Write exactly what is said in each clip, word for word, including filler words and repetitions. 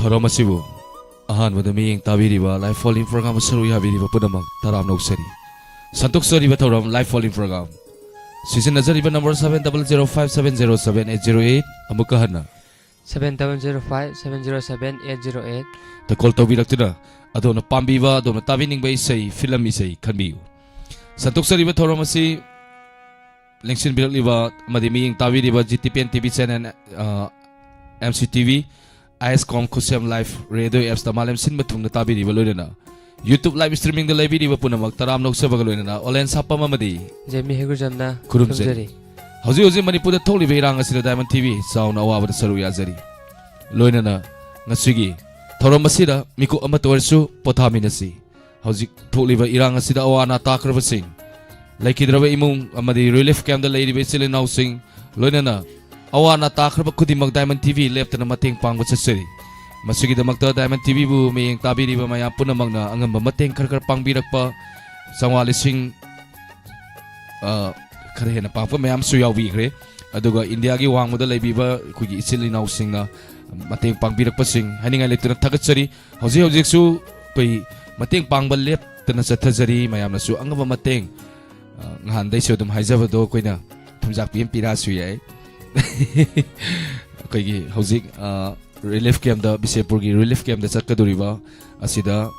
ꯊꯧꯔꯝ ꯑꯁꯤꯕꯨ ꯑꯍꯥꯟꯕꯗ ꯃꯤꯠꯌꯦꯡ ꯇꯥꯕꯤꯔꯤꯕ live phone-in program ꯁꯔꯨꯛ ꯌꯥꯕꯤꯔꯤꯕ ꯄꯨꯝꯅꯃꯛ ꯇꯔꯥꯝꯅ ꯑꯣꯛꯆꯔꯤ꯫ ꯁꯟꯗꯣꯛꯆꯔꯤꯕ ꯊꯧꯔꯝ live phone-in program꯫ ꯁꯤꯖꯤꯟꯅꯖꯔꯤꯕ number seven double zero five seven zero seven eight zero eight꯫ ꯑꯃꯨꯛꯀ ꯍꯟꯅ seven double zero five seven zero seven eight zero eight꯫ ꯇ call ꯇꯧꯕꯤꯔꯛꯇꯨꯅ ꯑꯗꯣꯝꯅ ꯄꯥꯝꯕꯤꯕ, ꯑꯗꯣꯝꯅ ꯇꯥꯕꯤꯅꯤꯡꯕ ꯏꯁꯩ, film ꯏꯁꯩ ꯈꯟꯕꯤꯌꯨ꯫ ꯁꯟꯗꯣꯛꯆꯔꯤꯕ ꯊꯧꯔꯝ ꯑꯁꯤ ꯂꯦꯡꯁꯤꯟꯕꯤꯔꯛꯂꯤꯕ ꯑꯃꯗꯤ ꯃꯤꯠꯌꯦꯡ ꯇꯥꯕꯤꯔꯤꯕ G T P N T V channel, ꯑ, M C T V, ISCOM ꯈꯨꯠꯁꯦꯝ live radio apps-ꯇ ꯃꯥꯂꯦꯝ ꯁꯤꯟꯕ ꯊꯨꯡꯅ ꯇꯥꯕꯤꯔꯤꯕ, ꯂꯣꯏꯅꯅ YouTube live streaming-ꯗ ꯂꯩꯕꯤꯔꯤꯕ ꯄꯨꯝꯅꯃꯛ ꯇꯔꯥꯝꯅ ꯑꯣꯛꯆꯕꯒ ꯂꯣꯏꯅꯅ ꯑꯣꯂꯦꯟ ꯁꯥꯄꯝ ꯑꯃꯗꯤ ꯖꯦꯃꯤ ꯍꯩꯒꯨꯖꯝꯅ ꯈꯨꯔꯨꯝꯖꯔꯤ꯫ ꯈꯨꯔꯨꯝꯖꯔꯤ꯫ ꯍꯧꯖꯤꯛ ꯍꯧꯖꯤꯛ ꯃꯅꯤꯄꯨꯔꯗ ꯊꯣꯛꯂꯤꯕ ꯏꯔꯥꯡ ꯑꯁꯤꯗ Diamond T V ꯆꯥꯎꯅ ꯑꯋꯥꯕꯗ ꯁꯔꯨꯛ ꯌꯥꯖꯔꯤ꯫ ꯂꯣꯏꯅꯅ ꯉꯁꯤꯒꯤ ꯊꯧꯔꯝ ꯑꯁꯤꯗ ꯃꯤꯀꯨꯞ ꯑꯃꯠꯇ ꯑꯣꯏꯔꯁꯨ ꯄꯣꯊꯥꯃꯤꯟꯅꯁꯤ꯫ ꯍꯧꯖꯤꯛ ꯊꯣꯛꯂꯤꯕ ꯏꯔꯥꯡ ꯑꯁꯤꯗ ꯑꯋꯥ ꯑꯅꯥ ꯇꯥꯈ꯭ꯔꯕꯁꯤꯡ, ꯂꯩꯈꯤꯗ꯭ꯔꯕ ꯏꯃꯨꯡ ꯑꯃꯗꯤ relief camp-ꯇ ꯂꯩꯔꯤꯕ ꯏꯆꯤꯜ ꯏꯅꯥꯎꯁꯤꯡ, ꯂꯣꯏꯅꯅ ꯑꯋꯥ ꯑꯅꯥ ꯇꯥꯈ꯭ꯔꯕ ꯈꯨꯗꯤꯡꯃꯛ Diamond T V ꯂꯦꯞꯇꯅ ꯃꯇꯦꯡ ꯄꯥꯡꯕ ꯆꯠꯆꯔꯤ꯫ ꯃꯁꯤꯒꯤꯗꯃꯛꯇ Diamond T V-ꯕꯨ ꯃꯤꯠꯌꯦꯡ ꯇꯥꯕꯤꯔꯤꯕ ꯃꯌꯥꯝ ꯄꯨꯝꯅꯃꯛꯅ ꯑꯉꯝꯕ ꯃꯇꯦꯡ ꯈꯔ ꯈꯔ ꯄꯥꯡꯕꯤꯔꯛꯄ, ꯆꯥꯝꯃꯉꯥ, ꯂꯤꯁꯤꯡ, ꯑ, ꯈꯔ ꯍꯦꯟꯅ ꯄꯥꯡꯉꯛꯄ ꯃꯌꯥꯝꯁꯨ ꯌꯥꯎꯕꯤꯈ꯭ꯔꯦ꯫ ꯑꯗꯨꯒ ꯏꯟꯗꯤꯌꯥꯒꯤ ꯋꯥꯡꯃꯗ ꯂꯩꯕꯤꯕ ꯑꯩꯈꯣꯏꯒꯤ ꯏꯆꯤꯜ ꯏꯅꯥꯎꯁꯤꯡꯅ ꯃꯇꯦꯡ ꯄꯥꯡꯕꯤꯔꯛꯄꯁꯤꯡ ꯍꯥꯏꯅꯤꯡꯉꯥꯏ ꯂꯩꯇꯅ ꯊꯥꯒꯠꯆꯔꯤ꯫ ꯍꯧꯖꯤꯛ ꯍꯧꯖꯤꯛꯁꯨ ꯑꯩꯈꯣꯏ ꯃꯇꯦꯡ ꯄꯥꯡꯕ ꯂꯦꯞꯇꯅ ꯆꯠꯊꯖꯔꯤ꯫ ꯃꯌꯥꯝꯅꯁꯨ ꯑꯉꯝꯕ ꯃꯇꯦꯡ, ꯑ, ꯉꯍꯥꯟꯗꯩꯁꯨ ꯑꯗꯨꯝ ꯍꯥꯏꯖꯕꯗꯣ, ꯑꯩꯈꯣꯏꯅ ꯊꯨꯝꯖꯥꯛꯄꯤ ꯑꯃ ꯄꯤꯔꯛꯑꯁꯨ ꯌꯥꯏ꯫ ꯑꯩꯈꯣꯏꯒꯤ ꯍꯧꯖꯤꯛ, ꯑ, relief camp-ꯇ, ꯕꯤꯁꯦꯄꯨꯔꯒꯤ relief camp-ꯇ ꯆꯠꯀꯗꯧꯔꯤꯕ ꯑꯁꯤꯗ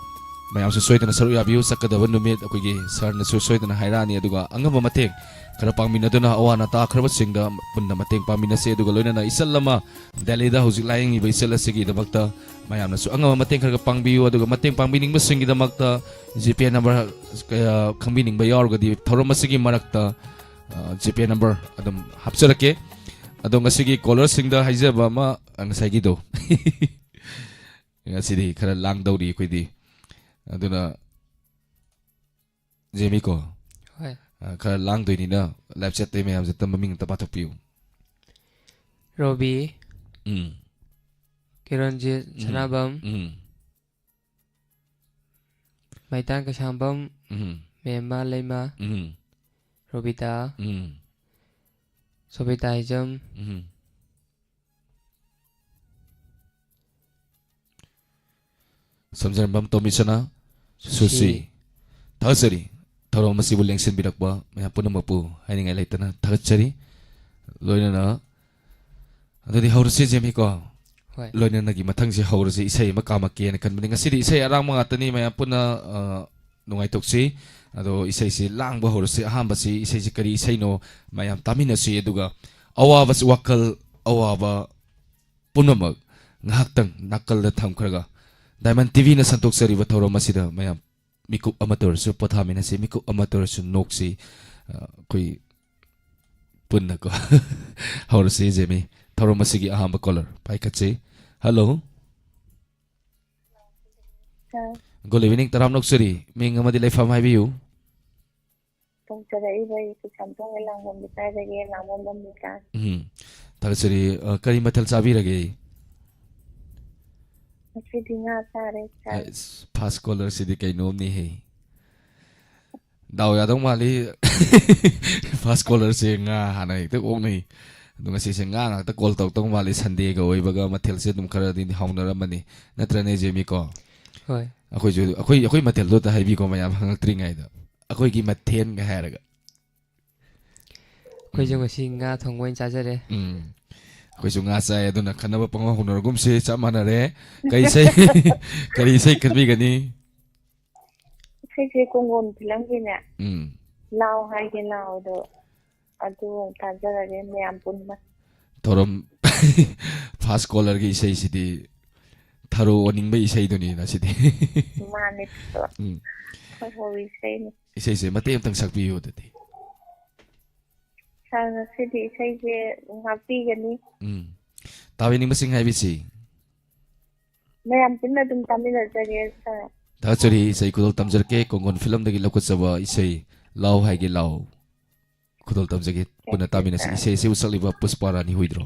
ꯃꯌꯥꯝꯁꯨ ꯁꯣꯏꯗꯅ ꯁꯔꯨꯛ ꯌꯥꯕꯤꯌꯨ꯫ ꯆꯠꯀꯗꯕ ꯅꯨꯃꯤꯠ ꯑꯩꯈꯣꯏꯒꯤ sir-ꯅꯁꯨ ꯁꯣꯏꯗꯅ ꯍꯥꯏꯔꯛꯑꯅꯤ꯫ ꯑꯗꯨꯒ ꯑꯉꯝꯕ ꯃꯇꯦꯡ ꯈꯔ ꯄꯥꯡꯃꯤꯟꯅꯗꯨꯅ ꯑꯋꯥ ꯑꯅꯥ ꯇꯥꯈ꯭ꯔꯕꯁꯤꯡꯗ ꯄꯨꯟꯅ ꯃꯇꯦꯡ ꯄꯥꯡꯃꯤꯟꯅꯁꯤ꯫ ꯑꯗꯨꯒ ꯂꯣꯏꯅꯅ ꯏꯆꯜ ꯑꯃ ꯗꯦꯜꯂꯤꯗ ꯍꯧꯖꯤꯛ ꯂꯥꯌꯦꯡꯉꯤꯕ ꯏꯆꯜ ꯑꯁꯤꯒꯤꯗꯃꯛꯇ ꯃꯌꯥꯝꯅꯁꯨ ꯑꯉꯝꯕ ꯃꯇꯦꯡ ꯈꯔ ꯈꯔ ꯄꯥꯡꯕꯤꯌꯨ꯫ ꯑꯗꯨꯒ ꯃꯇꯦꯡ ꯄꯥꯡꯕꯤꯅꯤꯡꯕꯁꯤꯡꯒꯤꯗꯃꯛꯇ GPay number ꯀꯌꯥ ꯈꯪꯕꯤꯅꯤꯡꯕ ꯌꯥꯎꯔꯒꯗꯤ ꯊꯧꯔꯝ ꯑꯁꯤꯒꯤ ꯃꯔꯛꯇ, ꯑ, GPay number ꯑꯗꯨꯝ ꯍꯥꯞꯆꯔꯛꯀꯦ꯫ ꯑꯗꯣ ꯉꯁꯤꯒꯤ caller-ꯁꯤꯡꯗ ꯍꯥꯏꯖꯕ ꯑꯃ, ꯑ, ꯉꯁꯥꯏꯒꯤꯗꯣ꯫ ꯉꯁꯤꯗꯤ ꯈꯔ ꯂꯥꯡꯗꯧꯔꯤ ꯑꯩꯈꯣꯏꯗꯤ꯫ ꯑꯗꯨꯅ ꯖꯦꯃꯤꯀꯣ, ꯍꯣꯏ꯫ ꯑ, ꯈꯔ ꯂꯥꯡꯗꯣꯏꯅꯤꯅ live chat-ꯇꯩ ꯃꯌꯥꯝꯁꯦ ꯇꯝꯕ ꯃꯤꯡ ꯑꯝꯇ ꯄꯥꯊꯣꯛꯄꯤꯌꯨ꯫ ꯔꯣꯕꯤ, ꯎꯝ꯫ ꯀꯤꯔꯟꯖꯤꯠ, ꯎꯝ꯫ ꯁꯅꯥꯕꯝ, ꯎꯝ꯫ ꯃꯩꯇꯥꯟ ꯀꯩꯁꯥꯝꯕꯝ, ꯎꯝ꯫ ꯃꯦꯝꯃ ꯂꯩꯃ, ꯎꯝ꯫ ꯔꯣꯕꯤꯇꯥ, ꯎꯝ꯫ ꯁꯣꯕꯤꯇꯥ ꯍꯤꯖꯝ, ꯎꯝ꯫ ꯁꯝꯖꯔꯝꯕꯝ ꯇꯣꯝꯕꯤꯁꯅꯥ ꯁꯨꯁꯤ꯫ ꯁꯨꯁꯤ꯫ ꯊꯥꯒꯠꯆꯔꯤ꯫ ꯊꯧꯔꯝ ꯑꯁꯤꯕꯨ ꯂꯦꯡꯁꯤꯟꯕꯤꯔꯛꯄ ꯃꯌꯥꯝ ꯄꯨꯝꯅꯃꯛꯄꯨ ꯍꯥꯏꯅꯤꯡꯉꯥꯏ ꯂꯩꯇꯅ ꯊꯥꯒꯠꯆꯔꯤ꯫ ꯂꯣꯏꯅꯅ ꯑꯗꯨꯗꯤ ꯍꯧꯔꯁꯤ, ꯖꯦꯃꯤꯀꯣ꯫ ꯍꯣꯏ꯫ ꯂꯣꯏꯅꯅꯒꯤ ꯃꯊꯪꯁꯤ ꯍꯧꯔꯁꯤ꯫ ꯏꯁꯩ ꯑꯃ ꯀꯥꯝꯃꯛꯀꯦꯅ ꯈꯟꯕꯅꯤ꯫ ꯉꯁꯤꯗꯤ ꯏꯁꯩ ꯑꯔꯥꯡꯕ ꯉꯥꯛꯇꯅꯤ꯫ ꯃꯌꯥꯝ ꯄꯨꯟꯅ, ꯑ, ꯅꯨꯡꯉꯥꯏꯊꯣꯛꯁꯤ꯫ ꯑꯗꯣ ꯏꯁꯩꯁꯤ ꯂꯥꯡꯕ ꯍꯧꯔꯁꯤ꯫ ꯑꯍꯥꯟꯕꯁꯤ ꯏꯁꯩꯁꯤ ꯀꯔꯤ ꯏꯁꯩꯅꯣ ꯃꯌꯥꯝ ꯇꯥꯃꯤꯟꯅꯁꯤ꯫ ꯑꯗꯨꯒ ꯑꯋꯥꯕꯁꯤ, ꯋꯥꯈꯜ ꯑꯋꯥꯕ ꯄꯨꯝꯅꯃꯛ ꯉꯥꯏꯍꯥꯛꯇꯪ ꯅꯥꯀꯜꯗ ꯊꯝꯈ꯭ꯔꯒ ꯗꯥꯏꯃꯟ ꯇꯤꯚꯤꯅ ꯁꯟꯗꯣꯛꯆꯔꯤꯕ ꯊꯧꯔꯝ ꯑꯁꯤꯗ ꯃꯌꯥꯝ ꯃꯤꯀꯨꯞ ꯑꯃꯠꯇ ꯑꯣꯏꯔꯁꯨ ꯄꯣꯊꯥꯃꯤꯟꯅꯁꯤ, ꯃꯤꯀꯨꯞ ꯑꯃꯠꯇ ꯑꯣꯏꯔꯁꯨ ꯅꯣꯛꯁꯤ꯫ ꯑ, ꯑꯩꯈꯣꯏ ꯄꯨꯟꯅꯀꯣ꯫ ꯍꯧꯔꯁꯤ, ꯖꯦꯃꯤ꯫ ꯊꯧꯔꯝ ꯑꯁꯤꯒꯤ ꯑꯍꯥꯟꯕ ꯀꯣꯂꯔ ꯄꯥꯏꯈꯠꯁꯤ꯫ ꯍꯜꯂꯣ꯫ ꯑ꯫ ꯒꯨꯗ ꯏꯚꯤꯅꯤꯡ, ꯇꯔꯥꯝꯅ ꯑꯣꯛꯆꯔꯤ꯫ ꯃꯤꯡ ꯑꯃꯗꯤ ꯂꯩꯐꯝ ꯍꯥꯏꯕꯤꯌꯨ꯫ ꯇꯧꯖꯔꯛꯏꯕ ꯑꯩ ꯀꯩꯁꯥꯝꯊꯣꯡ ꯂꯥꯡꯕꯝ ꯂꯩꯀꯥꯏꯗꯒꯤ ꯂꯥꯡꯕꯝ ꯕꯤꯀꯥꯁ꯫ ꯎꯝ꯫ ꯊꯥꯒꯠꯆꯔꯤ꯫ ꯑ, ꯀꯔꯤ ꯃꯊꯦꯜ ꯆꯥꯕꯤꯔꯒꯦ? ꯉꯁꯤꯗꯤ ꯉꯥ ꯆꯥꯔꯦ, ꯁꯥꯔ꯫ ꯑꯁ, ꯐꯥꯔꯁ ꯀꯣꯂꯔꯁꯤꯗꯤ ꯀꯩꯅꯣꯝꯅꯤꯍꯦ꯫ ꯗꯥꯎ ꯌꯥꯗꯧ ꯃꯥꯜꯂꯤ꯫ ꯐꯥꯔꯁ ꯀꯣꯂꯔꯁꯦ ꯉꯥ ꯍꯥꯟꯅ ꯍꯦꯛꯇ ꯑꯣꯛꯅꯩ꯫ ꯑꯗꯣ ꯉꯁꯤꯁꯦ ꯉꯥ ꯉꯥꯛꯇ ꯀꯣꯜ ꯇꯧꯔꯛꯇꯧ ꯃꯥꯜꯂꯤ꯫ ꯁꯟꯗꯦꯒ ꯑꯣꯏꯕꯒ ꯃꯊꯦꯜꯁꯦ ꯑꯗꯨꯝ ꯈꯔꯗꯤ ꯍꯥꯎꯅꯔꯝꯃꯅꯤ꯫ ꯅꯠꯇ꯭ꯔꯅꯦ, ꯖꯦꯃꯤꯀꯣ? ꯍꯣꯏ꯫ ꯑꯩꯈꯣꯏꯁꯨ, ꯑꯩꯈꯣꯏ, ꯑꯩꯈꯣꯏ ꯃꯊꯦꯜꯗꯣ ꯑꯝꯇ ꯍꯥꯏꯕꯤꯀꯣ, ꯃꯌꯥꯝ ꯍꯪꯉꯛꯇ꯭ꯔꯤꯉꯩꯗ꯫ ꯑꯩꯈꯣꯏꯒꯤ ꯃꯊꯦꯜꯒ ꯍꯥꯏꯔꯒ꯫ ꯑꯩꯈꯣꯏꯁꯨ ꯎꯝ꯫ ꯉꯁꯤ ꯉꯥ ꯊꯣꯡꯕ ꯑꯣꯏꯅ ꯆꯥꯖꯔꯦ꯫ ꯎꯝ꯫ ꯑꯩꯈꯣꯏꯁꯨ ꯉꯥ ꯆꯥꯏ, ꯑꯗꯨꯅ ꯈꯟꯅꯕ ꯄꯪꯍꯧ ꯍꯧꯅꯔꯒꯨꯝꯁꯦ, ꯆꯞ ꯃꯥꯟꯅꯔꯦ꯫ ꯀꯔꯤ ꯏꯁꯩ, ꯀꯔꯤ ꯏꯁꯩ ꯈꯟꯕꯤꯒꯅꯤ? ꯏꯁꯩꯁꯦ ꯀꯣꯡꯒꯣꯟ ꯐꯤꯂꯝꯒꯤꯅꯦ, ꯎꯝ꯫ ꯂꯥꯎ ꯍꯥꯏꯒꯦ ꯂꯥꯎꯗꯣ, ꯑꯗꯨ ꯑꯣꯏꯅ ꯇꯥꯖꯔꯒꯦ ꯃꯌꯥꯝ ꯄꯨꯟꯅ꯫ ꯊꯧꯔꯝ ꯐꯥꯔꯁ ꯀꯣꯂꯔꯒꯤ ꯏꯁꯩꯁꯤꯗꯤ ꯊꯔꯣ ꯑꯣꯟꯅꯤꯡꯕ ꯏꯁꯩꯗꯨꯅꯤꯅ ꯁꯤꯗꯤ꯫ ꯃꯥꯅꯦ, ꯊꯔꯣ꯫ ꯎꯝ꯫ ꯊꯔꯣ ꯏꯁꯩꯅꯤ꯫ ꯏꯁꯩꯁꯦ ꯃꯇꯦꯛ ꯑꯃꯇꯪ ꯁꯛꯄꯤꯌꯨ ꯑꯗꯨꯗꯤ꯫ ꯁꯥꯔ, ꯉꯁꯤꯗꯤ ꯏꯁꯩꯁꯦ ꯉꯥꯛꯄꯤꯒꯅꯤ꯫ ꯎꯝ꯫ ꯇꯥꯕꯤꯅꯤꯡꯕꯁꯤꯡ ꯍꯥꯏꯕꯁꯤ? ꯃꯌꯥꯝ ꯄꯨꯟꯅ ꯑꯗꯨꯝ ꯇꯥꯃꯤꯟꯅꯖꯒꯦ, ꯁꯥꯔ꯫ ꯊꯥꯒꯠꯆꯔꯤ, ꯏꯁꯩ ꯈꯨꯗꯣꯜ ꯇꯝꯖꯔꯛꯀꯦ꯫ ꯀꯣꯡꯒꯣꯟ ꯐꯤꯂꯝꯗꯒꯤ ꯂꯧꯈꯠꯆꯕ ꯏꯁꯩ ꯂꯥꯎ ꯍꯥꯏꯒꯦ ꯂꯥꯎ꯫ ꯈꯨꯗꯣꯜ ꯇꯝꯖꯒꯦ꯫ ꯄꯨꯟꯅ ꯇꯥꯃꯤꯟꯅꯁꯤ꯫ ꯏꯁꯩ ꯑꯁꯤꯕꯨ ꯁꯛꯂꯤꯕ ꯄꯨꯁꯄꯥ ꯔꯥꯅꯤ ꯍꯨꯏꯗ꯭ꯔꯣ?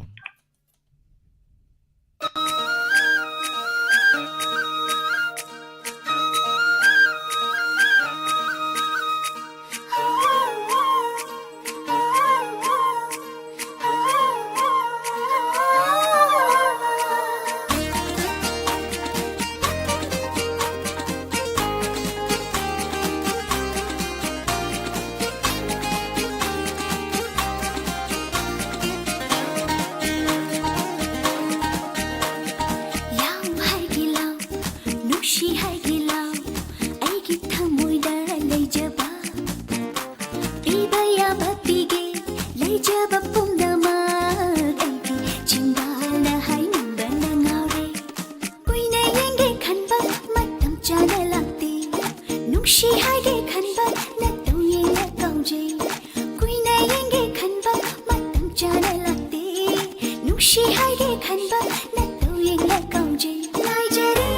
ꯍꯥꯏꯒꯦ ꯈꯟꯕ ꯅꯠꯇꯧ ꯌꯦꯡꯂ ꯀꯧꯖꯩ꯫ ꯉꯥꯏꯖꯔꯦ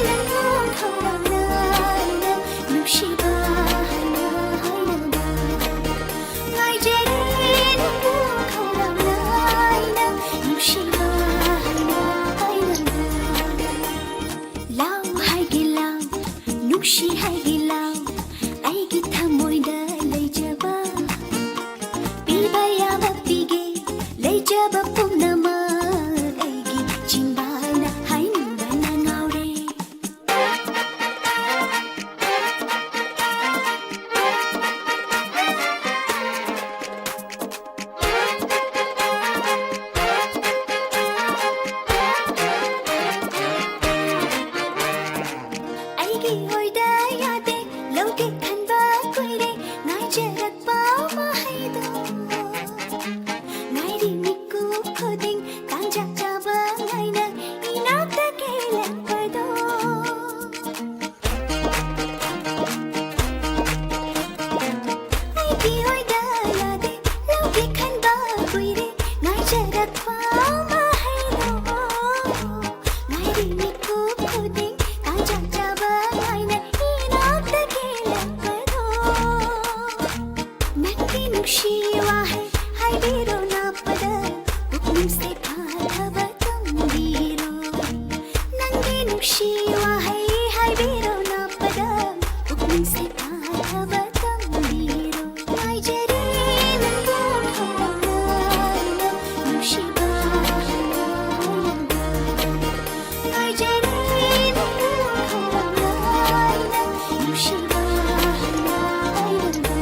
ꯅꯪꯕꯨ ꯈꯧꯔꯥꯡꯅ ꯑꯩꯅ ꯅꯨꯡꯁꯤꯕ ꯍꯥꯏꯅ ꯍꯥꯏꯅꯕ꯫ ꯉꯥꯏꯖꯔꯦ ꯅꯪꯕꯨ ꯈꯧꯔꯥꯡꯅ ꯑꯩꯅ ꯅꯨꯡꯁꯤꯕ ꯍꯥꯏꯅ ꯍꯥꯏꯅꯕ꯫ ꯂꯥꯎ ꯍꯥꯏꯒꯦ ꯂꯥꯎ, ꯅꯨꯡꯁꯤ ꯍꯥꯏꯒꯦ ꯂꯥꯎ, ꯑꯩꯒꯤ ꯊꯃꯣꯏꯗ ꯂꯩꯖꯕ꯫ ꯄꯤꯕ ꯌꯥꯕ ꯄꯤꯒꯦ, ꯂꯩꯖꯕ ꯄꯨꯝꯅꯃꯛ ꯑꯩꯒꯤ ꯆꯤꯟꯕꯥꯜꯅ ꯍꯥꯏꯅꯤꯡꯕꯅ ꯉꯥꯎꯔꯦ꯫ ꯑꯩꯒꯤ ꯑꯣꯏꯗ ꯌꯥꯗꯦ, ꯂꯧꯒꯦ ꯈꯟꯕ ꯀꯨꯏꯔꯦ, ꯉꯥꯏꯖꯔꯛꯄ ꯃꯍꯩꯗꯣ꯫ ꯉꯥꯏꯔꯤ ꯃꯤꯀꯨꯞ ꯈꯨꯗꯤꯡ, ꯇꯥꯟꯖꯥ ꯆꯥꯕ ꯉꯥꯏꯅ ꯏꯅꯥꯛꯇ ꯀꯦꯜꯂꯛꯄꯗꯣ꯫ ꯑꯩꯒꯤ ꯑꯣꯏꯗ ꯌꯥꯗꯦ, ꯂꯧꯒꯦ ꯈꯟꯕ ꯀꯨꯏꯔꯦ, ꯉꯥꯏꯖꯔꯛꯄ ꯃꯍꯩꯗꯣ꯫ ꯉꯥꯏꯔꯤ ꯃꯤꯀꯨꯞ ꯈꯨꯗꯤꯡ, ꯇꯥꯟꯖꯥ ꯆꯥꯕ ꯉꯥꯏꯅ ꯏꯅꯥꯛꯇ ꯀꯦꯜꯂꯛꯄꯗꯣ꯫ ꯅꯪꯒꯤ ꯅꯨꯡꯁꯤ ꯋꯥꯍꯩ ꯍꯥꯏꯕꯤꯔꯣ ꯅꯥꯞꯄꯗ, ꯄꯨꯛꯅꯤꯡꯁꯦ ꯐꯥꯊꯕ ꯇꯝꯕꯤꯔꯣ꯫ ꯅꯪꯒꯤ ꯅꯨꯡꯁꯤ ꯋꯥꯍꯩ ꯍꯥꯏꯕꯤꯔꯣ ꯅꯥꯞꯄꯗ, ꯄꯨꯛꯅꯤꯡꯁꯦ ꯐꯥꯊꯕ ꯇꯝꯕꯤꯔꯣ꯫ ꯉꯥꯏꯖꯔꯤ ꯅꯪꯕꯨ ꯈꯧꯔꯥꯡꯅ ꯅꯨꯡꯁꯤꯕ ꯍꯥꯏꯅ ꯍꯥꯏꯅꯕ꯫ ꯉꯥꯏꯖꯔꯤ ꯅꯪꯕꯨ ꯈꯧꯔꯥꯡꯅ ꯅꯨꯡꯁꯤꯕ ꯍꯥꯏꯅ ꯍꯥꯏꯅꯕ꯫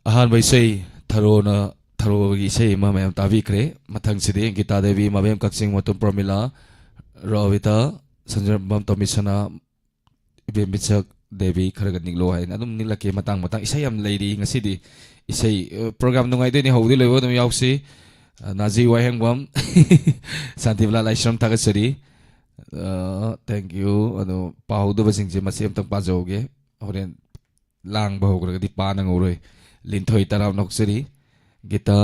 ꯑꯍꯥꯟꯕ ꯏꯁꯩ ꯊꯔꯣꯅ, ꯊꯔꯣꯒꯤ ꯏꯁꯩ ꯑꯃ ꯃꯌꯥꯝ ꯇꯥꯕꯤꯈ꯭ꯔꯦ꯫ ꯃꯊꯪꯁꯤꯗꯤ ꯒꯤꯇꯥ ꯗꯦꯕꯤ, ꯃꯕꯦꯝ ꯀꯛꯆꯤꯡ, ꯃꯣꯇꯣꯝ ꯄ꯭ꯔꯃꯤꯂꯥ, ꯔꯣꯕꯤꯇꯥ, ꯁꯟꯖꯔꯝꯕꯝ ꯇꯣꯃꯤꯁꯅꯥ, ꯏꯕꯦꯝ ꯕꯤꯆꯛ ꯗꯦꯕꯤ, ꯈꯔꯒ ꯅꯤꯛꯂꯣ ꯍꯥꯏꯅ ꯑꯗꯨꯝ ꯅꯤꯛꯂꯛꯀꯦ꯫ ꯃꯇꯥꯡ ꯃꯇꯥꯡ ꯏꯁꯩ ꯌꯥꯝ ꯂꯩꯔꯤ ꯉꯁꯤꯗꯤ꯫ ꯏꯁꯩ, ꯑ, ꯄ꯭ꯔꯣꯒ꯭ꯔꯥꯝ ꯅꯨꯡꯉꯥꯏꯗꯣꯏꯅꯤ, ꯍꯧꯕꯗꯩ ꯂꯣꯏꯕ ꯑꯗꯨꯝ ꯌꯥꯎꯁꯤ꯫ ꯑ, ꯅꯥꯖꯤ ꯋꯥꯍꯦꯡꯕꯝ, ꯁꯥꯟꯇꯤꯕꯂꯥ ꯂꯥꯏꯁ꯭ꯔꯝ ꯊꯥꯒꯠꯆꯔꯤ꯫ ꯑ, thank you꯫ ꯑꯗꯣ ꯄꯥꯍꯧꯗꯕꯁꯤꯡꯁꯦ ꯃꯁꯤ ꯑꯝꯇꯪ ꯄꯥꯖꯍꯧꯒꯦ꯫ ꯍꯣꯔꯦꯟ ꯂꯥꯡꯕ ꯍꯧꯈ꯭ꯔꯒꯗꯤ ꯄꯥ ꯅꯪꯍꯧꯔꯣꯏ꯫ ꯂꯤꯟꯊꯣꯏ ꯇꯔꯥꯝꯅ ꯑꯣꯛꯆꯔꯤ꯫ ꯒꯤꯇꯥ,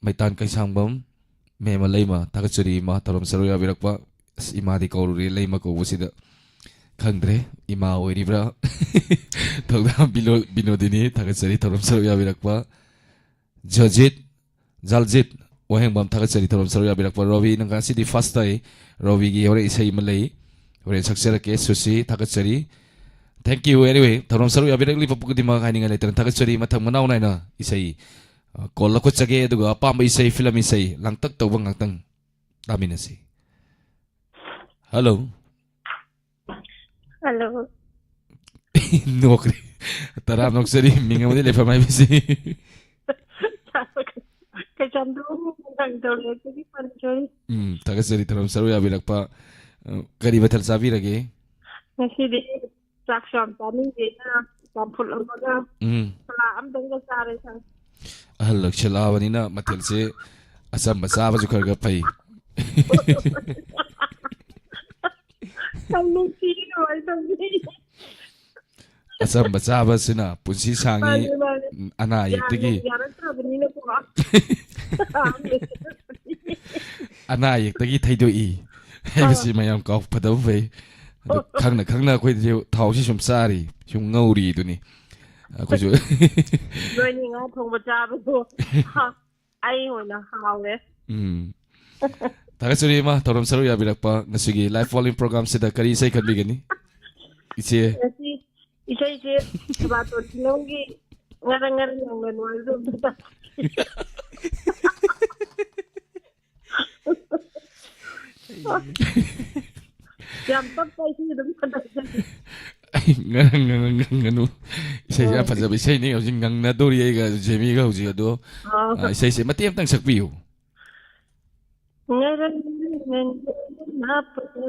ꯃꯩꯇꯥꯟ ꯀꯩꯁꯥꯡꯕꯝ, ꯃꯦꯃ ꯂꯩꯃ, ꯊꯥꯒꯠꯆꯔꯤ ꯏꯃꯥ, ꯊꯧꯔꯝ ꯁꯔꯨꯛ ꯌꯥꯕꯤꯔꯛꯄ꯫ ꯑꯁ, ꯏꯃꯥꯗꯤ ꯀꯧꯔꯨꯔꯦ, ꯂꯩꯃ ꯀꯧꯕꯁꯤꯗ ꯈꯪꯗ꯭ꯔꯦ, ꯏꯃꯥ ꯑꯣꯏꯔꯤꯕ꯭ꯔꯥ? ꯊꯧꯗꯥꯝ ꯕꯤꯅꯣ-, ꯕꯤꯅꯣꯗꯤꯅꯤ, ꯊꯥꯒꯠꯆꯔꯤ ꯊꯧꯔꯝ ꯁꯔꯨꯛ ꯌꯥꯕꯤꯔꯛꯄ꯫ ꯖꯖꯤꯠ, ꯖꯥꯜꯖꯤꯠ ꯋꯥꯍꯦꯡꯕꯝ, ꯊꯥꯒꯠꯆꯔꯤ ꯊꯧꯔꯝ ꯁꯔꯨꯛ ꯌꯥꯕꯤꯔꯛꯄ꯫ ꯔꯣꯕꯤ, ꯅꯪ ꯉꯁꯤꯗꯤ first ꯇꯥꯏ꯫ ꯔꯣꯕꯤꯒꯤ ꯍꯣꯔꯦꯟ ꯏꯁꯩ ꯑꯃ ꯂꯩ, ꯍꯣꯔꯦꯟ ꯁꯛꯆꯔꯛꯀꯦ꯫ ꯁꯨꯁꯤ, ꯊꯥꯒꯠꯆꯔꯤ꯫ Thank you anyway, ꯊꯧꯔꯝ ꯁꯔꯨꯛ ꯌꯥꯕꯤꯔꯛꯂꯤꯕ ꯈꯨꯗꯤꯡꯃꯛ ꯍꯥꯏꯅꯤꯡꯉꯥꯏ ꯂꯩꯇꯅ ꯊꯥꯒꯠꯆꯔꯤ꯫ ꯃꯊꯪ ꯃꯅꯥꯎ ꯅꯥꯏꯅ ꯏꯁꯩ, ꯑ, ꯀꯣꯜ ꯂꯧꯈꯠꯆꯒꯦ, ꯑꯗꯨꯒ ꯑꯄꯥꯝꯕ ꯏꯁꯩ, ꯐꯤꯂꯝ ꯏꯁꯩ, ꯂꯥꯡꯇꯛ ꯇꯧꯕ ꯉꯥꯛꯇꯪ ꯇꯥꯃꯤꯟꯅꯁꯤ꯫ ꯍꯜꯂꯣ꯫ ꯍꯜꯂꯣ꯫ ꯅꯣꯛꯈ꯭ꯔꯦ꯫ ꯇꯔꯥꯝ ꯅꯣꯛꯆꯔꯤ, ꯃꯤꯡ ꯑꯃꯗꯤ ꯂꯩꯐꯝ ꯍꯥꯏꯕꯁꯤ꯫ ꯀꯩꯁꯥꯝꯊꯣꯡ ꯅꯨꯡꯗꯥꯡꯊꯣꯡ ꯄꯥꯟꯊꯣꯏ꯫ ꯎꯝ, ꯊꯥꯒꯠꯆꯔꯤ ꯊꯧꯔꯝ ꯁꯔꯨꯛ ꯌꯥꯕꯤꯔꯛꯄ꯫ ꯑ, ꯀꯔꯤ ꯃꯊꯦꯜ ꯆꯥꯕꯤꯔꯒꯦ? ꯉꯁꯤꯗꯤ ꯆꯥꯛꯁꯨ ꯌꯥꯝ ꯆꯥꯅꯤꯡꯗꯦꯅ ꯆꯝꯐꯨꯠ ꯑꯃꯒ ꯎꯝ꯫ ꯁꯂꯥ ꯑꯃꯗꯪꯒ ꯆꯥꯔꯦ ꯁꯥꯔ꯫ ꯑꯍꯜ ꯑꯣꯏꯁꯜꯂꯛꯑꯕꯅꯤꯅ ꯃꯊꯦꯜꯁꯦ ꯑꯆꯝꯕ ꯆꯥꯕꯁꯨ ꯈꯔ ꯈꯔ ꯐꯩ꯫ ꯌꯥꯝ ꯅꯨꯡꯁꯤꯌꯦ ꯀꯃꯥꯏꯅ ꯇꯧꯅꯤ? ꯑꯆꯝꯕ ꯆꯥꯕꯁꯤꯅ ꯄꯨꯟꯁꯤ ꯁꯥꯡꯉꯤ, ꯃꯥꯅꯦ, ꯃꯥꯅꯦ꯫ ꯑꯅꯥ ꯑꯌꯦꯛꯇꯒꯤ ꯌꯥꯔꯛꯇ꯭ꯔꯕꯅꯤꯅꯀꯣ꯫ ꯑꯅꯥ ꯑꯌꯦꯛꯇꯒꯤ ꯊꯩꯗꯣꯛꯏ ꯍꯥꯏꯕꯁꯤ ꯑꯥ꯫ ꯃꯌꯥꯝ ꯀꯥꯎ ꯐꯗꯕ ꯐꯩ꯫ ꯑꯗꯣ ꯈꯪꯅ ꯈꯪꯅ ꯑꯩꯈꯣꯏꯗꯤ ꯊꯥꯎꯁꯤ ꯁꯨꯝ ꯆꯥꯔꯤ, ꯁꯨꯝ ꯉꯧꯔꯤ ꯑꯗꯨꯅꯤ꯫ ꯑꯩꯈꯣꯏꯁꯨ ꯅꯣꯏꯅꯤ ꯉꯥ ꯊꯣꯡꯕ ꯆꯥꯕꯗꯣ ꯑꯩ ꯑꯣꯏꯅ ꯍꯥꯎꯔꯦ꯫ ꯎꯝ꯫ ꯊꯥꯒꯠꯆꯔꯤ ꯏꯃꯥ, ꯊꯧꯔꯝ ꯁꯔꯨꯛ ꯌꯥꯕꯤꯔꯛꯄ꯫ ꯉꯁꯤꯒꯤ live following program ꯁꯤꯗ ꯀꯔꯤ ꯏꯁꯩ ꯈꯟꯕꯤꯒꯅꯤ? ꯏꯆꯦ꯫ ꯉꯁꯤ ꯏꯁꯩꯁꯦ ꯊꯕꯥꯇꯣꯟ ꯐꯤꯂꯝꯒꯤ ꯉꯔꯪ ꯉꯔꯪ ꯉꯪꯒꯅꯨ ꯍꯥꯏꯕꯗꯣ ꯑꯝꯇ ꯇꯥꯛꯄꯤꯌꯨ꯫ ꯌꯥꯝ ꯇꯞꯄ ꯏꯁꯩ ꯑꯗꯨꯝ ꯈꯟꯗꯣꯛꯆꯒꯦ꯫ ꯑꯩ ꯉꯔꯪ ꯉꯔꯪ ꯉꯪꯒꯅꯨ꯫ ꯏꯁꯩꯁꯦ ꯌꯥꯝ ꯐꯖꯕ ꯏꯁꯩꯅꯤ꯫ ꯍꯧꯖꯤꯛ ꯉꯪꯅꯗꯣꯔꯤ ꯑꯩꯒ ꯖꯦꯃꯤꯒ ꯍꯧꯖꯤꯛ꯫ ꯑꯗꯣ, ꯑꯥ꯫ ꯑ, ꯏꯁꯩꯁꯦ ꯃꯇꯦꯛ ꯑꯝꯇꯪ ꯁꯛꯄꯤꯌꯨ꯫ ꯉꯔꯪ ꯉꯔꯪ ꯂꯥꯞꯄꯗ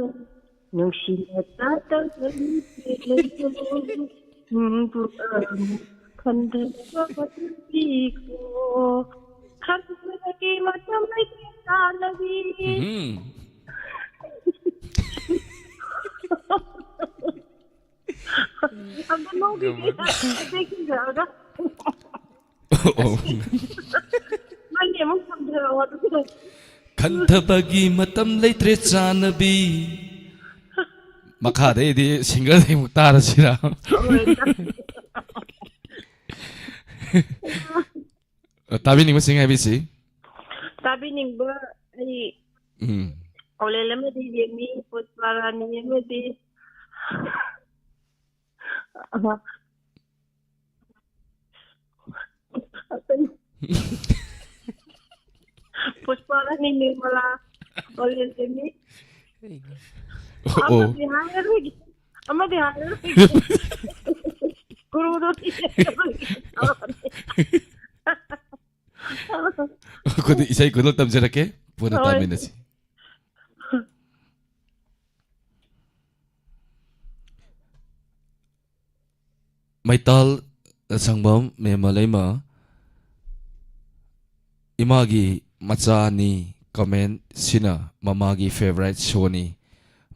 ꯅꯨꯡꯁꯤꯅ ꯇꯥꯗꯕ ꯅꯨꯄꯤ ꯂꯩꯔꯣ꯫ ꯅꯪꯕꯨ ꯑꯃꯨꯛ ꯈꯟꯊꯕ ꯃꯇꯝ ꯄꯤꯈꯣ꯫ ꯈꯟꯊꯕꯒꯤ ꯃꯇꯝ ꯂꯩꯇꯦ ꯆꯥꯅꯕꯤ꯫ ꯎꯝ꯫ ꯑꯝꯇ ꯅꯣꯛꯈꯤꯒꯦ꯫ ꯉꯝꯃꯔꯣꯏ꯫ ꯑꯇꯩ ꯈꯨꯝꯖꯔꯒ꯫ ꯑꯣ꯫ ꯅꯪꯒꯤ ꯑꯃꯨꯛ ꯈꯨꯝꯖꯔꯛꯑꯣ, ꯑꯗꯨꯒ꯫ ꯈꯟꯊꯕꯒꯤ ꯃꯇꯝ ꯂꯩꯇ꯭ꯔꯦ ꯆꯥꯅꯕꯤ꯫ ꯃꯈꯥꯗꯩꯗꯤ ꯁꯤꯡꯒꯔꯗꯩ ꯑꯃꯨꯛ ꯇꯥꯔꯁꯤꯔꯥ? ꯍꯣꯏ, ꯇꯥ-, ꯇꯥꯕꯤꯅꯤꯡꯕꯁꯤꯡ ꯍꯥꯏꯕꯤꯁꯤ꯫ ꯇꯥꯕꯤꯅꯤꯡꯕ ꯑꯩ ꯎꯝ꯫ ꯑꯣꯂꯦꯟ ꯑꯃꯗꯤ ꯌꯦꯡꯅꯤ, ꯄꯨꯁꯄꯥ ꯔꯥꯅꯤ ꯑꯃꯗꯤ ꯄꯨꯁꯄꯥ ꯔꯥꯅꯤ, ꯅꯤꯔꯃꯂꯥ, ꯑꯣꯂꯦꯟ ꯌꯦꯡꯅꯤ꯫ ꯑꯣ, ꯑꯣ꯫ ꯑꯃꯗꯤ ꯍꯥꯏꯔꯔꯣꯏꯒꯦ꯫ ꯑꯃꯗꯤ ꯍꯥꯏꯔꯔꯣꯏꯒꯦ꯫ ꯒꯨꯔꯨꯗꯣ ꯊꯤꯔꯔꯣꯏꯒꯦ꯫ ꯑꯩꯈꯣꯏꯗꯤ ꯏꯁꯩ ꯈꯨꯗꯣꯜ ꯇꯝꯖꯔꯛꯀꯦ, ꯄꯨꯟꯅ ꯍꯣꯏ꯫ ꯇꯥꯃꯤꯟꯅꯁꯤ꯫ ꯃꯩꯇꯥꯜ ꯁꯪꯕꯝ ꯃꯦꯝꯃ ꯂꯩꯃ, ꯏꯃꯥꯒꯤ ꯃꯆꯥꯅꯤ comment ꯁꯤꯅ ꯃꯃꯥꯒꯤ favourite show ꯅꯤ꯫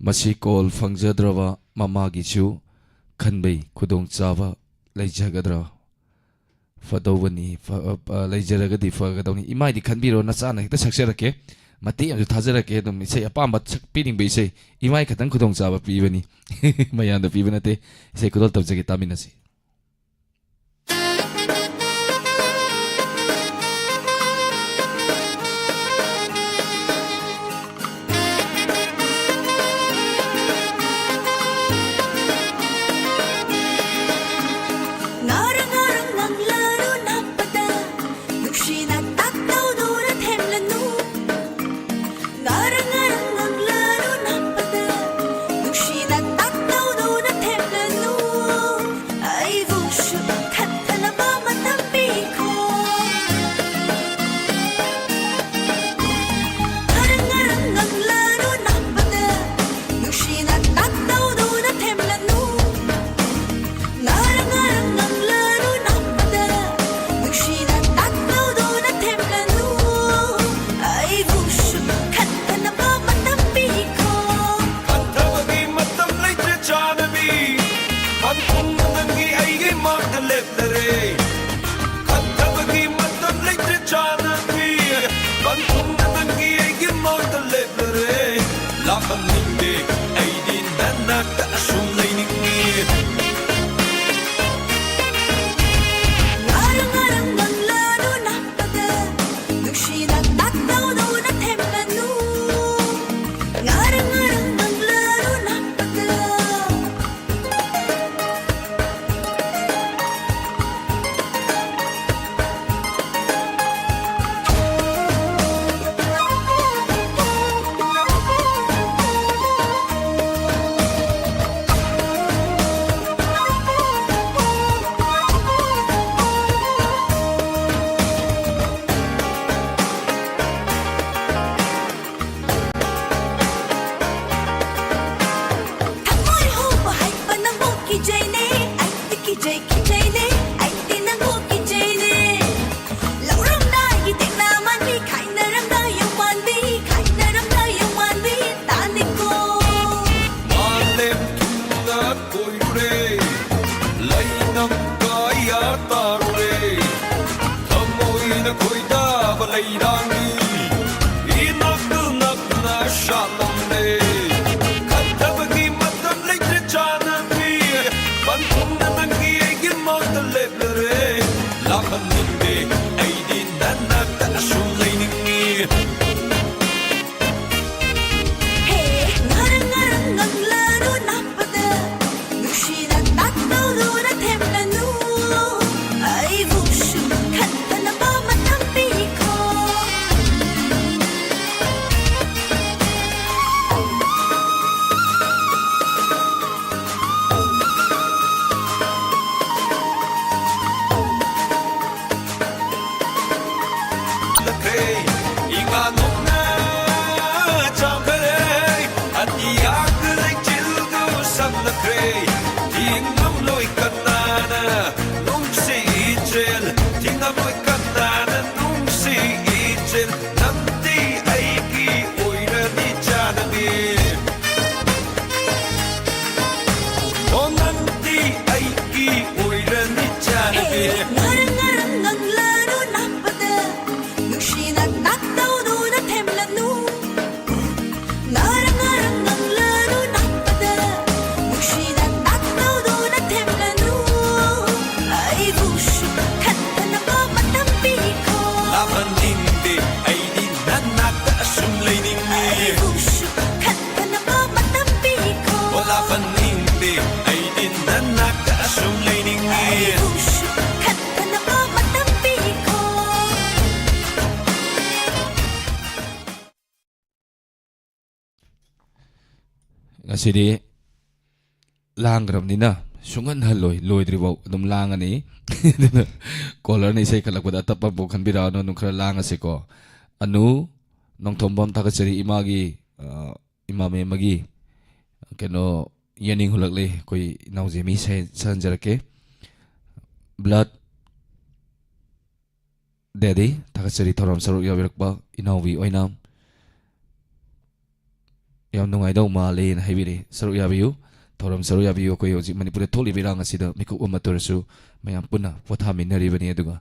ꯃꯁꯤ call ꯐꯪꯖꯗ꯭ꯔꯕ ꯃꯃꯥꯒꯤꯁꯨ ꯈꯟꯕꯩ ꯈꯨꯗꯣꯡꯆꯥꯕ ꯂꯩꯖꯒꯗ꯭ꯔꯥ? ꯐꯗꯧꯕꯅꯤ, ꯐ-, ꯑ, ꯑ, ꯂꯩꯖꯔꯒꯗꯤ ꯐꯒꯗꯧꯅꯤ꯫ ꯏꯃꯥꯏꯗꯤ ꯈꯟꯕꯤꯔꯣ, ꯅꯆꯥꯅ ꯍꯦꯛꯇ ꯁꯛꯆꯔꯛꯀꯦ꯫ ꯃꯇꯦꯛ ꯑꯃꯁꯨ ꯊꯥꯖꯔꯛꯀꯦ꯫ ꯑꯗꯨꯝ ꯏꯁꯩ ꯑꯄꯥꯝꯕ ꯁꯛꯄꯤꯅꯤꯡꯕ ꯏꯁꯩ꯫ ꯏꯃꯥꯏ ꯈꯛꯇꯪ ꯈꯨꯗꯣꯡꯆꯥꯕ ꯄꯤꯕꯅꯤ꯫ ꯃꯌꯥꯝꯗ ꯄꯤꯕ ꯅꯠꯇꯦ꯫ ꯏꯁꯩ ꯈꯨꯗꯣꯜ ꯇꯝꯖꯒꯦ, ꯇꯥꯃꯤꯟꯅꯁꯤ꯫ ꯉꯁꯤꯗꯤ ꯂꯥꯡꯈ꯭ꯔꯕꯅꯤꯅ ꯁꯨꯡꯍꯟꯍꯜꯂꯣꯏ, ꯂꯣꯏꯗ꯭ꯔꯤꯐꯥꯎ ꯑꯗꯨꯝ ꯂꯥꯡꯉꯅꯤ꯫ ꯑꯗꯨꯅ ꯀꯣꯂꯔꯅ ꯏꯁꯩ ꯈꯜꯂꯛꯄꯗ ꯑꯇꯞꯄ ꯑꯃꯐꯥꯎ ꯈꯟꯕꯤꯔꯛꯑꯅꯨ, ꯑꯗꯨꯝ ꯈꯔ ꯂꯥꯡꯉꯁꯤꯀꯣ꯫ ꯑꯅꯨ ꯅꯣꯡꯊꯣꯝꯕꯝ, ꯊꯥꯒꯠꯆꯔꯤ꯫ ꯏꯃꯥꯒꯤ, ꯑ, ꯏꯃꯥ ꯃꯦꯝ ꯑꯃꯒꯤ ꯀꯩꯅꯣ ꯌꯦꯡꯅꯤꯡ ꯍꯨꯜꯂꯛꯂꯦ꯫ ꯑꯩꯈꯣꯏ ꯏꯅꯥꯎꯁꯦ ꯃꯤ ꯁꯩ-, ꯁꯛꯍꯟꯖꯔꯛꯀꯦ꯫ ꯕ꯭ꯂꯠ ꯗꯦꯗꯤ, ꯊꯥꯒꯠꯆꯔꯤ ꯊꯧꯔꯝ ꯁꯔꯨꯛ ꯌꯥꯕꯤꯔꯛꯄ ꯏꯅꯥꯎꯕꯤ ꯑꯣꯏꯅ꯫ ꯌꯥꯝ ꯅꯨꯡꯉꯥꯏꯗꯧ ꯃꯥꯜꯂꯦꯅ ꯍꯥꯏꯕꯤꯔꯛꯏ꯫ ꯁꯔꯨꯛ ꯌꯥꯕꯤꯌꯨ, ꯊꯧꯔꯝ ꯁꯔꯨꯛ ꯌꯥꯕꯤꯌꯨ꯫ ꯑꯩꯈꯣꯏ ꯍꯧꯖꯤꯛ ꯃꯅꯤꯄꯨꯔꯗ ꯊꯣꯛꯂꯤꯕ ꯏꯔꯥꯡ ꯑꯁꯤꯗ ꯃꯤꯀꯨꯞ ꯑꯃꯇ ꯑꯣꯏꯔꯁꯨ ꯃꯌꯥꯝ ꯄꯨꯟꯅ ꯄꯣꯊꯥꯃꯤꯟꯅꯔꯤꯕꯅꯤ꯫ ꯑꯗꯨꯒ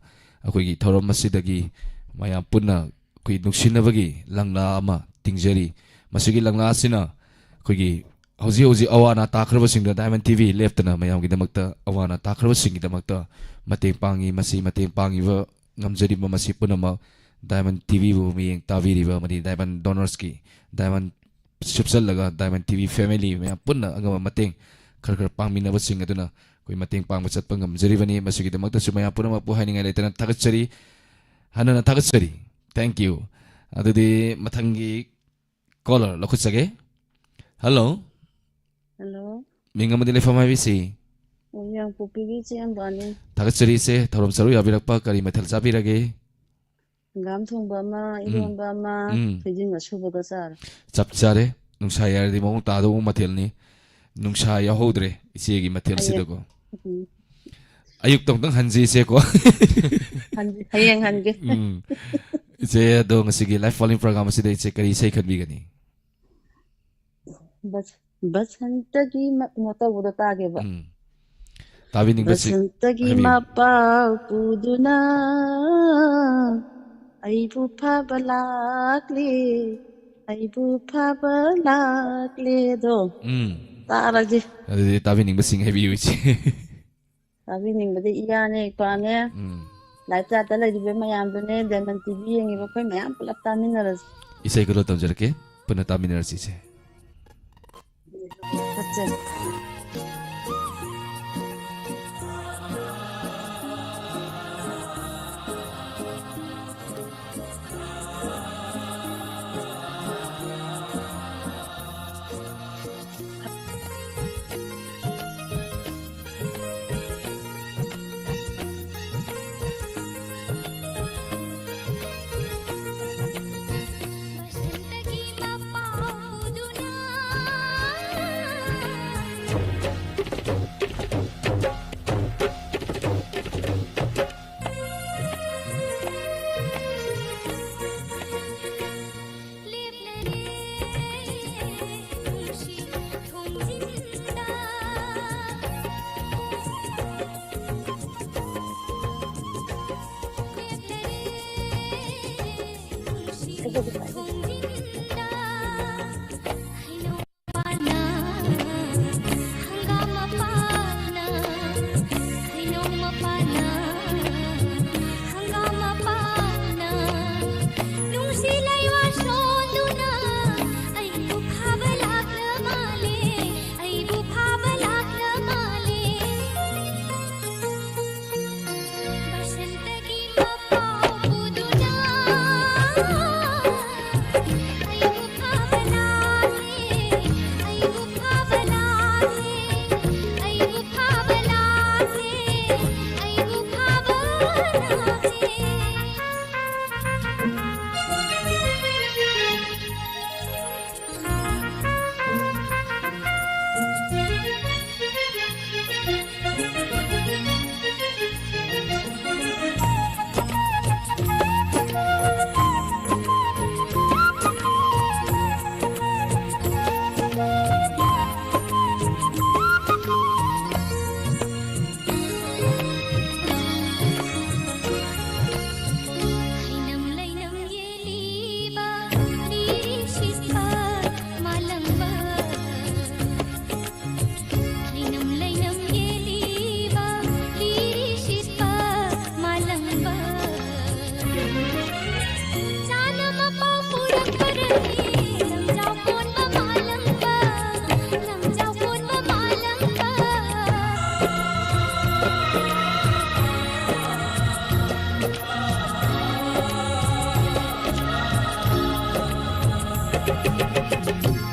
ꯑꯩꯈꯣꯏꯒꯤ ꯊꯧꯔꯝ ꯑꯁꯤꯗꯒꯤ ꯃꯌꯥꯝ ꯄꯨꯟꯅ ꯑꯩꯈꯣꯏ ꯅꯨꯡꯁꯤꯅꯕꯒꯤ ꯂꯪꯂꯥ ꯑꯃ ꯇꯤꯡꯖꯔꯤ꯫ ꯃꯁꯤꯒꯤ ꯂꯪꯂꯥ ꯑꯁꯤꯅ ꯑꯩꯈꯣꯏꯒꯤ ꯍꯧꯖꯤꯛ ꯍꯧꯖꯤꯛ ꯑꯋꯥ ꯑꯅꯥ ꯇꯥꯈ꯭ꯔꯕꯁꯤꯡꯗ Diamond TV ꯂꯦꯞꯇꯅ ꯃꯌꯥꯝꯒꯤꯗꯃꯛꯇ, ꯑꯋꯥ ꯑꯅꯥ ꯇꯥꯈ꯭ꯔꯕꯁꯤꯡꯒꯤꯗꯃꯛꯇ ꯃꯇꯦꯡ ꯄꯥꯡꯉꯤ꯫ ꯃꯁꯤ ꯃꯇꯦꯡ ꯄꯥꯡꯉꯤꯕ, ꯉꯝꯖꯔꯤꯕ ꯃꯁꯤ ꯄꯨꯝꯅꯃꯛ Diamond TVꯕꯨ ꯃꯤꯠꯌꯦꯡ ꯇꯥꯕꯤꯔꯤꯕ ꯑꯃꯗꯤ Diamond Donorsꯀꯤ, Diamond ꯁꯨꯞꯆꯜꯂꯒ Diamond TV family ꯃꯌꯥꯝ ꯄꯨꯟꯅ ꯑꯉꯝꯕ ꯃꯇꯦꯡ ꯈꯔ ꯈꯔ ꯄꯥꯡꯃꯤꯟꯅꯕꯁꯤꯡ ꯑꯗꯨꯅ ꯑꯩꯈꯣꯏ ꯃꯇꯦꯡ ꯄꯥꯡꯕ ꯆꯠꯄ ꯉꯝꯖꯔꯤꯕꯅꯤ꯫ ꯃꯁꯤꯒꯤꯗꯃꯛꯇꯁꯨ ꯃꯌꯥꯝ ꯄꯨꯝꯅꯃꯛꯄꯨ ꯍꯥꯏꯅꯤꯡꯉꯥꯏ ꯂꯩꯇꯅ ꯊꯥꯒꯠꯆꯔꯤ, ꯍꯟꯅꯅ ꯊꯥꯒꯠꯆꯔꯤ꯫ Thank you꯫ ꯑꯗꯨꯗꯤ ꯃꯊꯪꯒꯤ ꯀꯣꯂꯔ ꯂꯧꯈꯠꯆꯒꯦ꯫ ꯍꯜꯂꯣ꯫ ꯍꯜꯂꯣ꯫ ꯃꯤꯡ ꯑꯃꯗꯤ ꯂꯩꯐꯝ ꯍꯥꯏꯕꯤꯁꯤ꯫ ꯃꯣꯏꯔꯥꯡꯄꯣꯛꯄꯤꯒꯤ ꯏꯆꯦ ꯑꯝꯕꯥꯅꯤ꯫ ꯊꯥꯒꯠꯆꯔꯤ ꯏꯆꯦ, ꯊꯧꯔꯝ ꯁꯔꯨꯛ ꯌꯥꯕꯤꯔꯛꯄ꯫ ꯀꯔꯤ ꯃꯊꯦꯜ ꯆꯥꯕꯤꯔꯒꯦ? ꯍꯪꯒꯥꯝ ꯊꯣꯡꯕ ꯑꯃ, ꯎꯝ꯫ ꯏꯔꯣꯟꯕ ꯑꯃ, ꯎꯝ꯫ ꯊꯣꯏꯗꯤꯡ ꯑꯁꯨꯕꯒ ꯆꯥꯔꯦ꯫ ꯆꯞ ꯆꯥꯔꯦ꯫ ꯅꯨꯡꯁꯥ ꯌꯥꯏꯔꯗꯤ ꯃꯑꯣꯡ ꯇꯥꯗꯧꯕ ꯃꯊꯦꯜꯅꯤ꯫ ꯅꯨꯡꯁꯥ ꯌꯥꯎꯍꯧꯗ꯭ꯔꯦ ꯏꯆꯦꯒꯤ ꯃꯊꯦꯜꯁꯤꯗꯀꯣ꯫ ꯎꯝ꯫ ꯑꯌꯨꯛꯇ ꯑꯃꯨꯛꯇꯪ ꯍꯟꯁꯤ ꯏꯆꯦꯀꯣ꯫ ꯍꯟꯁꯤ, ꯍꯌꯦꯡ ꯍꯟꯒꯦ꯫ ꯎꯝ꯫ ꯏꯆꯦ, ꯑꯗꯣ ꯉꯁꯤꯒꯤ Live Calling program ꯑꯁꯤꯗ ꯏꯆꯦ ꯀꯔꯤ ꯏꯁꯩ ꯈꯟꯕꯤꯒꯅꯤ? ꯕꯁ-, ꯕꯁꯟꯇꯒꯤ ꯃ-, ꯀꯩꯅꯣ ꯇꯧꯕꯗꯣ ꯇꯥꯒꯦꯕ꯫ ꯎꯝ꯫ ꯇꯥꯕꯤꯅꯤꯡꯕꯁꯤ ꯕꯁꯟꯇꯒꯤ ꯍꯥꯏꯕꯤꯌꯨ꯫ ꯃꯄꯥꯜ ꯄꯨꯗꯨꯅ ꯑꯩꯕꯨ ꯐꯕ ꯂꯥꯛꯂꯦ, ꯑꯩꯕꯨ ꯐꯕ ꯂꯥꯛꯂꯦꯗꯣ꯫ ꯎꯝ꯫ ꯇꯥꯔꯒꯦ꯫ ꯑꯗꯨꯗꯤ ꯇꯥꯕꯤꯅꯤꯡꯕꯁꯤꯡ ꯍꯥꯏꯕꯤꯌꯨ ꯏꯆꯦ꯫ ꯇꯥꯕꯤꯅꯤꯡꯕꯗꯤ ꯏꯌꯥꯅꯦ, ꯏꯄꯥꯅꯦ, ꯎꯝ꯫ Live chatꯇ ꯂꯩꯔꯤꯕ ꯃꯌꯥꯝꯗꯨꯅꯦ, Diamond TV ꯌꯦꯡꯉꯤꯕ ꯑꯩꯈꯣꯏ ꯃꯌꯥꯝ ꯄꯨꯂꯞ ꯇꯥꯃꯤꯟꯅꯔꯁꯤ꯫ ꯏꯁꯩ ꯈꯔ ꯇꯝꯖꯔꯛꯀꯦ, ꯄꯨꯟꯅ ꯇꯥꯃꯤꯟꯅꯔꯁꯤ ꯏꯆꯦ꯫ ꯐꯠꯖꯔꯦ꯫ ꯈꯣꯡꯖꯤꯟꯗ ꯍꯩꯅꯧ ꯃꯄꯥꯟꯅ, ꯍꯪꯒꯥꯝ ꯃꯄꯥꯟꯅ, ꯍꯩꯅꯧ ꯃꯄꯥꯟꯅ, ꯍꯪꯒꯥꯝ ꯃꯄꯥꯟꯅ, ꯅꯨꯡꯁꯤ ꯂꯩꯋꯥ ꯁꯣꯟꯗꯨꯅ ꯑꯩꯕꯨ ꯐꯥꯕ ꯂꯥꯛꯂ ꯃꯥꯜꯂꯦ, ꯑꯩꯕꯨ ꯐꯥꯕ ꯂꯥꯛꯂ ꯃꯥꯜꯂꯦ꯫ ꯕꯁꯟꯇꯒꯤ ꯃꯄꯥꯎ ꯄꯨꯗꯨꯅ ꯑꯩꯕꯨ ꯐꯥꯕ ꯂꯥꯛꯂꯦ, ꯑꯩꯕꯨ ꯐꯥꯕ ꯂꯥꯛꯂꯦ, ꯑꯩꯕꯨ ꯐꯥꯕ ꯂꯥꯛꯂꯦ, ꯑꯩꯕꯨ ꯐꯥꯕ ꯂꯥꯛꯂꯦ꯫ ꯍꯩꯅꯝ ꯂꯩꯅꯝ ꯌꯦꯜꯂꯤꯕ ꯂꯤꯔꯤꯛꯁꯤꯠꯄ ꯃꯥꯂꯪꯕ꯫ ꯍꯩꯅꯝ ꯂꯩꯅꯝ ꯌꯦꯜꯂꯤꯕ ꯂꯤꯔꯤꯛꯁꯤꯠꯄ ꯃꯥꯂꯪꯕ꯫ ꯆꯥꯅ ꯃꯄꯥꯎ ꯄꯨꯔꯛꯄꯗꯒꯤ ꯂꯝꯖꯥꯎ ꯀꯣꯟꯕ ꯃꯥꯂꯪꯕ, ꯂꯝꯖꯥꯎ ꯀꯣꯟꯕ ꯃꯥꯂꯪꯕ꯫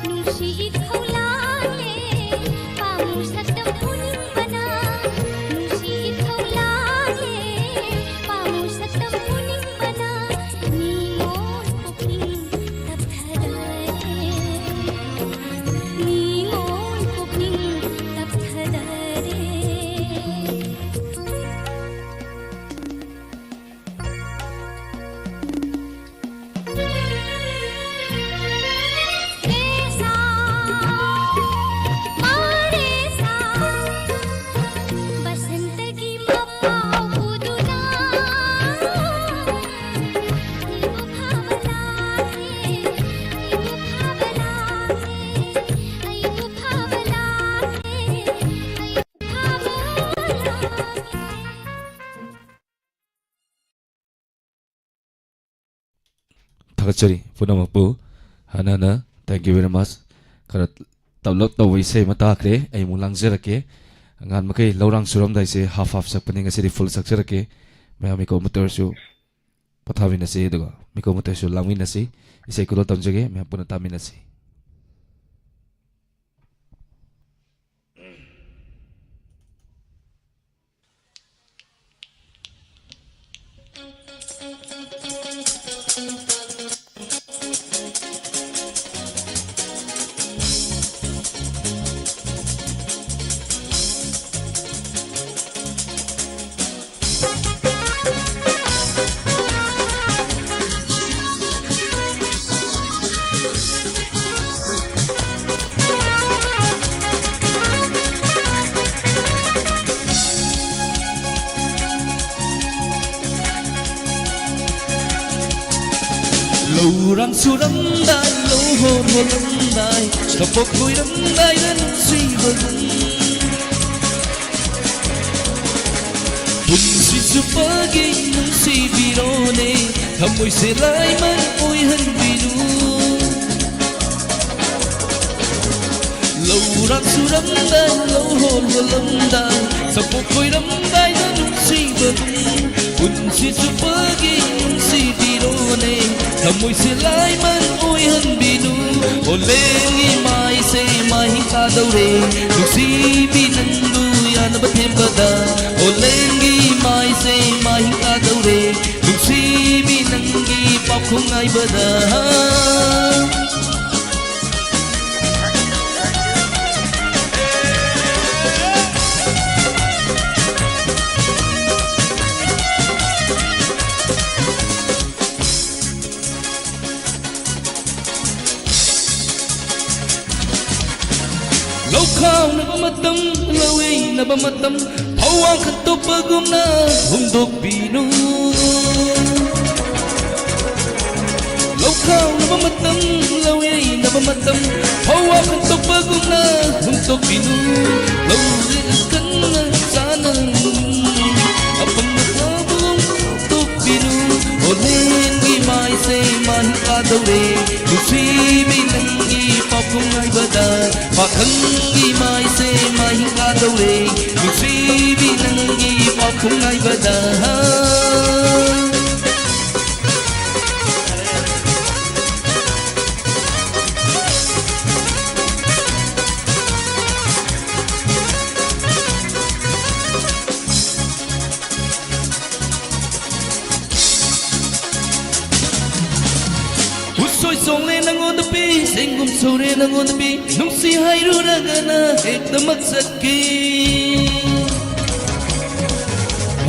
ꯅꯨꯡꯁꯤ ꯏꯊꯧ ꯂꯥꯡꯂꯦ, ꯄꯥꯝꯃꯨ ꯁꯛꯇꯝ ꯎꯅꯤꯡꯕꯅ꯫ ꯅꯨꯡꯁꯤ ꯏꯊꯧ ꯂꯥꯡꯂꯦ, ꯄꯥꯝꯃꯨ ꯁꯛꯇꯝ ꯎꯅꯤꯡꯕꯅ꯫ ꯅꯤꯉꯣꯜ ꯄꯨꯛꯅꯤꯡ ꯇꯞꯊꯗꯔꯦ, ꯅꯤꯉꯣꯜ ꯄꯨꯛꯅꯤꯡ ꯇꯞꯊꯗꯔꯦ꯫ ꯊꯥꯒꯠꯆꯔꯤ ꯄꯨꯝꯅꯃꯛꯄꯨ꯫ ꯍꯟꯅ ꯍꯟꯅ thank you very much꯫ ꯈꯔ ꯇꯞꯂꯞ ꯇꯧꯕ ꯏꯁꯩ ꯑꯃ ꯇꯥꯈ꯭ꯔꯦ, ꯑꯩ ꯑꯃꯨꯛ ꯂꯥꯡꯖꯔꯛꯀꯦ꯫ ꯑꯉꯥꯟ ꯃꯈꯩ ꯂꯧꯔꯥꯡ ꯁꯨꯔꯝꯗꯥꯏꯁꯦ half half ꯁꯛꯄꯅꯤ, ꯉꯁꯤꯗꯤ full ꯁꯛꯆꯔꯛꯀꯦ꯫ ꯃꯌꯥꯝ ꯃꯤꯀꯣꯛ ꯑꯃꯠꯇ ꯑꯣꯏꯔꯁꯨ ꯄꯣꯊꯥꯃꯤꯟꯅꯁꯤ, ꯑꯗꯨꯒ ꯃꯤꯀꯣꯛ ꯑꯃꯠꯇ ꯑꯣꯏꯔꯁꯨ ꯂꯥꯡꯃꯤꯟꯅꯁꯤ꯫ ꯏꯁꯩ ꯈꯨꯗꯣꯜ ꯇꯝꯖꯒꯦ, ꯃꯌꯥꯝ ꯄꯨꯟꯅ ꯇꯥꯃꯤꯟꯅꯁꯤ꯫ ꯂꯧꯔꯥꯡ ꯁꯨꯔꯝꯗꯥꯏ, ꯂꯧ ꯍꯣꯜꯂꯝꯗꯥꯏ, ꯁꯥꯄꯣꯛ ꯈꯣꯏꯔꯝꯗꯥꯏꯗ ꯅꯨꯡꯁꯤꯕꯒꯨꯝ꯫ ꯄꯨꯟꯁꯤ ꯆꯨꯞꯄꯒꯤ ꯅꯨꯡꯁꯤꯕꯤꯔꯣꯅꯦ, ꯊꯃꯣꯏꯁꯦ ꯂꯥꯏꯃꯟ ꯑꯣꯏꯍꯟꯕꯤꯅꯨ꯫ ꯂꯧꯔꯥꯡ ꯁꯨꯔꯝꯗꯥꯏ, ꯂꯧ ꯍꯣꯜꯂꯝꯗꯥꯏ, ꯁꯥꯄꯣꯛ ꯈꯣꯏꯔꯝꯗꯥꯏꯗ ꯅꯨꯡꯁꯤꯕꯒꯨꯝ꯫ ꯄꯨꯟꯁꯤ ꯆꯨꯞꯄꯒꯤ ꯅꯨꯡꯁꯤꯕꯤꯔꯣꯅꯦ, ꯊꯃꯣꯏꯁꯦ ꯂꯥꯏꯃꯟ ꯑꯣꯏꯍꯟꯕꯤꯅꯨ꯫ ꯑꯣꯂꯦꯟꯒꯤ ꯃꯥꯏꯁꯦ ꯃꯥꯍꯤꯡ ꯇꯥꯗꯧꯔꯦ, ꯅꯨꯡꯁꯤꯕꯤ ꯅꯪꯕꯨ ꯌꯥꯅꯕ ꯊꯦꯝꯕꯗ꯫ ꯑꯣꯂꯦꯟꯒꯤ ꯃꯥꯏꯁꯦ ꯃꯥꯍꯤꯡ ꯇꯥꯗꯧꯔꯦ, ꯅꯨꯡꯁꯤꯕꯤ ꯅꯪꯒꯤ ꯄꯥꯎꯈꯨꯝ ꯉꯥꯏꯕꯗ꯫ ꯂꯧ ꯈꯥꯎꯅꯕ ꯃꯇꯝ, ꯂꯧ ꯌꯩꯅꯕ ꯃꯇꯝ, ꯐꯧ ꯋꯥꯡꯈꯠ ꯇꯣꯛꯄꯒꯨꯝꯅ ꯍꯨꯝꯗꯣꯛꯄꯤꯅꯨ꯫ ꯂꯧ ꯈꯥꯎꯅꯕ ꯃꯇꯝ, ꯂꯧ ꯌꯩꯅꯕ ꯃꯇꯝ, ꯐꯧ ꯋꯥꯡꯈꯠ ꯇꯣꯛꯄꯒꯨꯝꯅ ꯍꯨꯝꯗꯣꯛꯄꯤꯅꯨ꯫ ꯂꯧ ꯀꯟꯅ ꯆꯥꯅ ꯑꯄꯪꯕ ꯐꯥꯎꯕꯒꯨꯝ ꯇꯣꯛꯄꯤꯅꯨ꯫ ꯑꯣꯂꯦꯟꯒꯤ ꯃꯥꯏꯁꯦ ꯃꯥꯍꯤꯡ ꯇꯧꯔꯦ꯫ ꯅꯨꯡꯁꯤꯕꯤ ꯅꯪꯒꯤ ꯄꯥꯎꯈꯨꯝ ꯉꯥꯏꯕꯗ ꯄꯥꯈꯪꯒꯤ ꯃꯥꯏꯁꯦ ꯃꯥꯏꯍꯤꯡ ꯀꯥꯗꯧꯔꯦ꯫ ꯅꯨꯡꯁꯤꯕꯤ ꯅꯪꯒꯤ ꯄꯥꯎꯈꯨꯝ ꯉꯥꯏꯕꯗ꯫ ꯎꯁꯣꯏ ꯆꯣꯡꯂꯦ ꯅꯪꯉꯣꯟꯗ ꯄꯤ, ꯆꯦꯡꯒꯨꯝ ꯁꯨꯔꯦ ꯅꯪꯉꯣꯟꯗ ꯄꯤ, ꯅꯨꯡꯁꯤ ꯍꯥꯏꯔꯨꯔꯒꯅ ꯍꯦꯛꯇꯃꯛ ꯆꯠꯈꯤ꯫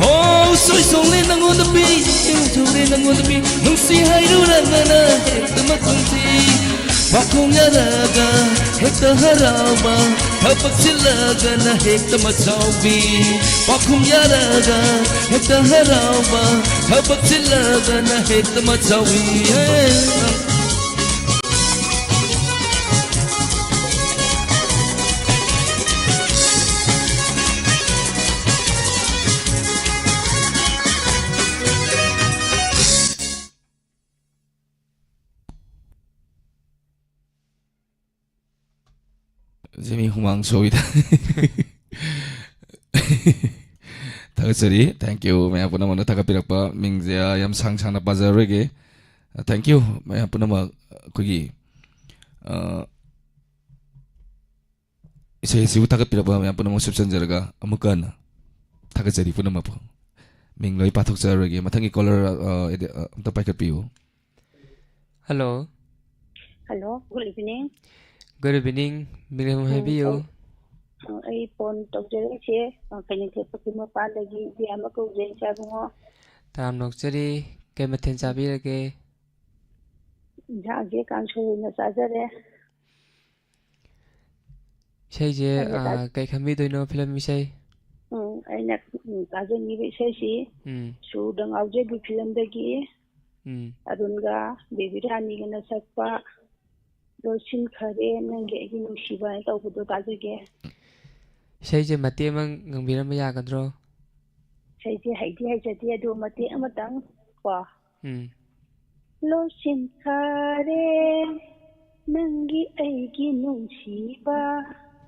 ꯍꯣ, ꯎꯁꯣꯏ ꯆꯣꯡꯂꯦ ꯅꯪꯉꯣꯟꯗ ꯄꯤ, ꯆꯦꯡꯒꯨꯝ ꯁꯨꯔꯦ ꯅꯪꯉꯣꯟꯗ ꯄꯤ, ꯅꯨꯡꯁꯤ ꯍꯥꯏꯔꯨꯔꯒꯅ ꯍꯦꯛꯇꯃꯛ ꯆꯠꯈꯤ꯫ ꯄꯥꯈꯣꯡ ꯌꯥꯔꯒ ꯍꯦꯛꯇ ꯍꯔꯥꯎꯕ, ꯊꯕꯛ ꯆꯤꯜꯂꯒꯅ ꯍꯦꯛꯇ ꯃꯆꯥꯎꯕꯤ꯫ ꯄꯥꯈꯨꯝ ꯌꯥꯔꯒ ꯍꯦꯛꯇ ꯍꯔꯥꯎꯕ, ꯊꯕꯛ ꯆꯤꯜꯂꯒꯅ ꯍꯦꯛꯇ ꯃꯆꯥꯎꯕꯤ꯫ ꯍꯦ! ꯁꯤ ꯃꯤ ꯍꯨꯃꯥꯡ ꯁꯧꯏꯗ꯫ ꯊꯥꯒꯠꯆꯔꯤ꯫ Thank you꯫ ꯃꯌꯥꯝ ꯄꯨꯝꯅꯃꯛꯅ ꯊꯥꯒꯠꯄꯤꯔꯛꯄ ꯃꯤꯡꯁꯦ, ꯑ, ꯌꯥꯝ ꯁꯥꯡ ꯁꯥꯡꯅ ꯄꯥꯖꯔꯔꯣꯏꯒꯦ꯫ ꯑ, thank you꯫ ꯃꯌꯥꯝ ꯄꯨꯝꯅꯃꯛ ꯑꯩꯈꯣꯏꯒꯤ, ꯑ, ꯏꯁꯩ ꯑꯁꯤꯕꯨ ꯊꯥꯒꯠꯄꯤꯔꯛꯄ ꯃꯌꯥꯝ ꯄꯨꯝꯅꯃꯛ ꯁꯨꯞꯆꯟꯖꯔꯒ ꯑꯃꯨꯛꯀ ꯍꯟꯅ ꯊꯥꯒꯠꯆꯔꯤ ꯄꯨꯝꯅꯃꯛꯄꯨ꯫ ꯃꯤꯡ ꯂꯣꯏ ꯄꯥꯊꯣꯛꯆꯔꯔꯣꯏꯒꯦ꯫ ꯃꯊꯪꯒꯤ caller, ꯑ, ꯑꯦꯗꯤ-, ꯑ, ꯑꯝꯇ ꯄꯥꯏꯈꯠꯄꯤꯌꯨ꯫ Hello꯫ Hello, good evening꯫ Good evening꯫ ꯃꯤꯡ ꯎꯝ, ꯍꯥꯏꯕꯤꯌꯨ꯫ ꯑꯩ, ꯑ, ꯑꯩ phone ꯇꯧꯖꯔꯛꯏꯁꯦ, ꯑ, ꯀꯩꯅꯧꯊꯦꯜ ꯄꯨꯈ꯭ꯔꯤ ꯃꯄꯥꯟꯗꯒꯤ ꯏꯕꯦꯝꯃ ꯀꯧꯖꯩ, ꯏꯆꯥ ꯏꯕꯨꯡꯉꯣ꯫ ꯇꯔꯥꯝꯅ ꯑꯣꯛꯆꯔꯤ꯫ ꯀꯩ ꯃꯊꯦꯜ ꯆꯥꯕꯤꯔꯒꯦ? ꯏꯟꯁꯥꯡꯁꯦ ꯀꯥꯡꯁꯣꯏ ꯑꯣꯏꯅ ꯆꯥꯖꯔꯦ꯫ ꯏꯁꯩꯁꯦ, ꯈꯪꯗꯦ, ꯑꯥ, ꯀꯩ ꯈꯟꯕꯤꯗꯣꯏꯅꯣ, film ꯏꯁꯩ? ꯎꯝ, ꯑꯩꯅ, ꯎꯝ, ꯇꯥꯖꯅꯤꯡꯉꯤꯕ ꯏꯁꯩꯁꯤ ꯎꯝ꯫ ꯁꯨꯔꯗ ꯉꯥꯎꯖꯕꯤ film ꯗꯒꯤ ꯎꯝ꯫ ꯑꯔꯨꯟꯒ ꯕꯦꯕꯤ ꯔꯥꯅꯤꯒꯅ ꯁꯛꯄ ꯂꯣꯏꯁꯤꯟꯈꯔꯦ ꯅꯪꯒꯤ ꯑꯩꯒꯤ ꯅꯨꯡꯁꯤꯕ ꯍꯥꯏꯅ ꯇꯧꯕꯗꯣ ꯇꯥꯖꯒꯦ꯫ ꯏꯁꯩꯁꯦ ꯃꯇꯦꯛ ꯑꯃ ꯉꯪꯕꯤꯔꯝꯕ ꯌꯥꯒꯗ꯭ꯔꯣ? ꯏꯁꯩꯁꯦ ꯍꯩꯗꯤ ꯍꯩꯖꯗꯦ, ꯑꯗꯨ ꯃꯇꯦꯛ ꯑꯃꯇꯪ ꯀꯣ꯫ ꯎꯝ꯫ ꯂꯣꯠꯁꯤꯟꯈꯔꯦ ꯅꯪꯒꯤ ꯑꯩꯒꯤ ꯅꯨꯡꯁꯤꯕ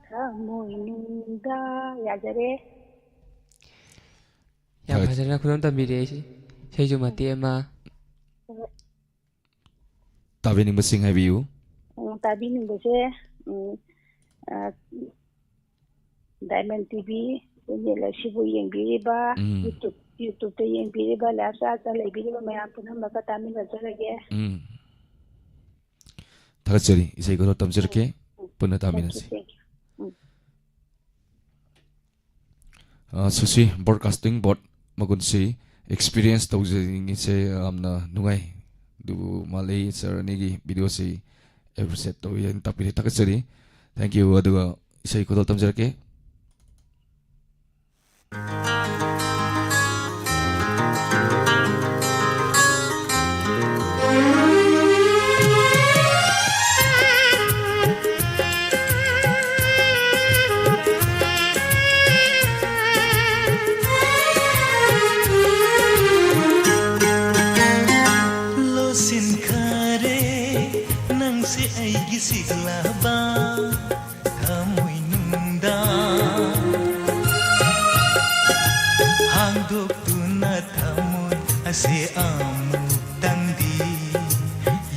ꯊꯃꯣꯏꯅꯨꯡꯗ꯫ ꯌꯥꯖꯔꯦ꯫ ꯌꯥꯝ ꯊꯥꯒꯠ- ꯐꯖꯅ ꯈꯨꯗꯝ ꯇꯝꯕꯤꯔꯦ꯫ ꯏꯁꯩꯁꯨ ꯃꯇꯦꯛ ꯑꯃ꯫ ꯇꯥꯕꯤꯅꯤꯡꯕꯁꯤꯡ ꯍꯥꯏꯕꯤꯌꯨ꯫ ꯎꯝ, ꯇꯥꯕꯤꯅꯤꯡꯕꯁꯦ, ꯎꯝ, ꯑ, Diamond TV channel ꯑꯁꯤꯕꯨ ꯌꯦꯡꯕꯤꯔꯤꯕ, ꯎꯝ꯫ YouTube, YouTube-ꯇ ꯌꯦꯡꯕꯤꯔꯤꯕ, live chat-ꯇ ꯂꯩꯕꯤꯔꯤꯕ ꯃꯌꯥꯝ ꯄꯨꯝꯅꯃꯛꯀ ꯇꯥꯃꯤꯟꯅꯖꯔꯒꯦ꯫ ꯎꯝ꯫ ꯊꯥꯒꯠꯆꯔꯤ꯫ ꯏꯁꯩ ꯈꯔ ꯇꯝꯖꯔꯛꯀꯦ꯫ ꯎꯝ꯫ ꯄꯨꯟꯅ ꯇꯥꯃꯤꯟꯅꯁꯤ꯫ Thank you, thank you. ꯎꯝ꯫ ꯑ, ꯁꯨꯁꯤ Broadcasting Board ꯃꯒꯨꯟꯁꯤ experience ꯇꯧꯖꯅꯤꯡꯉꯤꯁꯦ ꯌꯥꯝꯅ ꯅꯨꯡꯉꯥꯏ꯫ ꯑꯗꯨꯕꯨ ꯃꯥꯂꯩ sir ꯑꯅꯤꯒꯤ video-ꯁꯤ appreciate ꯇꯧꯏ ꯍꯥꯏꯅ ꯇꯥꯛꯄꯤꯔꯦ꯫ ꯊꯥꯒꯠꯆꯔꯤ꯫ Thank you꯫ ꯑꯗꯨꯒ ꯏꯁꯩ ꯈꯨꯗꯣꯜ ꯇꯝꯖꯔꯛꯀꯦ꯫ ꯂꯣꯠꯁꯤꯟꯈꯔꯦ ꯅꯪꯁꯦ ꯑꯩꯒꯤ ꯁꯤꯒꯂꯥꯕ ꯊꯃꯣꯏꯅꯨꯡꯗ꯫ ꯍꯥꯡꯗꯣꯛꯇꯨꯅ ꯊꯃꯣꯏ ꯑꯁꯦ ꯑꯃꯨꯛꯇꯪꯗꯤ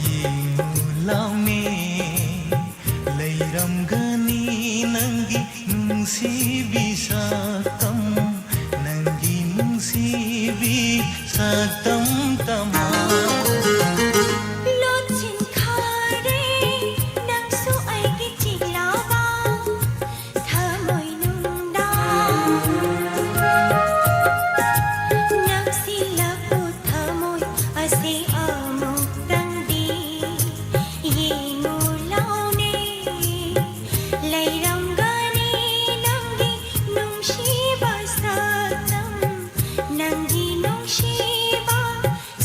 ꯌꯦꯡꯉꯨ ꯂꯥꯎꯅꯦ꯫ ꯂꯩꯔꯝꯒꯅꯤ ꯅꯪꯒꯤ ꯅꯨꯡꯁꯤꯕꯤ ꯁꯛꯇꯝ, ꯅꯪꯒꯤ ꯅꯨꯡꯁꯤꯕꯤ ꯁꯛꯇꯝ ꯇꯃꯥ꯫ ꯂꯣꯠꯁꯤꯟꯈꯔꯦ ꯅꯪꯁꯨ ꯑꯩꯒꯤ ꯆꯤꯛꯂꯥꯕ ꯊꯃꯣꯏꯅꯨꯡꯗ꯫ ꯅꯛꯁꯤꯜꯂꯛꯎ ꯊꯃꯣꯏ ꯑꯁꯤ ꯑꯃꯨꯛꯇꯪꯗꯤ ꯌꯦꯡꯉꯨ ꯂꯥꯎꯅꯦ꯫ ꯂꯩꯔꯝꯒꯅꯤ ꯅꯪꯒꯤ ꯅꯨꯡꯁꯤꯕ ꯁꯛꯇꯝ, ꯅꯪꯒꯤ ꯅꯨꯡꯁꯤꯕ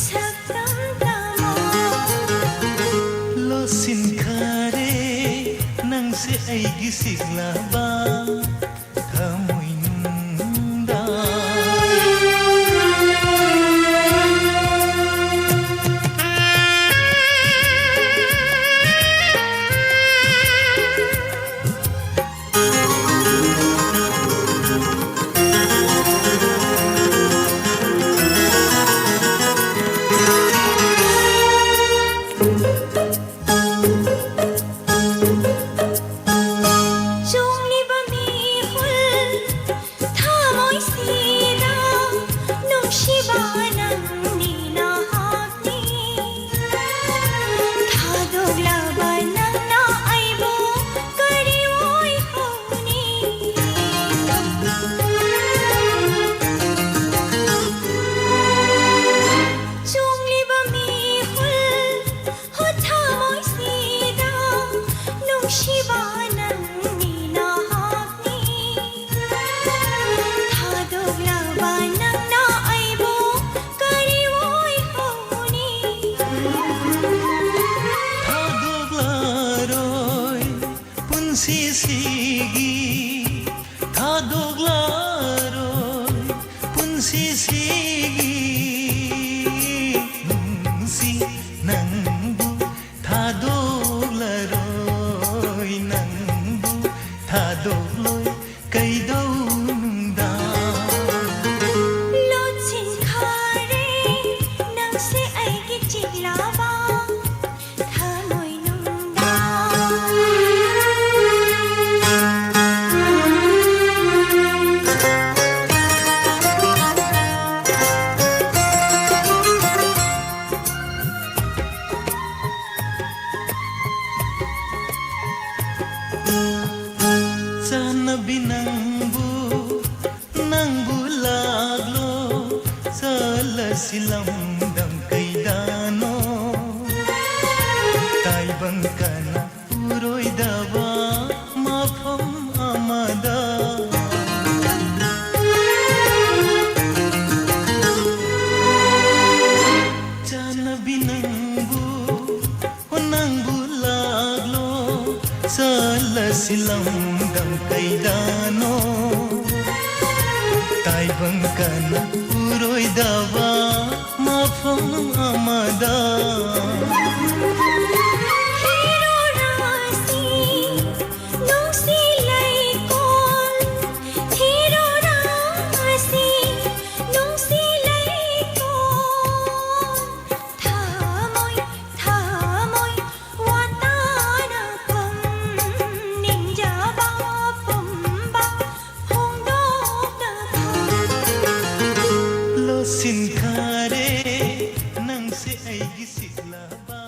ꯁꯛꯇꯝ ꯇꯃꯥ꯫ ꯂꯣꯠꯁꯤꯟꯈꯔꯦ ꯅꯪꯁꯦ ꯑꯩꯒꯤ ꯁꯤꯛꯂꯕ ꯊꯃꯣꯏꯅꯨꯡꯗ꯫ ꯅꯨꯡꯁꯤꯕ ꯅꯪꯅꯤ ꯅꯍꯥꯛꯅꯤ꯫ ꯊꯥꯗꯣꯛꯂꯕ ꯅꯪꯅ ꯑꯩꯕꯨ ꯀꯔꯤ ꯑꯣꯏꯍꯧꯅꯤ? ꯊꯥꯗꯣꯛꯂꯔꯣꯏ ꯄꯨꯟꯁꯤꯁꯤꯒꯤ, ꯊꯥꯗꯣꯛꯂꯔꯣꯏ ꯄꯨꯟꯁꯤꯁꯤꯒꯤ꯫ ꯅꯨꯡꯁꯤ ꯅꯪꯕꯨ ꯊꯥꯗꯣꯛꯂꯔꯣꯏ, ꯅꯪꯕꯨ ꯊꯥꯗꯣꯛꯂꯣꯏ ꯀꯩꯗꯧꯅꯨꯡꯗ꯫ ꯂꯣꯠꯁꯤꯟꯈꯔꯦ ꯅꯪꯁꯦ ꯑꯩꯒꯤ ꯆꯤꯛꯂꯕ ꯊꯃꯣꯏꯅꯨꯡꯗ꯫ ꯆꯥꯟꯅꯕꯤ ꯅꯪꯕꯨ, ꯅꯪꯕꯨ ꯂꯥꯛꯂꯣ, ꯆꯠꯂꯁꯤ ꯂꯝꯗꯝ ꯀꯩꯗꯅꯣ꯫ ꯇꯥꯏꯕꯪ ꯀꯅꯥ ꯎꯔꯣꯏꯗꯕ ꯃꯐꯝ ꯑꯃꯗ꯫ ꯆꯥꯟꯅꯕꯤ ꯅꯪꯕꯨ, ꯍꯣ ꯅꯪꯕꯨ ꯂꯥꯛꯂꯣ, ꯆꯠꯂꯁꯤ ꯂꯝꯗꯝ ꯀꯩꯗꯅꯣ꯫ ꯇꯥꯏꯕꯪ ꯀꯅꯥ ꯎꯔꯣꯏꯗꯕ ꯃꯐꯝ ꯑꯃꯗ꯫ ꯊꯤꯔꯨꯔꯁꯤ ꯅꯨꯡꯁꯤ ꯂꯩꯀꯣꯜ, ꯊꯤꯔꯨꯔꯁꯤ ꯅꯨꯡꯁꯤ ꯂꯩꯀꯣꯜ꯫ ꯊꯃꯣꯏ, ꯊꯃꯣꯏ ꯋꯥꯇꯥꯅ ꯐꯝꯅꯤꯡꯖꯕ ꯄꯨꯝꯕ ꯐꯣꯡꯗꯣꯛꯅꯕ꯫ ꯂꯣꯠꯁꯤꯟꯈꯔꯦ ꯅꯪꯁꯦ ꯑꯩꯒꯤ ꯁꯤꯛꯂꯕ꯫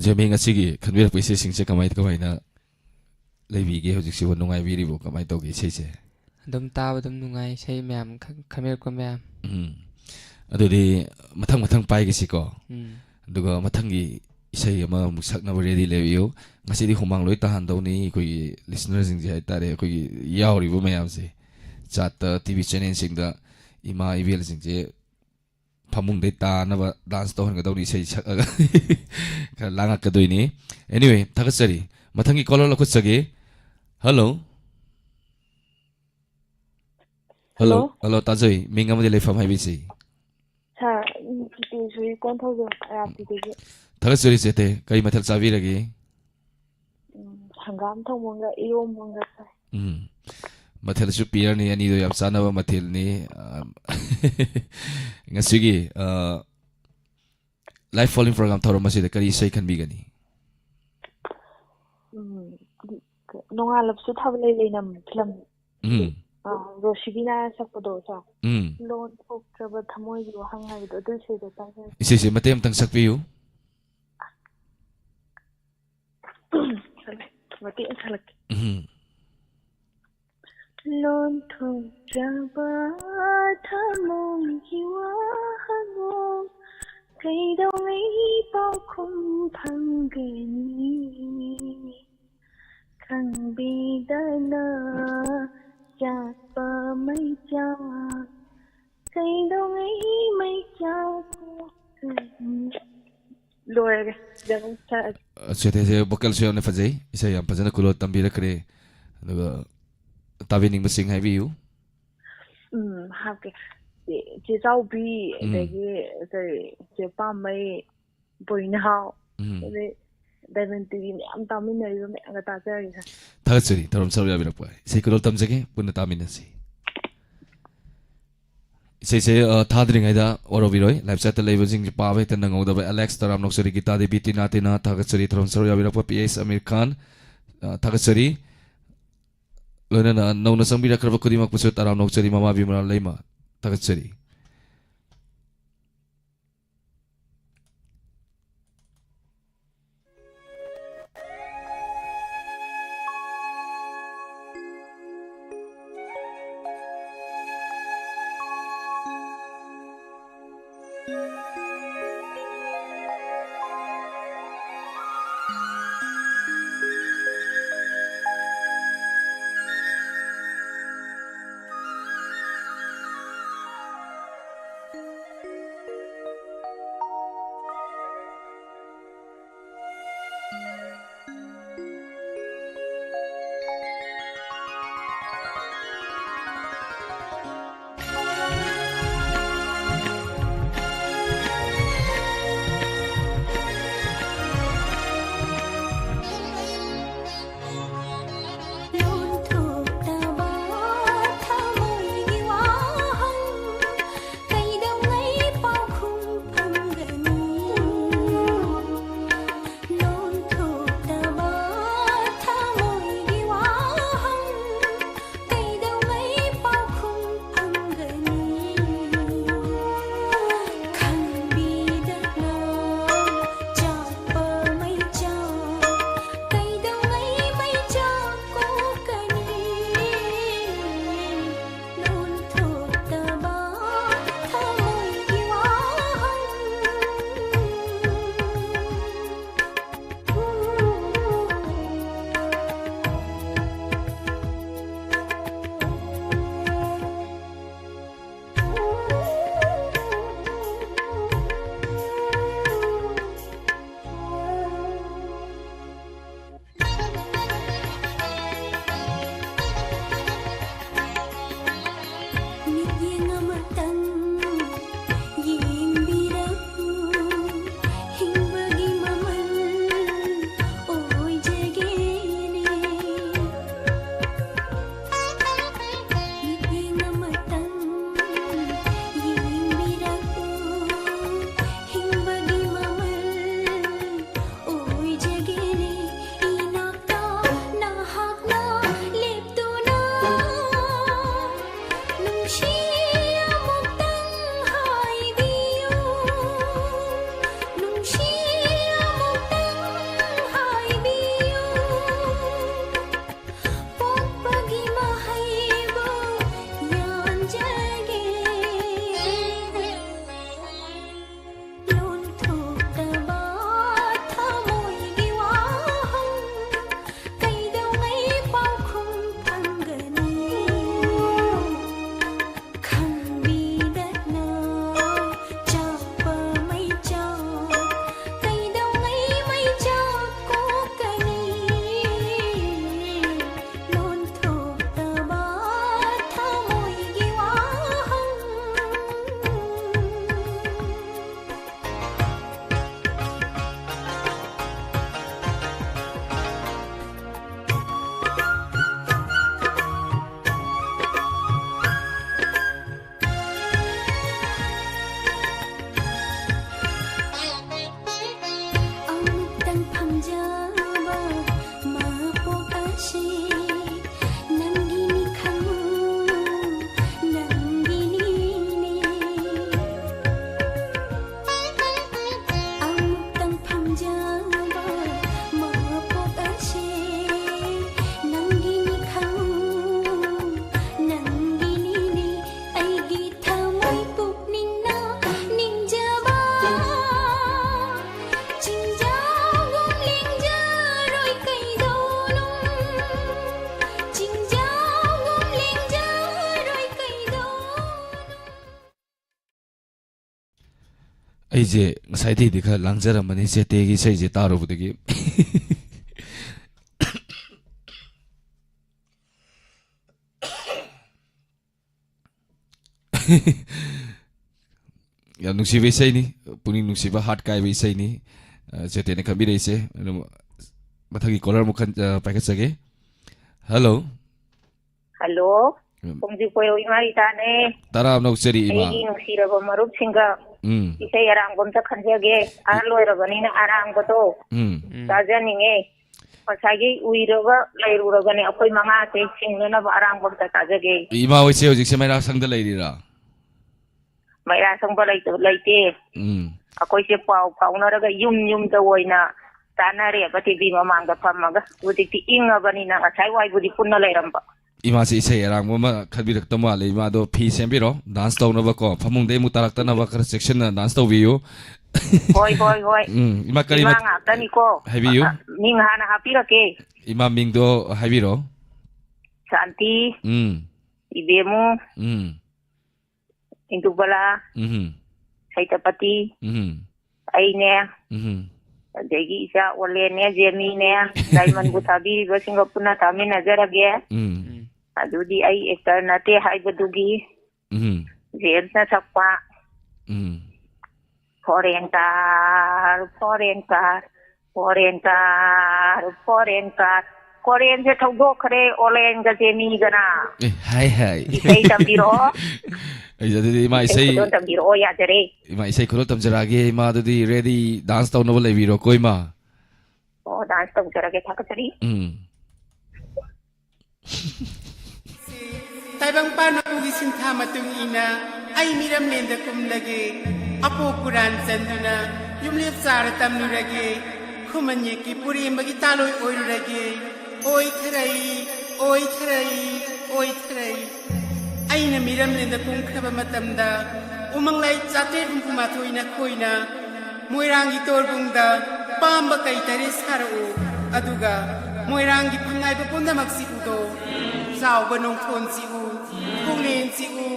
ꯖꯦꯃꯤ, ꯉꯁꯤꯒꯤ ꯈꯟꯕꯤꯔꯛꯄ ꯏꯁꯩꯁꯤꯡꯁꯦ ꯀꯃꯥꯏ ꯀꯃꯥꯏꯅ ꯂꯩꯕꯤꯒꯦ? ꯍꯧꯖꯤꯛꯁꯤꯕꯨ ꯅꯨꯡꯉꯥꯏꯕꯤꯔꯤꯕꯣ? ꯀꯃꯥꯏꯅ ꯇꯧꯒꯦ ꯏꯁꯩꯁꯦ? ꯑꯗꯨꯝ ꯇꯥꯕ ꯑꯗꯨꯝ ꯅꯨꯡꯉꯥꯏ, ꯏꯁꯩ ꯃꯌꯥꯝ ꯈꯟ-, ꯈꯟꯕꯤꯔꯛꯄ ꯃꯌꯥꯝ꯫ ꯎꯝ꯫ ꯑꯗꯨꯗꯤ ꯃꯊꯪ ꯃꯊꯪ ꯄꯥꯏꯒꯦꯁꯤꯀꯣ꯫ ꯎꯝ꯫ ꯑꯗꯨꯒ ꯃꯊꯪꯒꯤ ꯏꯁꯩ ꯑꯃꯃꯨꯛ ꯁꯛꯅꯕ ready ꯂꯩꯕꯤꯌꯨ꯫ ꯉꯁꯤꯗꯤ ꯍꯨꯃꯥꯡ ꯂꯣꯏ ꯇꯥꯍꯟꯗꯧꯅꯤ ꯑꯩꯈꯣꯏꯒꯤ listenerꯁꯤꯡꯁꯦ ꯍꯥꯏꯇꯥꯔꯦ, ꯑꯩꯈꯣꯏꯒꯤ ꯌꯥꯎꯔꯤꯕ ꯃꯌꯥꯝꯁꯦ꯫ Chatꯇ, TV channelꯁꯤꯡꯗ ꯏꯃꯥ ꯏꯕꯦꯜꯁꯤꯡꯁꯦ ꯐꯃꯨꯡꯗꯩ ꯇꯥꯅꯕ dance ꯇꯧꯍꯟꯒꯗꯧꯅꯤ, ꯏꯁꯩ ꯁꯛꯑꯒ ꯈꯔ ꯂꯥꯡꯉꯛꯀꯗꯣꯏꯅꯤ꯫ Anyway, ꯊꯥꯒꯠꯆꯔꯤ꯫ ꯃꯊꯪꯒꯤ caller ꯂꯧꯈꯠꯆꯒꯦ꯫ Hello꯫ Hello꯫ Hello, hello, ꯇꯥꯖꯩ꯫ ꯃꯤꯡ ꯑꯃꯗꯤ ꯂꯩꯐꯝ ꯍꯥꯏꯕꯤꯁꯤ꯫ Sir, ꯎꯝ, ꯆꯤꯇꯦꯁꯣꯔꯤ ꯀꯣꯟꯊꯧꯖꯝ, ꯑꯔꯥꯞꯄꯤꯗꯒꯤ꯫ ꯊꯥꯒꯠꯆꯔꯤ ꯆꯦꯇꯦ꯫ ꯀꯔꯤ ꯃꯊꯦꯜ ꯆꯥꯕꯤꯔꯒꯦ? ꯎꯝ, ꯍꯪꯒꯥꯝ ꯊꯣꯡꯕ ꯑꯃꯒ ꯏꯔꯣꯝꯕ ꯑꯃꯒ ꯆꯥꯏ꯫ ꯎꯝ꯫ ꯃꯊꯦꯜꯁꯨ ꯄꯤꯌꯔꯅꯤ, ꯑꯅꯤꯗꯣ ꯌꯥꯝ ꯆꯥꯅꯕ ꯃꯊꯦꯜꯅꯤ꯫ ꯑꯝ, ꯉꯁꯤꯒꯤ, ꯑ, Live Following Program ꯊꯧꯔꯝ ꯑꯁꯤꯗ ꯀꯔꯤ ꯏꯁꯩ ꯈꯟꯕꯤꯒꯅꯤ? ꯎꯝ, ꯅꯣꯡꯉꯥꯜꯂꯕꯁꯨ ꯊꯥꯕꯜ ꯂꯩ ꯂꯩꯅꯝ ꯐꯤꯂꯝ꯫ ꯎꯝ꯫ ꯑ, ꯔꯣꯁꯤꯕꯤꯅꯥ ꯁꯛꯄꯗꯣ, sir꯫ ꯎꯝ꯫ ꯂꯣꯟ ꯊꯣꯛꯇ꯭ꯔꯕ ꯊꯃꯣꯏꯒꯤ ꯋꯥꯍꯪ ꯍꯥꯏꯕꯗꯣ, ꯑꯗꯨ ꯏꯁꯩꯗꯣ ꯇꯥꯖꯔꯦ꯫ ꯏꯁꯩꯁꯦ ꯃꯇꯦꯛ ꯑꯃꯇꯪ ꯁꯛꯄꯤꯌꯨ꯫ ꯃꯇꯦꯛ ꯑꯃ ꯁꯛꯂꯛꯀꯦ꯫ ꯎꯝ꯫ ꯂꯣꯟ ꯊꯣꯛꯇ꯭ꯔꯕ ꯊꯃꯣꯏꯒꯤ ꯋꯥꯍꯪ ꯀꯩꯗꯧꯉꯩ ꯄꯥꯎꯈꯨꯝ ꯐꯪꯒꯅꯤ? ꯈꯪꯕꯤꯗꯅ ꯆꯥꯛꯄ ꯃꯩꯆꯥꯛ ꯀꯩꯗꯧꯉꯩ ꯃꯩꯆꯥꯛ ꯄꯣꯛꯀꯅꯤ? ꯂꯣꯏꯔꯒꯦ꯫ ꯁꯤꯗ ꯑꯗꯨꯝ ꯁꯛꯑꯒꯦ꯫ ꯑ, ꯆꯦꯇꯦꯁꯦ vocalꯁꯨ ꯌꯥꯝꯅ ꯐꯖꯩ, ꯏꯁꯩ ꯌꯥꯝ ꯐꯖꯅ ꯈꯨꯂꯣ ꯇꯝꯕꯤꯔꯛꯈ꯭ꯔꯦ꯫ ꯑꯗꯨꯒ ꯇꯥꯕꯤꯅꯤꯡꯕꯁꯤꯡ ꯍꯥꯏꯕꯤꯌꯨ꯫ ꯎꯝ, ꯍꯥꯞꯀꯦ꯫ ꯆꯦ, ꯆꯦ ꯆꯥꯎꯕꯤ, ꯎꯝ꯫ ꯑꯗꯒꯤ ꯀꯔꯤ, ꯆꯦ ꯄꯥꯝꯃꯩ, ꯕꯣꯏꯅꯥꯎ, ꯎꯝ꯫ ꯑꯗꯩ ꯗꯥꯏꯃꯟ ꯇꯤꯚꯤ ꯃꯌꯥꯝ ꯇꯥꯃꯤꯟꯅꯔꯤꯕ ꯃꯌꯥꯝꯒ ꯇꯥꯖꯔꯒꯦ, sir꯫ ꯊꯥꯒꯠꯆꯔꯤ, ꯊꯧꯔꯝ ꯁꯔꯨꯛ ꯌꯥꯕꯤꯔꯛꯄ꯫ ꯏꯁꯩ ꯈꯨꯗꯣꯜ ꯇꯝꯖꯒꯦ, ꯄꯨꯟꯅ ꯇꯥꯃꯤꯟꯅꯁꯤ꯫ ꯏꯁꯩꯁꯦ, ꯑ, ꯊꯥꯗ꯭ꯔꯤꯉꯩꯗ ꯋꯥꯔꯧꯕꯤꯔꯣꯏ, live chatꯇ ꯂꯩꯕꯁꯤꯡꯁꯦ ꯄꯥꯕ ꯍꯦꯛꯇ ꯅꯪꯍꯧꯗꯕ꯫ ꯑꯦꯂꯦꯛꯁ, ꯇꯔꯥꯝ ꯅꯣꯛꯆꯔꯤ, ꯒꯤꯇꯥ ꯗꯦꯕꯤ, ꯇꯤꯅꯥ, ꯇꯤꯅꯥ, ꯊꯥꯒꯠꯆꯔꯤ, ꯊꯧꯔꯝ ꯁꯔꯨꯛ ꯌꯥꯕꯤꯔꯛꯄ꯫ ꯄꯤ ꯑꯦꯁ ꯑꯃꯤꯔ ꯈꯥꯟ, ꯑ, ꯊꯥꯒꯠꯆꯔꯤ꯫ ꯂꯣꯏꯅꯅ ꯅꯧꯅ ꯆꯪꯕꯤꯔꯛꯈ꯭ꯔꯕ ꯈꯨꯗꯤꯡꯃꯛꯄꯨꯁꯨ ꯇꯔꯥꯝ ꯅꯣꯛꯆꯔꯤ, ꯃꯃꯥ ꯕꯤꯃꯂꯥ ꯂꯩꯃ, ꯊꯥꯒꯠꯆꯔꯤ꯫ ꯑꯩꯁꯦ ꯉꯁꯥꯏꯗꯩꯗꯤ ꯈꯔ ꯂꯥꯡꯖꯔꯝꯕꯅꯤ, ꯆꯦꯇꯦꯒꯤ ꯏꯁꯩꯁꯦ ꯇꯥꯔꯨꯕꯗꯒꯤ꯫ ꯌꯥꯝ ꯅꯨꯡꯁꯤꯕ ꯏꯁꯩꯅꯤ, ꯄꯨꯛꯅꯤꯡ ꯅꯨꯡꯁꯤꯕ, ꯍꯥꯔꯠ ꯀꯥꯏꯕ ꯏꯁꯩꯅꯤ꯫ ꯑ, ꯆꯦꯇꯦꯅ ꯈꯟꯕꯤꯔꯛꯏꯁꯦ꯫ ꯑꯗꯨꯝ ꯃꯊꯪꯒꯤ ꯀꯣꯂꯔ ꯑꯃꯨꯛ ꯈꯟ-, ꯑ, ꯄꯥꯏꯈꯠꯆꯒꯦ꯫ ꯍꯜꯂꯣ꯫ ꯍꯜꯂꯣ꯫ ꯎꯝ꯫ ꯈꯣꯡꯖꯤꯀꯣꯏꯔꯣ ꯏꯃꯥ ꯏꯇꯥꯅꯦ꯫ ꯇꯔꯥꯝꯅ ꯑꯣꯛꯆꯔꯤ, ꯏꯃꯥ꯫ ꯑꯩꯒꯤ ꯅꯨꯡꯁꯤꯔꯕ ꯃꯔꯨꯞꯁꯤꯡꯒ ꯎꯝ꯫ ꯏꯁꯩ ꯑꯔꯥꯡꯕ ꯑꯝꯇ ꯈꯟꯖꯒꯦ꯫ ꯑꯍꯜ ꯑꯣꯏꯔꯕꯅꯤꯅ ꯑꯔꯥꯡꯕꯗꯣ ꯎꯝ꯫ ꯎꯝ꯫ ꯇꯥꯖꯅꯤꯡꯉꯦ꯫ ꯉꯁꯥꯏꯒꯤ ꯎꯏꯔꯒ ꯂꯩꯔꯨꯔꯒꯅꯦ, ꯑꯩꯈꯣꯏ ꯃꯉꯥꯁꯦ ꯆꯤꯡꯅꯅꯕ ꯑꯔꯥꯡꯕ ꯑꯝꯇ ꯇꯥꯖꯒꯦ꯫ ꯏꯃꯥ ꯍꯣꯏꯁꯦ ꯍꯧꯖꯤꯛꯁꯦ ꯃꯩꯔꯥꯁꯪꯗ ꯂꯩꯔꯤꯔꯥ? ꯃꯩꯔꯥꯁꯪꯗ ꯂꯩꯇꯕ ꯂꯩꯇꯦ꯫ ꯎꯝ꯫ ꯑꯩꯈꯣꯏꯁꯦ ꯄꯥꯎ ꯐꯥꯎꯅꯔꯒ ꯌꯨꯝ ꯌꯨꯝꯗ ꯑꯣꯏꯅ ꯇꯥꯟꯅꯔꯦꯕ, ꯇꯤ ꯚꯤ ꯃꯃꯥꯡꯗ ꯐꯝꯃꯒ꯫ ꯍꯧꯖꯤꯛꯇꯤ ꯏꯪꯉꯕꯅꯤꯅ, ꯉꯁꯥꯏ ꯋꯥꯏꯕꯨꯗꯤ ꯄꯨꯟꯅ ꯂꯩꯔꯝꯕ꯫ ꯏꯃꯥꯁꯦ ꯏꯁꯩ ꯑꯔꯥꯡꯕ ꯑꯃ ꯈꯟꯕꯤꯔꯛꯇ ꯃꯥꯜꯂꯦ꯫ ꯏꯃꯥꯗꯣ ꯐꯤ ꯁꯦꯝꯕꯤꯔꯣ, ꯗꯥꯟꯁ ꯇꯧꯅꯕꯀꯣ, ꯐꯃꯨꯡꯗꯩ ꯑꯃꯨꯛ ꯇꯥꯔꯛꯇꯅꯕ ꯈꯔ ꯆꯦꯛꯁꯤꯟꯅ ꯗꯥꯟꯁ ꯇꯧꯕꯤꯌꯨ꯫ ꯍꯣꯏ, ꯍꯣꯏ, ꯍꯣꯏ꯫ ꯎꯝ, ꯏꯃꯥ ꯀꯔꯤ ꯏꯃꯥ ꯃꯠ-, ꯉꯥꯛꯇꯅꯤꯀꯣ꯫ ꯍꯥꯏꯕꯤꯌꯨ꯫ ꯑ, ꯃꯤꯡ ꯍꯥꯟꯅ ꯍꯥꯞꯄꯤꯔꯛꯀꯦ꯫ ꯏꯃꯥ ꯃꯤꯡꯗꯣ ꯍꯥꯏꯕꯤꯔꯣ꯫ ꯁꯥꯟꯇꯤ, ꯎꯝ꯫ ꯏꯕꯦꯝꯃꯨ, ꯎꯝ꯫ ꯏꯟꯗꯨꯕꯂꯥ, ꯎꯝ꯫ ꯁꯩꯇꯄꯇꯤ, ꯎꯝ꯫ ꯑꯩꯅꯦ, ꯎꯝ꯫ ꯑꯗꯒꯤ ꯏꯆꯥ ꯑꯣꯂꯦꯟꯅꯦ, ꯖꯦꯃꯤꯅꯦ, ꯗꯥꯏꯃꯟꯕꯨ ꯊꯥꯕꯤꯔꯤꯕꯁꯤꯡꯒ ꯄꯨꯟꯅ ꯇꯥꯃꯤꯟꯅꯖꯔꯒꯦ꯫ ꯎꯝ꯫ ꯑꯗꯨꯗꯤ ꯑꯩ ꯑꯦꯛꯇꯔ ꯅꯠꯇꯦ ꯍꯥꯏꯕꯗꯨꯒꯤ ꯎꯝ꯫ ꯖꯦꯝꯁꯅ ꯁꯛꯄ ꯎꯝ꯫ Foreign car, foreign car, foreign car, foreign car꯫ ꯀꯣꯔꯦꯟꯁꯦ ꯊꯧꯗꯣꯛꯈ꯭ꯔꯦ ꯑꯣꯂꯦꯟꯒ ꯖꯦꯃꯤꯒꯅ꯫ ꯑꯦ, ꯍꯥꯏ, ꯍꯥꯏ꯫ ꯏꯁꯩ ꯇꯝꯕꯤꯔꯛꯑꯣ꯫ ꯑꯩꯁꯦ ꯑꯗꯨꯗꯤ ꯏꯃꯥ ꯏꯁꯩ ꯏꯁꯩ ꯈꯨꯗꯣꯜ ꯇꯝꯕꯤꯔꯛꯑꯣ, ꯌꯥꯖꯔꯦ꯫ ꯏꯃꯥ ꯏꯁꯩ ꯈꯨꯗꯣꯜ ꯇꯝꯖꯔꯛꯑꯒꯦ꯫ ꯏꯃꯥ ꯑꯗꯨꯗꯤ ꯔꯦꯗꯤ, ꯗꯥꯟꯁ ꯇꯧꯅꯕ ꯂꯩꯕꯤꯔꯣꯀꯣ, ꯏꯃꯥ꯫ ꯑꯣ, ꯗꯥꯟꯁ ꯇꯧꯖꯔꯒꯦ, ꯊꯥꯒꯠꯆꯔꯤ꯫ ꯎꯝ꯫ ꯇꯥꯏꯕꯪꯄꯥꯟ ꯃꯄꯨꯒꯤ ꯁꯤꯟꯊꯥ ꯃꯇꯨꯡ ꯏꯟꯅ ꯑꯩ ꯃꯤꯔꯝꯂꯦꯟꯗ ꯀꯨꯝꯂꯒꯦ꯫ ꯑꯄꯣꯛ ꯄꯨꯔꯥꯟ ꯆꯟꯗꯨꯅ ꯌꯨꯝꯂꯦꯞ ꯆꯥꯔ ꯇꯝꯂꯨꯔꯒꯦ꯫ ꯈꯨꯃꯟ ꯌꯦꯛꯀꯤ ꯄꯨꯔꯦꯝꯕꯒꯤ ꯇꯥꯂꯣꯏ ꯑꯣꯏꯔꯨꯔꯒꯦ꯫ ꯑꯣꯏꯊꯔꯩ, ꯑꯣꯏꯊꯔꯩ, ꯑꯣꯏꯊꯔꯩ꯫ ꯑꯩꯅ ꯃꯤꯔꯝꯂꯦꯟꯗ ꯀꯨꯝꯈ꯭ꯔꯕ ꯃꯇꯝꯗ ꯎꯃꯪ ꯂꯥꯏ ꯆꯥꯇ꯭ꯔꯦꯠ ꯍꯨꯝꯐꯨ ꯃꯥꯊꯣꯏꯅ ꯈꯣꯏꯅ ꯃꯣꯏꯔꯥꯡꯒꯤ ꯇꯣꯔꯕꯨꯡꯗ ꯄꯥꯝꯕ ꯀꯩ ꯇꯔꯦꯠ ꯁꯥꯔꯛꯎ, ꯑꯗꯨꯒ ꯃꯣꯏꯔꯥꯡꯒꯤ ꯐꯝꯅꯥꯏꯕ ꯄꯨꯝꯅꯃꯛꯁꯤ ꯎꯗꯣ, ꯆꯥꯎꯕ ꯅꯣꯡꯊꯣꯟꯁꯤ ꯎ, ꯈꯣꯡꯂꯦꯟꯁꯤ ꯎ,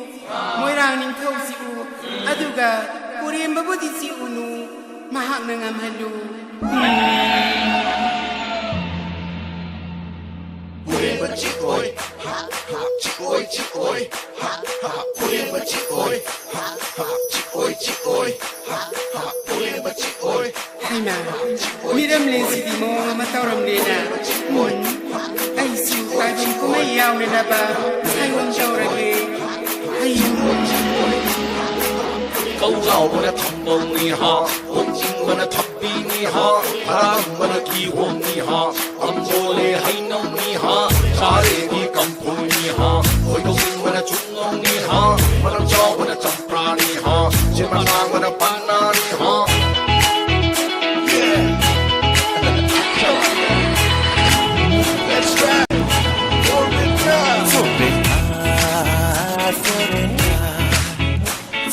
ꯃꯣꯏꯔꯥꯡ ꯅꯤꯡꯊꯧꯁꯤ ꯎ, ꯑꯗꯨꯒ ꯎꯔꯦꯝꯕꯕꯨꯗꯤ ꯆꯤꯛꯎꯅꯨ, ꯃꯍꯥꯛꯅ ꯉꯝꯍꯜꯂꯨ꯫ ꯍꯩꯃꯥ, ꯃꯤꯔꯝꯂꯦꯟꯁꯤꯗꯤ ꯃꯑꯣꯡ ꯑꯃ ꯇꯧꯔꯝꯂꯦꯅ꯫ ꯎꯝ, ꯑꯩꯁꯨ ꯇꯥꯏꯕꯪ ꯀꯨꯝꯍꯩ ꯌꯥꯎꯅꯅꯕ ꯁꯥꯏꯑꯣꯟ ꯇꯧꯔꯒꯦ꯫ ꯍꯌꯨꯝ꯫ ꯀꯧꯖꯥꯎꯕꯅ ꯊꯝꯕꯧꯅꯤ ꯍꯥ, ꯍꯣꯡꯆꯤꯡꯕꯅ ꯊꯝꯕꯤꯅꯤ ꯍꯥ, ꯍꯔꯥꯡꯕꯅ ꯀꯤꯍꯣꯝꯅꯤ ꯍꯥ, ꯑꯝꯕꯣꯂꯦ ꯍꯩꯅꯧꯅꯤ ꯍꯥ, ꯆꯥꯔꯦꯗꯤ ꯀꯝꯐꯣꯏꯅꯤ ꯍꯥ, ꯈꯣꯏꯗꯧꯅꯤꯡꯕꯅ ꯆꯨꯝꯉꯧꯅꯤ ꯍꯥ, ꯃꯔꯝ ꯆꯥꯎꯕꯅ ꯆꯝꯄ꯭ꯔꯥꯅꯤ ꯍꯥ, ꯆꯦꯃ ꯉꯥꯡꯕꯅ ꯄꯥꯅꯥꯅꯤ ꯍꯥ꯫ Let's rap! Orbit rap! Foreign car, foreign car,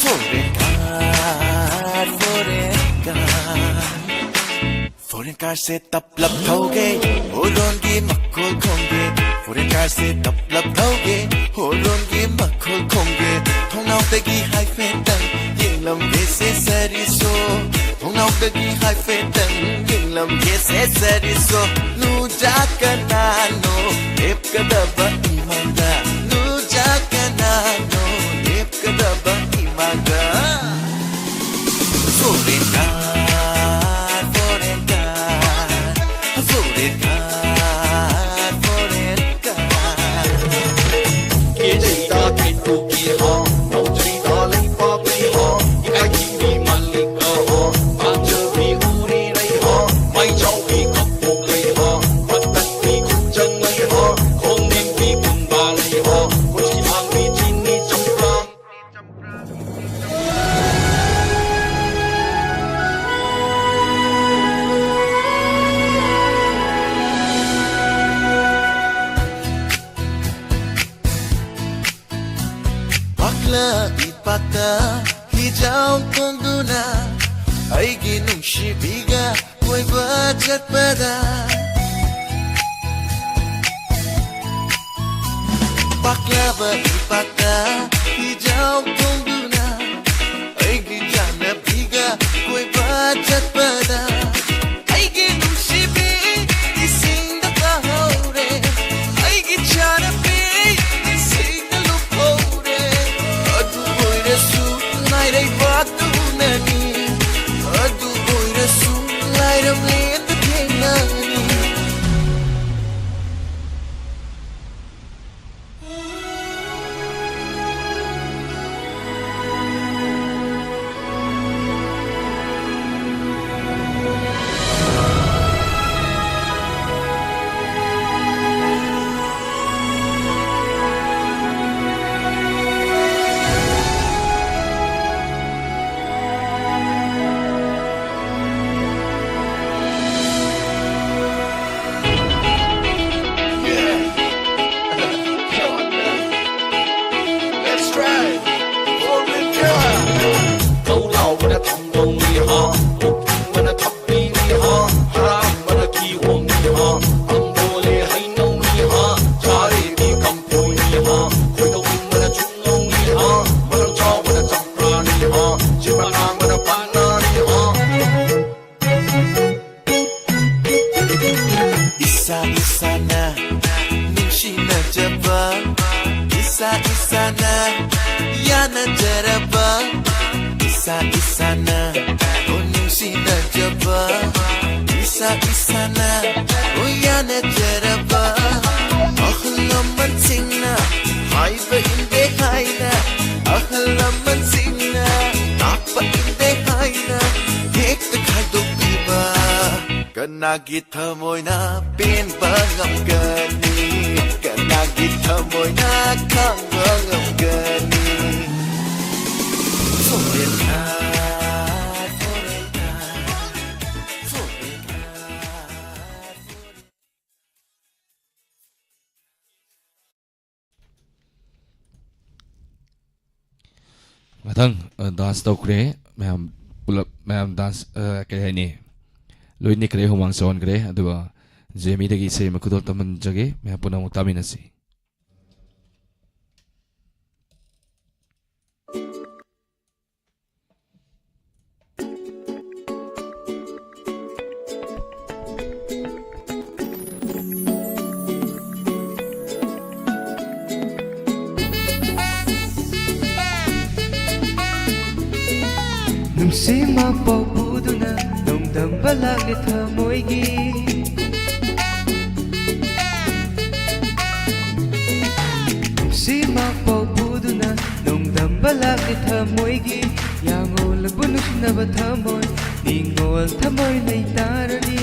foreign car, foreign car. Foreign car ꯁꯦ ꯇꯞꯂꯞ ꯊꯧꯒꯦ, ꯍꯣꯔꯣꯟꯒꯤ ꯃꯈꯣꯜ ꯈꯣꯡꯒꯦ꯫ Foreign car ꯁꯦ ꯇꯞꯂꯞ ꯊꯧꯒꯦ, ꯍꯣꯔꯣꯟꯒꯤ ꯃꯈꯣꯜ ꯈꯣꯡꯒꯦ꯫ ꯊꯣꯡꯅꯥꯎꯗꯒꯤ ꯍꯥꯏꯐꯦꯠꯇꯪ ꯌꯦꯡꯂꯝꯒꯦ ꯁꯦ ꯁꯥꯔꯤꯁꯣ, ꯊꯣꯡꯅꯥꯎꯗꯒꯤ ꯍꯥꯏꯐꯦꯠꯇꯪ ꯌꯦꯡꯂꯝꯒꯦ ꯁꯦ ꯁꯥꯔꯤꯁꯣ꯫ ꯅꯨꯖꯥ ꯀꯅꯥꯅꯣ ꯂꯦꯞꯀꯗꯕ ꯏꯃꯥꯡꯗ? ꯅꯨꯖꯥ ꯀꯅꯥꯅꯣ ꯂꯦꯞꯀꯗꯕ ꯏꯃꯥꯡꯗ? Foreign car, foreign car, foreign car, foreign car. ꯀꯦꯖꯩꯗ ꯀꯦꯇꯨꯀꯤ ꯍꯥ, ꯅꯧꯖꯩꯗ ꯂꯩꯄꯥꯛꯀꯤ ꯍꯥ, ꯏꯀꯥꯏꯊꯤꯕꯤ ꯃꯜꯂꯤꯀ ꯍꯥ, ꯄꯥꯝꯖꯕꯤ ꯎꯔꯤꯔꯩ ꯍꯥ, ꯃꯩ ꯆꯥꯎꯕꯤ ꯀꯞꯄꯣꯛ ꯂꯩ ꯍꯥ, ꯃꯇꯠꯄꯤ ꯈꯨꯖꯪ ꯂꯩ ꯍꯥ, ꯈꯣꯡꯅꯦꯝꯕꯤ ꯀꯨꯝꯕꯥ ꯂꯩ ꯍꯥ, ꯈꯨꯠꯀꯤ ꯊꯥꯡꯕꯤ ꯆꯤꯅꯤ ꯆꯝꯄ꯭ꯔꯥ꯫ ꯄꯥꯛꯂ ꯏꯄꯥꯛꯇ ꯍꯤꯖꯥꯎ ꯀꯣꯟꯗꯨꯅ ꯑꯩꯒꯤ ꯅꯨꯡꯁꯤꯕꯤꯒ ꯀꯣꯏꯕ ꯆꯠꯄꯗ ꯄꯥꯛꯂꯕ ꯏꯄꯥꯛꯇ ꯍꯤꯖꯥꯎ ꯀꯣꯟꯗꯨꯅ ꯑꯩꯒꯤ ꯌꯥꯅ ꯏꯁꯥ ꯏꯁꯥꯅ ꯅꯨꯡꯁꯤꯅꯖꯕ, ꯏꯁꯥ ꯏꯁꯥꯅ ꯌꯥꯅꯖꯔꯕ, ꯏꯁꯥ ꯏꯁꯥꯅ ꯅꯨꯡꯁꯤꯅꯖꯕ, ꯏꯁꯥ ꯏꯁꯥꯅ ꯌꯥꯅꯖꯔꯕ꯫ ꯑꯍꯜ ꯂꯃꯟꯁꯤꯡꯅ ꯍꯥꯏꯕ ꯏꯟꯗꯦ ꯍꯥꯏꯅ, ꯑꯍꯜ ꯂꯃꯟꯁꯤꯡꯅ ꯇꯥꯛꯄ ꯏꯟꯗꯦ ꯍꯥꯏꯅ ꯍꯦꯛꯇ ꯈꯥꯏꯗꯣꯛꯄꯤꯕ꯫ ꯀꯅꯥꯒꯤ ꯊꯃꯣꯏꯅ ꯄꯦꯟꯕ ꯉꯝꯒꯅꯤ? ꯀꯅꯥꯒꯤ ꯊꯃꯣꯏꯅ ꯈꯥꯡꯕ ꯉꯝꯒꯅꯤ? ꯁꯣꯔꯦꯟ ꯊꯥ, ꯁꯣꯔꯦꯟ ꯊꯥ, ꯁꯣꯔꯦꯟ ꯊꯥ꯫ ꯃꯊꯪ, ꯑ, dance ꯇꯧꯈ꯭ꯔꯦ꯫ ꯃꯌꯥꯝ ꯄꯨꯂꯞ, ꯃꯌꯥꯝ dance, ꯑ, ꯀꯩ ꯍꯥꯏꯅꯤ? ꯂꯣꯏ ꯅꯤꯛꯈ꯭ꯔꯦ, ꯍꯨꯃꯥꯡ ꯁꯧꯍꯟꯈ꯭ꯔꯦ꯫ ꯑꯗꯨꯒ ꯖꯦꯃꯤꯗꯒꯤ ꯏꯁꯩ ꯑꯃ ꯈꯨꯗꯣꯜ ꯇꯝꯍꯟꯖꯒꯦ꯫ ꯃꯌꯥꯝ ꯄꯨꯟꯅ ꯑꯃꯨꯛ ꯇꯥꯃꯤꯟꯅꯁꯤ꯫ ꯅꯨꯡꯁꯤ ꯃꯄꯥꯎ ꯄꯨꯗꯨꯅ ꯅꯣꯡꯗꯝꯕ ꯂꯥꯛꯂꯤ ꯊꯃꯣꯏꯒꯤ꯫ ꯅꯨꯡꯁꯤ ꯃꯄꯥꯎ ꯄꯨꯗꯨꯅ ꯅꯣꯡꯗꯝꯕ ꯂꯥꯛꯂꯤ ꯊꯃꯣꯏꯒꯤ꯫ ꯌꯥꯉꯣꯜꯂꯕꯨ ꯅꯨꯡꯁꯤꯅꯕ ꯊꯃꯣꯏ, ꯅꯤꯡꯉꯣꯜ ꯊꯃꯣꯏ ꯂꯩꯇꯥꯔꯅꯤ꯫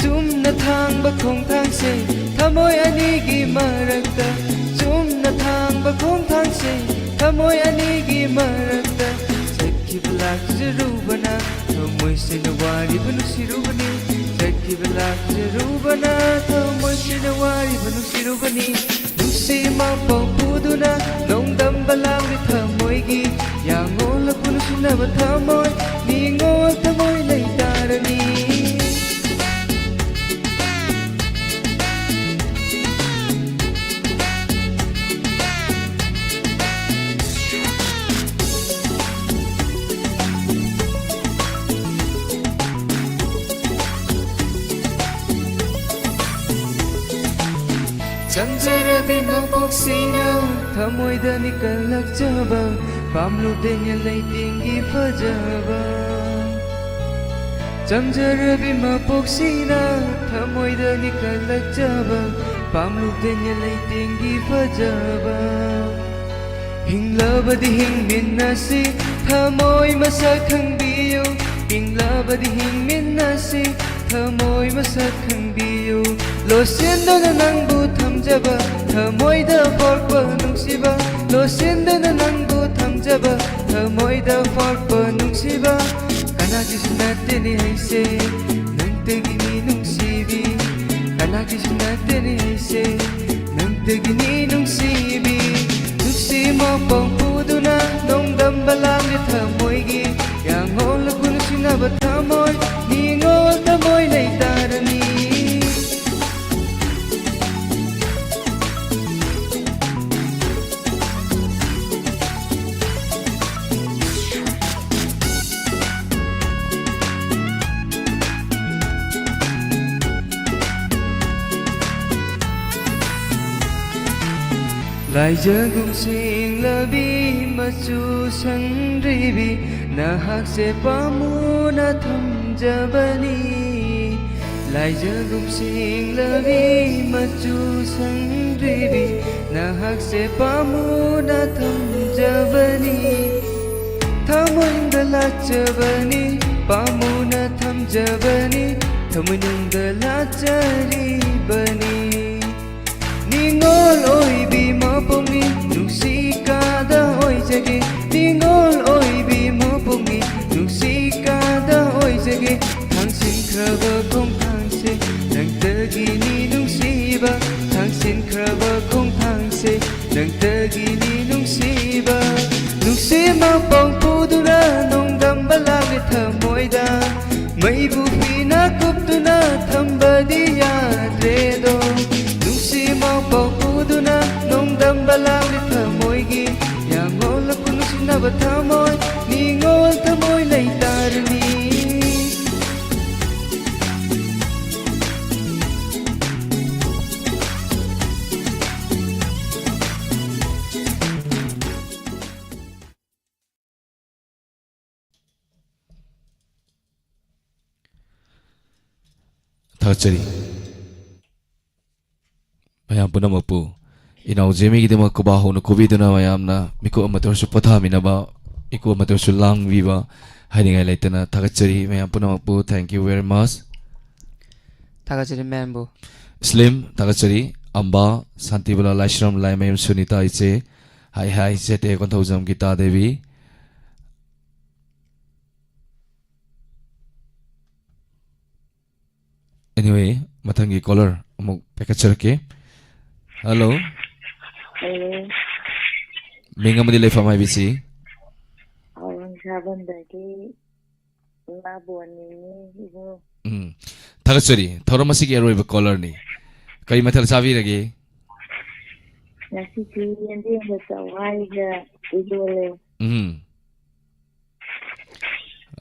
ꯆꯨꯝꯅ ꯊꯥꯡꯕ ꯈꯣꯡꯊꯥꯡꯁꯦ ꯊꯃꯣꯏ ꯑꯅꯤꯒꯤ ꯃꯔꯛꯇ, ꯆꯨꯝꯅ ꯊꯥꯡꯕ ꯈꯣꯡꯊꯥꯡꯁꯦ ꯊꯃꯣꯏ ꯑꯅꯤꯒꯤ ꯃꯔꯛꯇ꯫ ꯆꯠꯈꯤꯕ ꯂꯥꯛꯆꯔꯨꯕꯅ ꯊꯃꯣꯏꯁꯤꯅ ꯋꯥꯔꯤꯕ ꯅꯨꯡꯁꯤꯔꯨꯕꯅꯤ꯫ ꯆꯠꯈꯤꯕ ꯂꯥꯛꯆꯔꯨꯕꯅ ꯊꯃꯣꯏꯁꯤꯅ ꯋꯥꯔꯤꯕ ꯅꯨꯡꯁꯤꯔꯨꯕꯅꯤ꯫ ꯅꯨꯡꯁꯤ ꯃꯄꯥꯎ ꯄꯨꯗꯨꯅ ꯅꯣꯡꯗꯝꯕ ꯂꯥꯛꯂꯤ ꯊꯃꯣꯏꯒꯤ꯫ ꯌꯥꯉꯣꯜꯂꯕꯨ ꯅꯨꯡꯁꯤꯅꯕ ꯊꯃꯣꯏ, ꯅꯤꯡꯉꯣꯜ ꯊꯃꯣꯏ ꯂꯩꯇꯥꯔꯅꯤ꯫ ꯆꯝꯖꯔꯕꯤ ꯃꯄꯣꯛꯁꯤꯅ ꯊꯃꯣꯏꯗꯅꯤ ꯀꯜꯂꯛꯆꯕ, ꯄꯥꯝꯂꯨꯕꯗꯩꯅ ꯂꯩꯇꯦꯡꯒꯤ ꯐꯖꯕ꯫ ꯆꯝꯖꯔꯕꯤ ꯃꯄꯣꯛꯁꯤꯅ ꯊꯃꯣꯏꯗꯅꯤ ꯀꯜꯂꯛꯆꯕ, ꯄꯥꯝꯂꯨꯕꯗꯩꯅ ꯂꯩꯇꯦꯡꯒꯤ ꯐꯖꯕ꯫ ꯍꯤꯡꯂꯕꯗꯤ ꯍꯤꯡꯃꯤꯟꯅꯁꯤ, ꯊꯃꯣꯏ ꯃꯁꯛ ꯈꯪꯕꯤꯌꯨ꯫ ꯍꯤꯡꯂꯕꯗꯤ ꯍꯤꯡꯃꯤꯟꯅꯁꯤ, ꯊꯃꯣꯏ ꯃꯁꯛ ꯈꯪꯕꯤꯌꯨ꯫ ꯂꯣꯠꯁꯤꯟꯗꯨꯅ ꯅꯪꯕꯨ ꯊꯝꯖꯕ, ꯊꯃꯣꯏꯗ ꯄꯣꯛꯄ ꯅꯨꯡꯁꯤꯕ꯫ ꯂꯣꯠꯁꯤꯟꯗꯨꯅ ꯅꯪꯕꯨ ꯊꯝꯖꯕ, ꯊꯃꯣꯏꯗ ꯄꯣꯛꯄ ꯅꯨꯡꯁꯤꯕ꯫ ꯀꯅꯥꯒꯤꯁꯨ ꯅꯠꯇꯦꯅꯦ ꯑꯩꯁꯦ, ꯅꯪꯇꯒꯤꯅꯤ ꯅꯨꯡꯁꯤꯕꯤ꯫ ꯀꯅꯥꯒꯤꯁꯨ ꯅꯠꯇꯦꯅꯦ ꯑꯩꯁꯦ, ꯅꯪꯇꯒꯤꯅꯤ ꯅꯨꯡꯁꯤꯕꯤ꯫ ꯅꯨꯡꯁꯤ ꯃꯄꯥꯎ ꯄꯨꯗꯨꯅ ꯅꯣꯡꯗꯝꯕ ꯂꯥꯛꯂꯤ ꯊꯃꯣꯏꯒꯤ꯫ ꯌꯥꯉꯣꯜ ꯄꯨꯟꯁꯤꯟꯅꯕ ꯊꯃꯣꯏ, ꯅꯤꯉꯣꯜ ꯊꯃꯣꯏ ꯂꯩꯇꯥꯔꯅꯤ꯫ ꯂꯥꯏꯖꯒꯨꯝ ꯁꯦꯡꯂꯕꯤ ꯃꯆꯨ ꯁꯪꯗ꯭ꯔꯤꯕꯤ, ꯅꯍꯥꯛꯁꯦ ꯄꯥꯝꯃꯨꯅ ꯊꯝꯖꯕꯅꯤ꯫ ꯂꯥꯏꯖꯒꯨꯝ ꯁꯦꯡꯂꯕꯤ ꯃꯆꯨ ꯁꯪꯗ꯭ꯔꯤꯕꯤ, ꯅꯍꯥꯛꯁꯦ ꯄꯥꯝꯃꯨꯅ ꯊꯝꯖꯕꯅꯤ꯫ ꯊꯃꯣꯏꯗ ꯂꯥꯠꯆꯕꯅꯤ, ꯄꯥꯝꯃꯨꯅ ꯊꯝꯖꯕꯅꯤ, ꯊꯃꯣꯏꯅꯨꯡꯗ ꯂꯥꯠꯆꯔꯤꯕꯅꯤ꯫ ꯅꯤꯉꯣꯜ ꯑꯣꯏꯕꯤ ꯃꯄꯣꯛꯅꯤ, ꯅꯨꯡꯁꯤ ꯀꯥꯗ ꯑꯣꯏꯖꯒꯦ꯫ ꯅꯤꯉꯣꯜ ꯑꯣꯏꯕꯤ ꯃꯄꯣꯛꯅꯤ, ꯅꯨꯡꯁꯤ ꯀꯥꯗ ꯑꯣꯏꯖꯒꯦ꯫ ꯊꯥꯡꯁꯤꯟꯈ꯭ꯔꯕ ꯈꯣꯡꯊꯥꯡꯁꯦ ꯅꯪꯇꯒꯤꯅꯤ ꯅꯨꯡꯁꯤꯕ, ꯊꯥꯡꯁꯤꯟꯈ꯭ꯔꯕ ꯈꯣꯡꯊꯥꯡꯁꯦ ꯅꯪꯇꯒꯤꯅꯤ ꯅꯨꯡꯁꯤꯕ꯫ ꯅꯨꯡꯁꯤ ꯃꯄꯥꯎ ꯄꯨꯗꯨꯅ ꯅꯣꯡꯗꯝꯕ ꯂꯥꯛꯂꯤ ꯊꯃꯣꯏꯗ, ꯃꯩꯕꯨ ꯐꯤꯅ ꯀꯨꯞꯇꯨꯅ ꯊꯝꯕꯗꯤ ꯌꯥꯗ꯭ꯔꯦꯗꯣ꯫ ꯅꯨꯡꯁꯤ ꯃꯄꯥꯎ ꯄꯨꯗꯨꯅ ꯅꯣꯡꯗꯝꯕ ꯂꯥꯛꯂꯤ ꯊꯃꯣꯏꯒꯤ, ꯌꯥꯉꯣꯜꯂꯛꯄ ꯅꯨꯡꯁꯤꯅꯕ ꯊꯃꯣꯏ, ꯅꯤꯉꯣꯜ ꯊꯃꯣꯏ ꯂꯩꯇꯥꯔꯅꯤ꯫ ꯊꯥꯒꯠꯆꯔꯤ꯫ ꯃꯌꯥꯝ ꯄꯨꯝꯅꯃꯛꯄꯨ ꯏꯅꯥꯎ ꯖꯦꯃꯤꯒꯤꯗꯃꯛ ꯈꯨꯕꯥꯛ ꯍꯧꯅ ꯈꯨꯕꯤꯗꯨꯅ ꯃꯌꯥꯝꯅ ꯃꯤꯀꯨꯞ ꯑꯃꯠꯇ ꯑꯣꯏꯔꯁꯨ ꯄꯣꯊꯥꯃꯤꯟꯅꯕ, ꯃꯤꯀꯨꯞ ꯑꯃꯠꯇ ꯑꯣꯏꯔꯁꯨ ꯂꯥꯡꯕꯤꯕ ꯍꯥꯏꯅꯤꯡꯉꯥꯏ ꯂꯩꯇꯅ ꯊꯥꯒꯠꯆꯔꯤ ꯃꯌꯥꯝ ꯄꯨꯝꯅꯃꯛꯄꯨ꯫ Thank you very much꯫ ꯊꯥꯒꯠꯆꯔꯤ ꯃꯌꯥꯝꯕꯨ꯫ ꯁ꯭ꯂꯤꯝ, ꯊꯥꯒꯠꯆꯔꯤ꯫ ꯑꯝꯕꯥ, ꯁꯥꯟꯇꯤꯕꯂꯥ ꯂꯥꯏꯁ꯭ꯔꯝ, ꯂꯥꯏꯃꯌꯨꯝ ꯁꯨꯅꯤꯇꯥ ꯏꯆꯦ, ꯍꯥꯏ ꯍꯥꯏ ꯆꯦꯇꯦ ꯀꯣꯟꯊꯧꯖꯝ ꯒꯤꯇꯥ ꯗꯦꯕꯤ꯫ Anyway, ꯃꯊꯪꯒꯤ ꯀꯣꯂꯔ ꯑꯃꯨꯛ ꯄꯥꯏꯈꯠꯆꯔꯛꯀꯦ꯫ ꯍꯜꯂꯣ꯫ ꯍꯜꯂꯣ꯫ ꯃꯤꯡ ꯑꯃꯗꯤ ꯂꯩꯐꯝ ꯍꯥꯏꯕꯤꯁꯤ꯫ ꯑꯋꯥꯡ ꯁꯥꯕꯝꯗꯒꯤ ꯏꯃꯥ ꯕꯣꯅꯤꯅꯤ, ꯏꯕꯨꯡꯉꯣ꯫ ꯎꯝ꯫ ꯊꯥꯒꯠꯆꯔꯤ꯫ ꯊꯧꯔꯝ ꯑꯁꯤꯒꯤ ꯑꯔꯣꯏꯕ ꯀꯣꯂꯔꯅꯤ꯫ ꯀꯔꯤ ꯃꯊꯦꯜ ꯆꯥꯕꯤꯔꯒꯦ? ꯉꯁꯤꯗꯤ ꯌꯦꯟꯗꯦꯝꯒ ꯆꯋꯥꯏꯒ ꯏꯔꯣꯜꯂꯦ꯫ ꯎꯝ꯫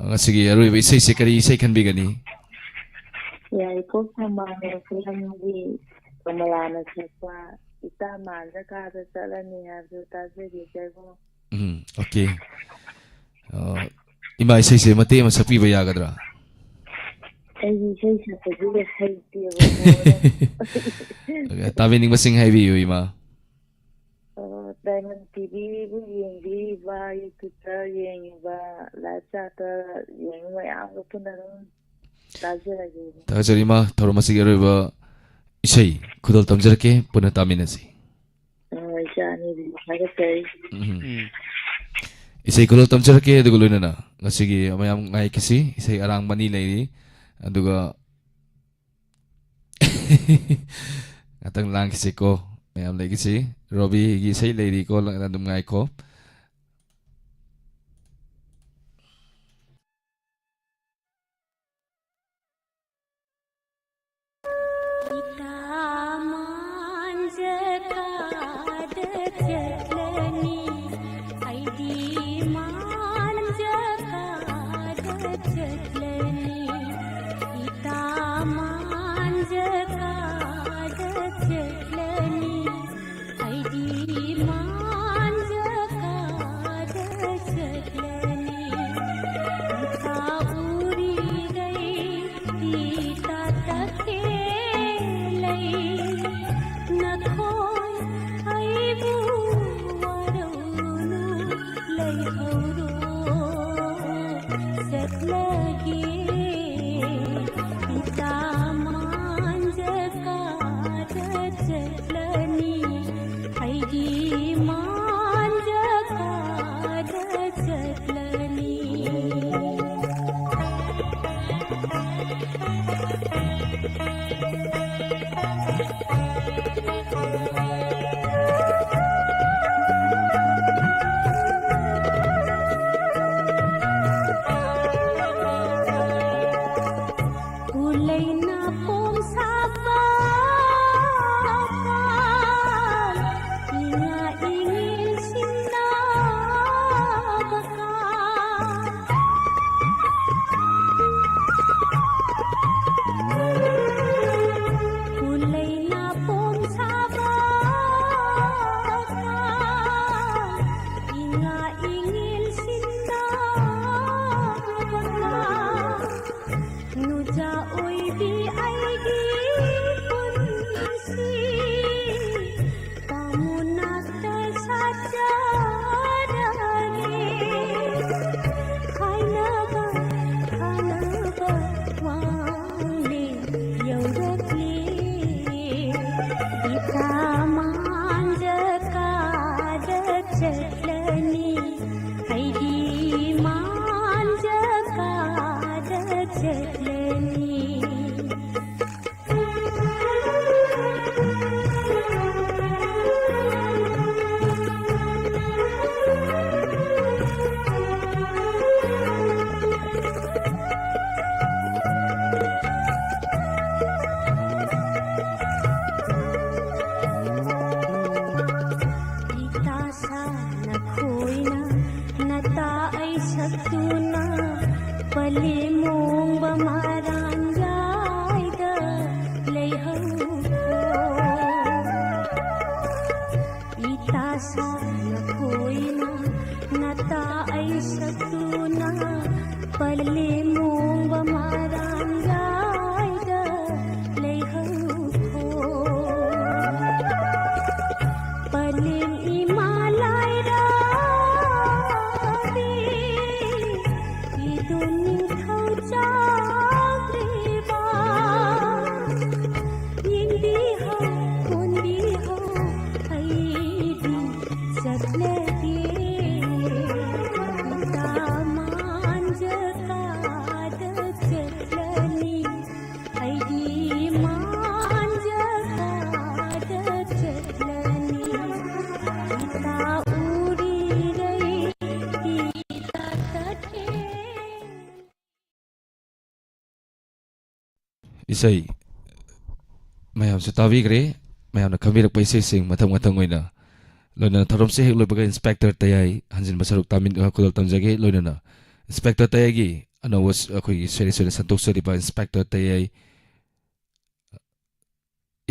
ꯉꯁꯤꯒꯤ ꯑꯔꯣꯏꯕ ꯏꯁꯩꯁꯦ ꯀꯔꯤ ꯏꯁꯩ ꯈꯟꯕꯤꯒꯅꯤ? ꯌꯥꯏꯔꯤꯄꯣꯛ ꯊꯧꯕꯥꯜ ꯐꯤꯂꯝꯒꯤ ꯀꯃꯂꯥꯅ ꯁꯛꯄ ꯏꯇꯥ ꯃꯥꯟꯖ ꯀꯥꯗ ꯆꯠꯂꯅꯤ ꯍꯥꯏꯕꯗꯨ ꯇꯥꯖꯒꯦ ꯏꯕꯨꯡꯉꯣ꯫ ꯎꯝ, okay꯫ ꯑ, ꯏꯃꯥ ꯏꯁꯩꯁꯦ ꯃꯇꯦꯛ ꯑꯃ ꯁꯛꯄꯤꯕ ꯌꯥꯒꯗ꯭ꯔꯥ? ꯑꯩꯗꯤ ꯏꯁꯩ ꯁꯛꯄꯁꯦ ꯍꯩꯇꯦꯕꯀꯣ꯫ ꯇꯥꯕꯤꯅꯤꯡꯕꯁꯤꯡ ꯍꯥꯏꯕꯤꯌꯨ, ꯏꯃꯥ꯫ ꯑ, Diamond ꯇꯤꯚꯤꯕꯨ ꯌꯦꯡꯕꯤꯔꯤꯕ, YouTube-ꯇ ꯌꯦꯡꯉꯤꯕ, live chat-ꯇ ꯌꯦꯡꯉꯤ ꯃꯌꯥꯝꯒ ꯄꯨꯟꯅ ꯑꯗꯨꯝ ꯇꯥꯖꯔꯒꯦ꯫ ꯊꯥꯒꯠꯆꯔꯤ, ꯏꯃꯥ꯫ ꯊꯧꯔꯝ ꯑꯁꯤꯒꯤ ꯑꯔꯣꯏꯕ ꯏꯁꯩ ꯈꯨꯗꯣꯜ ꯇꯝꯖꯔꯛꯀꯦ, ꯄꯨꯟꯅ ꯇꯥꯃꯤꯟꯅꯁꯤ꯫ ꯑ, ꯏꯆꯥ ꯑꯅꯤꯕꯨ ꯊꯥꯒꯠꯆꯔꯤ꯫ ꯎꯝ꯫ ꯎꯝ꯫ ꯏꯁꯩ ꯈꯨꯗꯣꯜ ꯇꯝꯖꯔꯛꯀꯦ, ꯑꯗꯨꯒ ꯂꯣꯏꯅꯅ ꯉꯁꯤꯒꯤ ꯃꯌꯥꯝ ꯉꯥꯏꯈꯤꯁꯤ꯫ ꯏꯁꯩ ꯑꯔꯥꯡꯕ ꯑꯅꯤ ꯂꯩꯔꯤ, ꯑꯗꯨꯒ ꯉꯥꯛꯇꯪ ꯂꯥꯡꯈꯤꯁꯤꯀꯣ, ꯃꯌꯥꯝ ꯂꯩꯈꯤꯁꯤ꯫ ꯔꯣꯕꯤꯒꯤ ꯏꯁꯩ ꯂꯩꯔꯤꯀꯣ, ꯑꯗꯨꯝ ꯉꯥꯏꯈꯣ꯫ ꯏꯇꯥ ꯃꯥꯟꯖ ꯀꯥꯗ ꯆꯠꯂꯅꯤ, ꯑꯩꯗꯤ ꯃꯥꯟꯖ ꯀꯥꯗ ꯆꯠꯂꯅꯤ, ꯏꯇꯥ ꯃꯥꯟꯖ ꯀꯥꯗ ꯆꯠꯂꯅꯤ, ꯑꯩꯗꯤ ꯃꯥꯟꯖ ꯀꯥꯗ ꯆꯠꯂꯅꯤ, ꯏꯇꯥ ꯎꯔꯤꯔꯩ ꯇꯤ ꯇꯥ ꯇꯥ Kuleina pom saba kan, inga ingil sinna bakan. Kuleina pom saba kan, inga ingil sinna bakan. Nuja oibi aigi punsi, pamunata sajarani. Khainaba, khainaba wangli yaurakli. Ita manjakada chatlani, aidi manjakada chatlani. Ita sa nakhoina, nata ai saktuna, palimong ba maran yaida leihau. Ita sa nakhoina, nata ai saktuna, palimong ba maran yaida leihau. Palim imalai rabi, idun ningthau chakriba. Yingdi ho, kundi ho, aidi chatladi. Ita manjaka ꯏꯁꯩ ꯃꯌꯥꯝꯁꯨ ꯇꯥꯕꯤꯈ꯭ꯔꯦ꯫ ꯃꯌꯥꯝꯅ ꯈꯟꯕꯤꯔꯛꯄ ꯏꯁꯩꯁꯤꯡ ꯃꯊꯪ ꯃꯊꯪ ꯑꯣꯏꯅ, ꯂꯣꯏꯅꯅ ꯊꯧꯔꯝꯁꯦ ꯍꯦꯛ ꯂꯣꯏꯕꯒ ꯏꯟꯁꯄꯦꯛꯇꯔ ꯇꯌꯥꯏ ꯍꯟꯖꯤꯟꯕ ꯁꯔꯨꯛ ꯇꯥꯃꯤꯟ-, ꯑ, ꯈꯨꯗꯣꯜ ꯇꯝꯖꯒꯦ꯫ ꯂꯣꯏꯅꯅ ꯏꯟꯁꯄꯦꯛꯇꯔ ꯇꯌꯥꯏꯒꯤ ꯑꯅꯧꯕ ꯁ-, ꯑꯩꯈꯣꯏꯒꯤ ꯁꯦꯔꯤꯁ ꯑꯣꯏꯅ ꯁꯟꯗꯣꯛꯆꯔꯤꯕ ꯏꯟꯁꯄꯦꯛꯇꯔ ꯇꯌꯥꯏ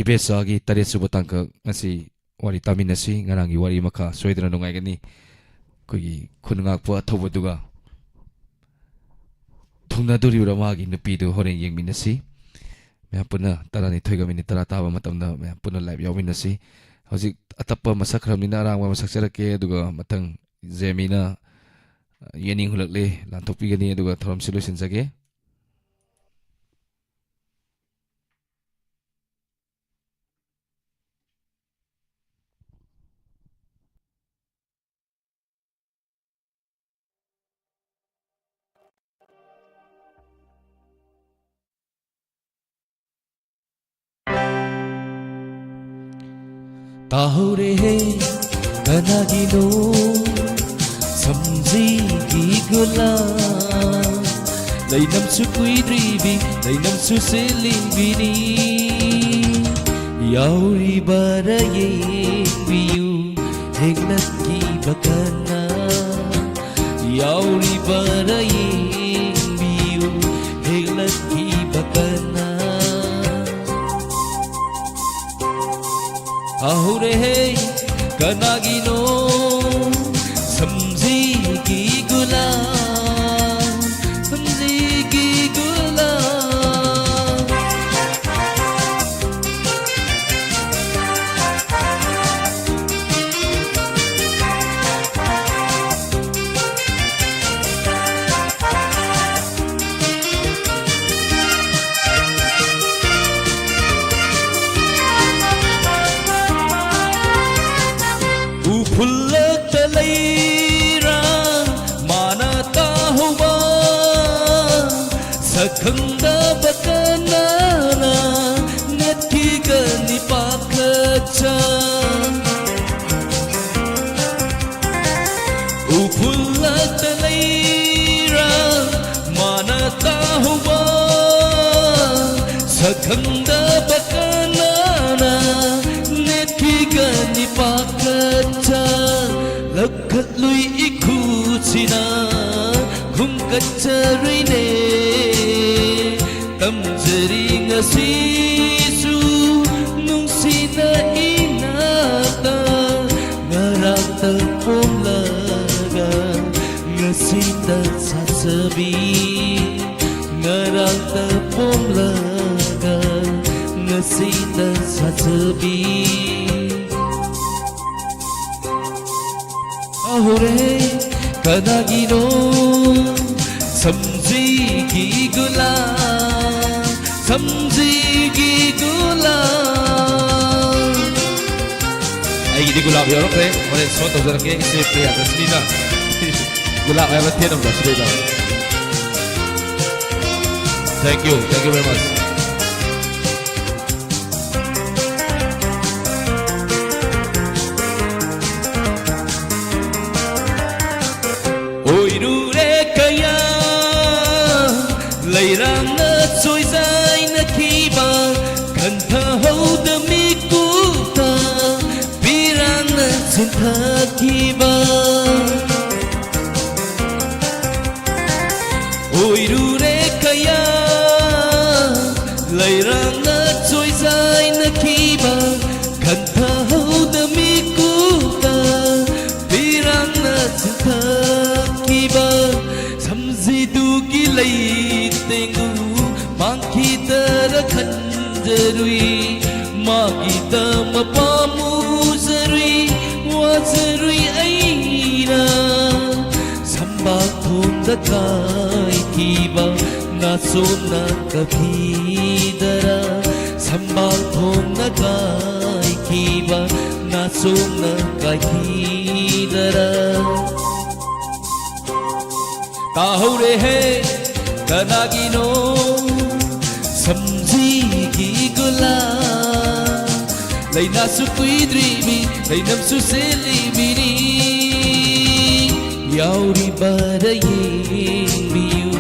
ꯏꯕꯦꯆꯥꯒꯤ ꯇꯔꯦꯠ ꯁꯨꯕ ꯇꯥꯡꯀꯛ ꯉꯁꯤ ꯋꯥꯔꯤ ꯇꯥꯃꯤꯟꯅꯁꯤ꯫ ꯉꯔꯥꯡꯒꯤ ꯋꯥꯔꯤ ꯃꯈꯥ ꯁꯣꯏꯗꯅ ꯅꯨꯡꯉꯥꯏꯒꯅꯤ꯫ ꯑꯩꯈꯣꯏꯒꯤ ꯈꯨꯟ ꯉꯥꯛꯄ ꯑꯊꯧꯕꯗꯨꯒ ꯊꯨꯡꯅꯗꯣꯔꯤꯕ꯭ꯔꯥ ꯃꯥꯒꯤ ꯅꯨꯄꯤꯗꯨ ꯍꯣꯔꯦꯟ ꯌꯦꯡꯃꯤꯟꯅꯁꯤ꯫ ꯃꯌꯥꯝ ꯄꯨꯟꯅ ꯇꯔꯥꯅꯤꯊꯣꯏꯒ ꯃꯤꯅꯤꯠ ꯇꯔꯥ ꯇꯥꯕ ꯃꯇꯝꯗ ꯃꯌꯥꯝ ꯄꯨꯟꯅ ꯂꯥꯏꯚ ꯌꯥꯎꯃꯤꯟꯅꯁꯤ꯫ ꯍꯧꯖꯤꯛ ꯑꯇꯞꯄ ꯑꯃ ꯁꯛꯈ꯭ꯔꯕꯅꯤꯅ ꯑꯔꯥꯡꯕ ꯑꯃ ꯁꯛꯆꯔꯛꯀꯦ, ꯑꯗꯨꯒ ꯃꯊꯪ ꯖꯦꯃꯤꯅ, ꯑ, ꯌꯦꯅꯤꯡ ꯍꯨꯂꯛꯂꯦ ꯂꯥꯟꯊꯣꯛꯄꯤꯒꯅꯤ, ꯑꯗꯨꯒ ꯊꯧꯔꯝꯁꯤ ꯂꯣꯏꯁꯤꯟꯖꯒꯦ꯫ ꯇꯥꯍꯧꯔꯦꯍꯦ, ꯀꯅꯥꯒꯤꯅꯣ ꯁꯝꯖꯤꯒꯤ ꯒꯨꯂꯥꯞ? ꯂꯩꯅꯝꯁꯨ ꯀꯨꯏꯗ꯭ꯔꯤꯕꯤ, ꯂꯩꯅꯝꯁꯨ ꯁꯦꯠꯂꯤꯕꯤꯅꯤ꯫ ꯌꯥꯎꯔꯤꯕꯔꯥ ꯌꯦꯡꯕꯤꯌꯨ, ꯍꯦꯛꯂꯛꯈꯤꯕ ꯀꯅꯥ? ꯌꯥꯎꯔꯤꯕꯔꯥ ꯌꯦꯡꯕꯤꯌꯨ, ꯍꯦꯛꯂꯛꯈꯤꯕ ꯀꯅꯥ? ꯇꯥꯍꯧꯔꯦꯍꯦ, ꯀꯅꯥꯒꯤꯅꯣ ꯁꯝꯖꯤꯒꯤ ꯒꯨꯂꯥꯞ? ꯁꯝꯖꯤꯒꯤ ꯒꯨꯂꯥꯞ꯫ ꯎꯐꯨꯜ ꯈꯪꯗꯕ ꯀꯅꯥꯅ ꯅꯦꯠꯈꯤꯒꯅꯤ ꯄꯥꯈꯠꯆ ꯂꯧꯈꯠꯂꯨꯏ ꯏꯈꯨꯁꯤꯅ ꯈꯨꯝꯒꯠꯆꯔꯨꯏꯅꯦ꯫ ꯇꯝꯖꯔꯤ ꯉꯁꯤꯁꯨ ꯅꯨꯡꯁꯤꯅ ꯏꯅꯥꯛꯇ ꯉꯔꯥꯡꯇ ꯄꯣꯝꯂꯒ ꯉꯁꯤꯇ ꯁꯥꯖꯕꯤ꯫ ꯉꯔꯥꯡꯇ ꯄꯣꯝꯂꯒ ꯉꯁꯤꯇ ꯁꯥꯖꯕꯤ꯫ ꯍꯧꯔꯦ ꯀꯅꯥꯒꯤꯅꯣ ꯁꯝꯖꯤꯒꯤ ꯒꯨꯂꯥꯞ, ꯁꯝꯖꯤꯒꯤ ꯒꯨꯂꯥꯞ꯫ ꯑꯩꯒꯤꯗꯤ ꯒꯨꯂꯥꯞ ꯌꯥꯎꯔꯛꯇ꯭ꯔꯦ, ꯍꯣꯔꯦꯟ ꯁꯣ ꯇꯧꯖꯔꯛꯀꯦ ꯏꯆꯦ ꯄ꯭ꯔꯤꯌꯥꯗꯔꯁꯤꯅꯤꯅ꯫ ꯒꯨꯂꯥꯞ ꯍꯥꯏꯕ ꯊꯦꯠ ꯑꯃꯗ ꯁꯤꯗꯩꯗ꯫ Thank you, thank you very much. ꯑꯣꯏꯔꯨꯔꯦ ꯀꯌꯥ ꯂꯩꯔꯥꯡꯅ ꯆꯣꯏꯖꯥꯏꯅꯈꯤꯕ, ꯈꯟꯊꯍꯧꯗ ꯃꯤꯀꯨꯞꯇ ꯄꯤꯔꯥꯡꯅ ꯆꯤꯟꯊꯈꯤꯕ꯫ ꯑꯣꯏꯔꯨꯔꯦ ꯀꯌꯥ ꯂꯩꯔꯥꯡꯅ ꯆꯣꯏꯖꯥꯏꯅꯈꯤꯕ, ꯈꯟꯊꯍꯧꯗ ꯃꯤꯀꯨꯞꯇ ꯄꯤꯔꯥꯡꯅ ꯆꯤꯟꯊꯈꯤꯕ꯫ ꯁꯝꯖꯤꯗꯨꯒꯤ ꯂꯩꯇꯦꯡꯗꯨ ꯃꯥꯡꯈꯤꯗꯔ ꯈꯟꯖꯔꯨꯏ, ꯃꯥꯒꯤꯗꯃꯛ ꯄꯥꯝꯃꯨꯖꯔꯨꯏ, ꯋꯥꯖꯔꯨꯏ ꯑꯩꯅ꯫ ꯁꯝꯕꯥꯛ ꯊꯣꯡꯗ ꯀꯥꯏꯈꯤꯕ ꯅꯥꯆꯣꯝꯅ ꯀꯥꯈꯤꯗꯔ, ꯁꯝꯕꯥꯛ ꯊꯣꯡꯗ ꯀꯥꯏꯈꯤꯕ ꯅꯥꯆꯣꯝꯅ ꯀꯥꯈꯤꯗꯔ꯫ ꯇꯥꯍꯧꯔꯦꯍꯦ ꯀꯅꯥꯒꯤꯅꯣ ꯁꯝꯖꯤꯒꯤ ꯒꯨꯂꯥꯞ꯫ ꯂꯩꯅꯥꯁꯨ ꯀꯨꯏꯗ꯭ꯔꯤꯕꯤ, ꯂꯩꯅꯝꯁꯨ ꯆꯦꯜꯂꯤꯕꯤꯅꯤ꯫ ꯌꯥꯎꯔꯤꯕꯔ ꯌꯦꯡꯕꯤꯌꯨ,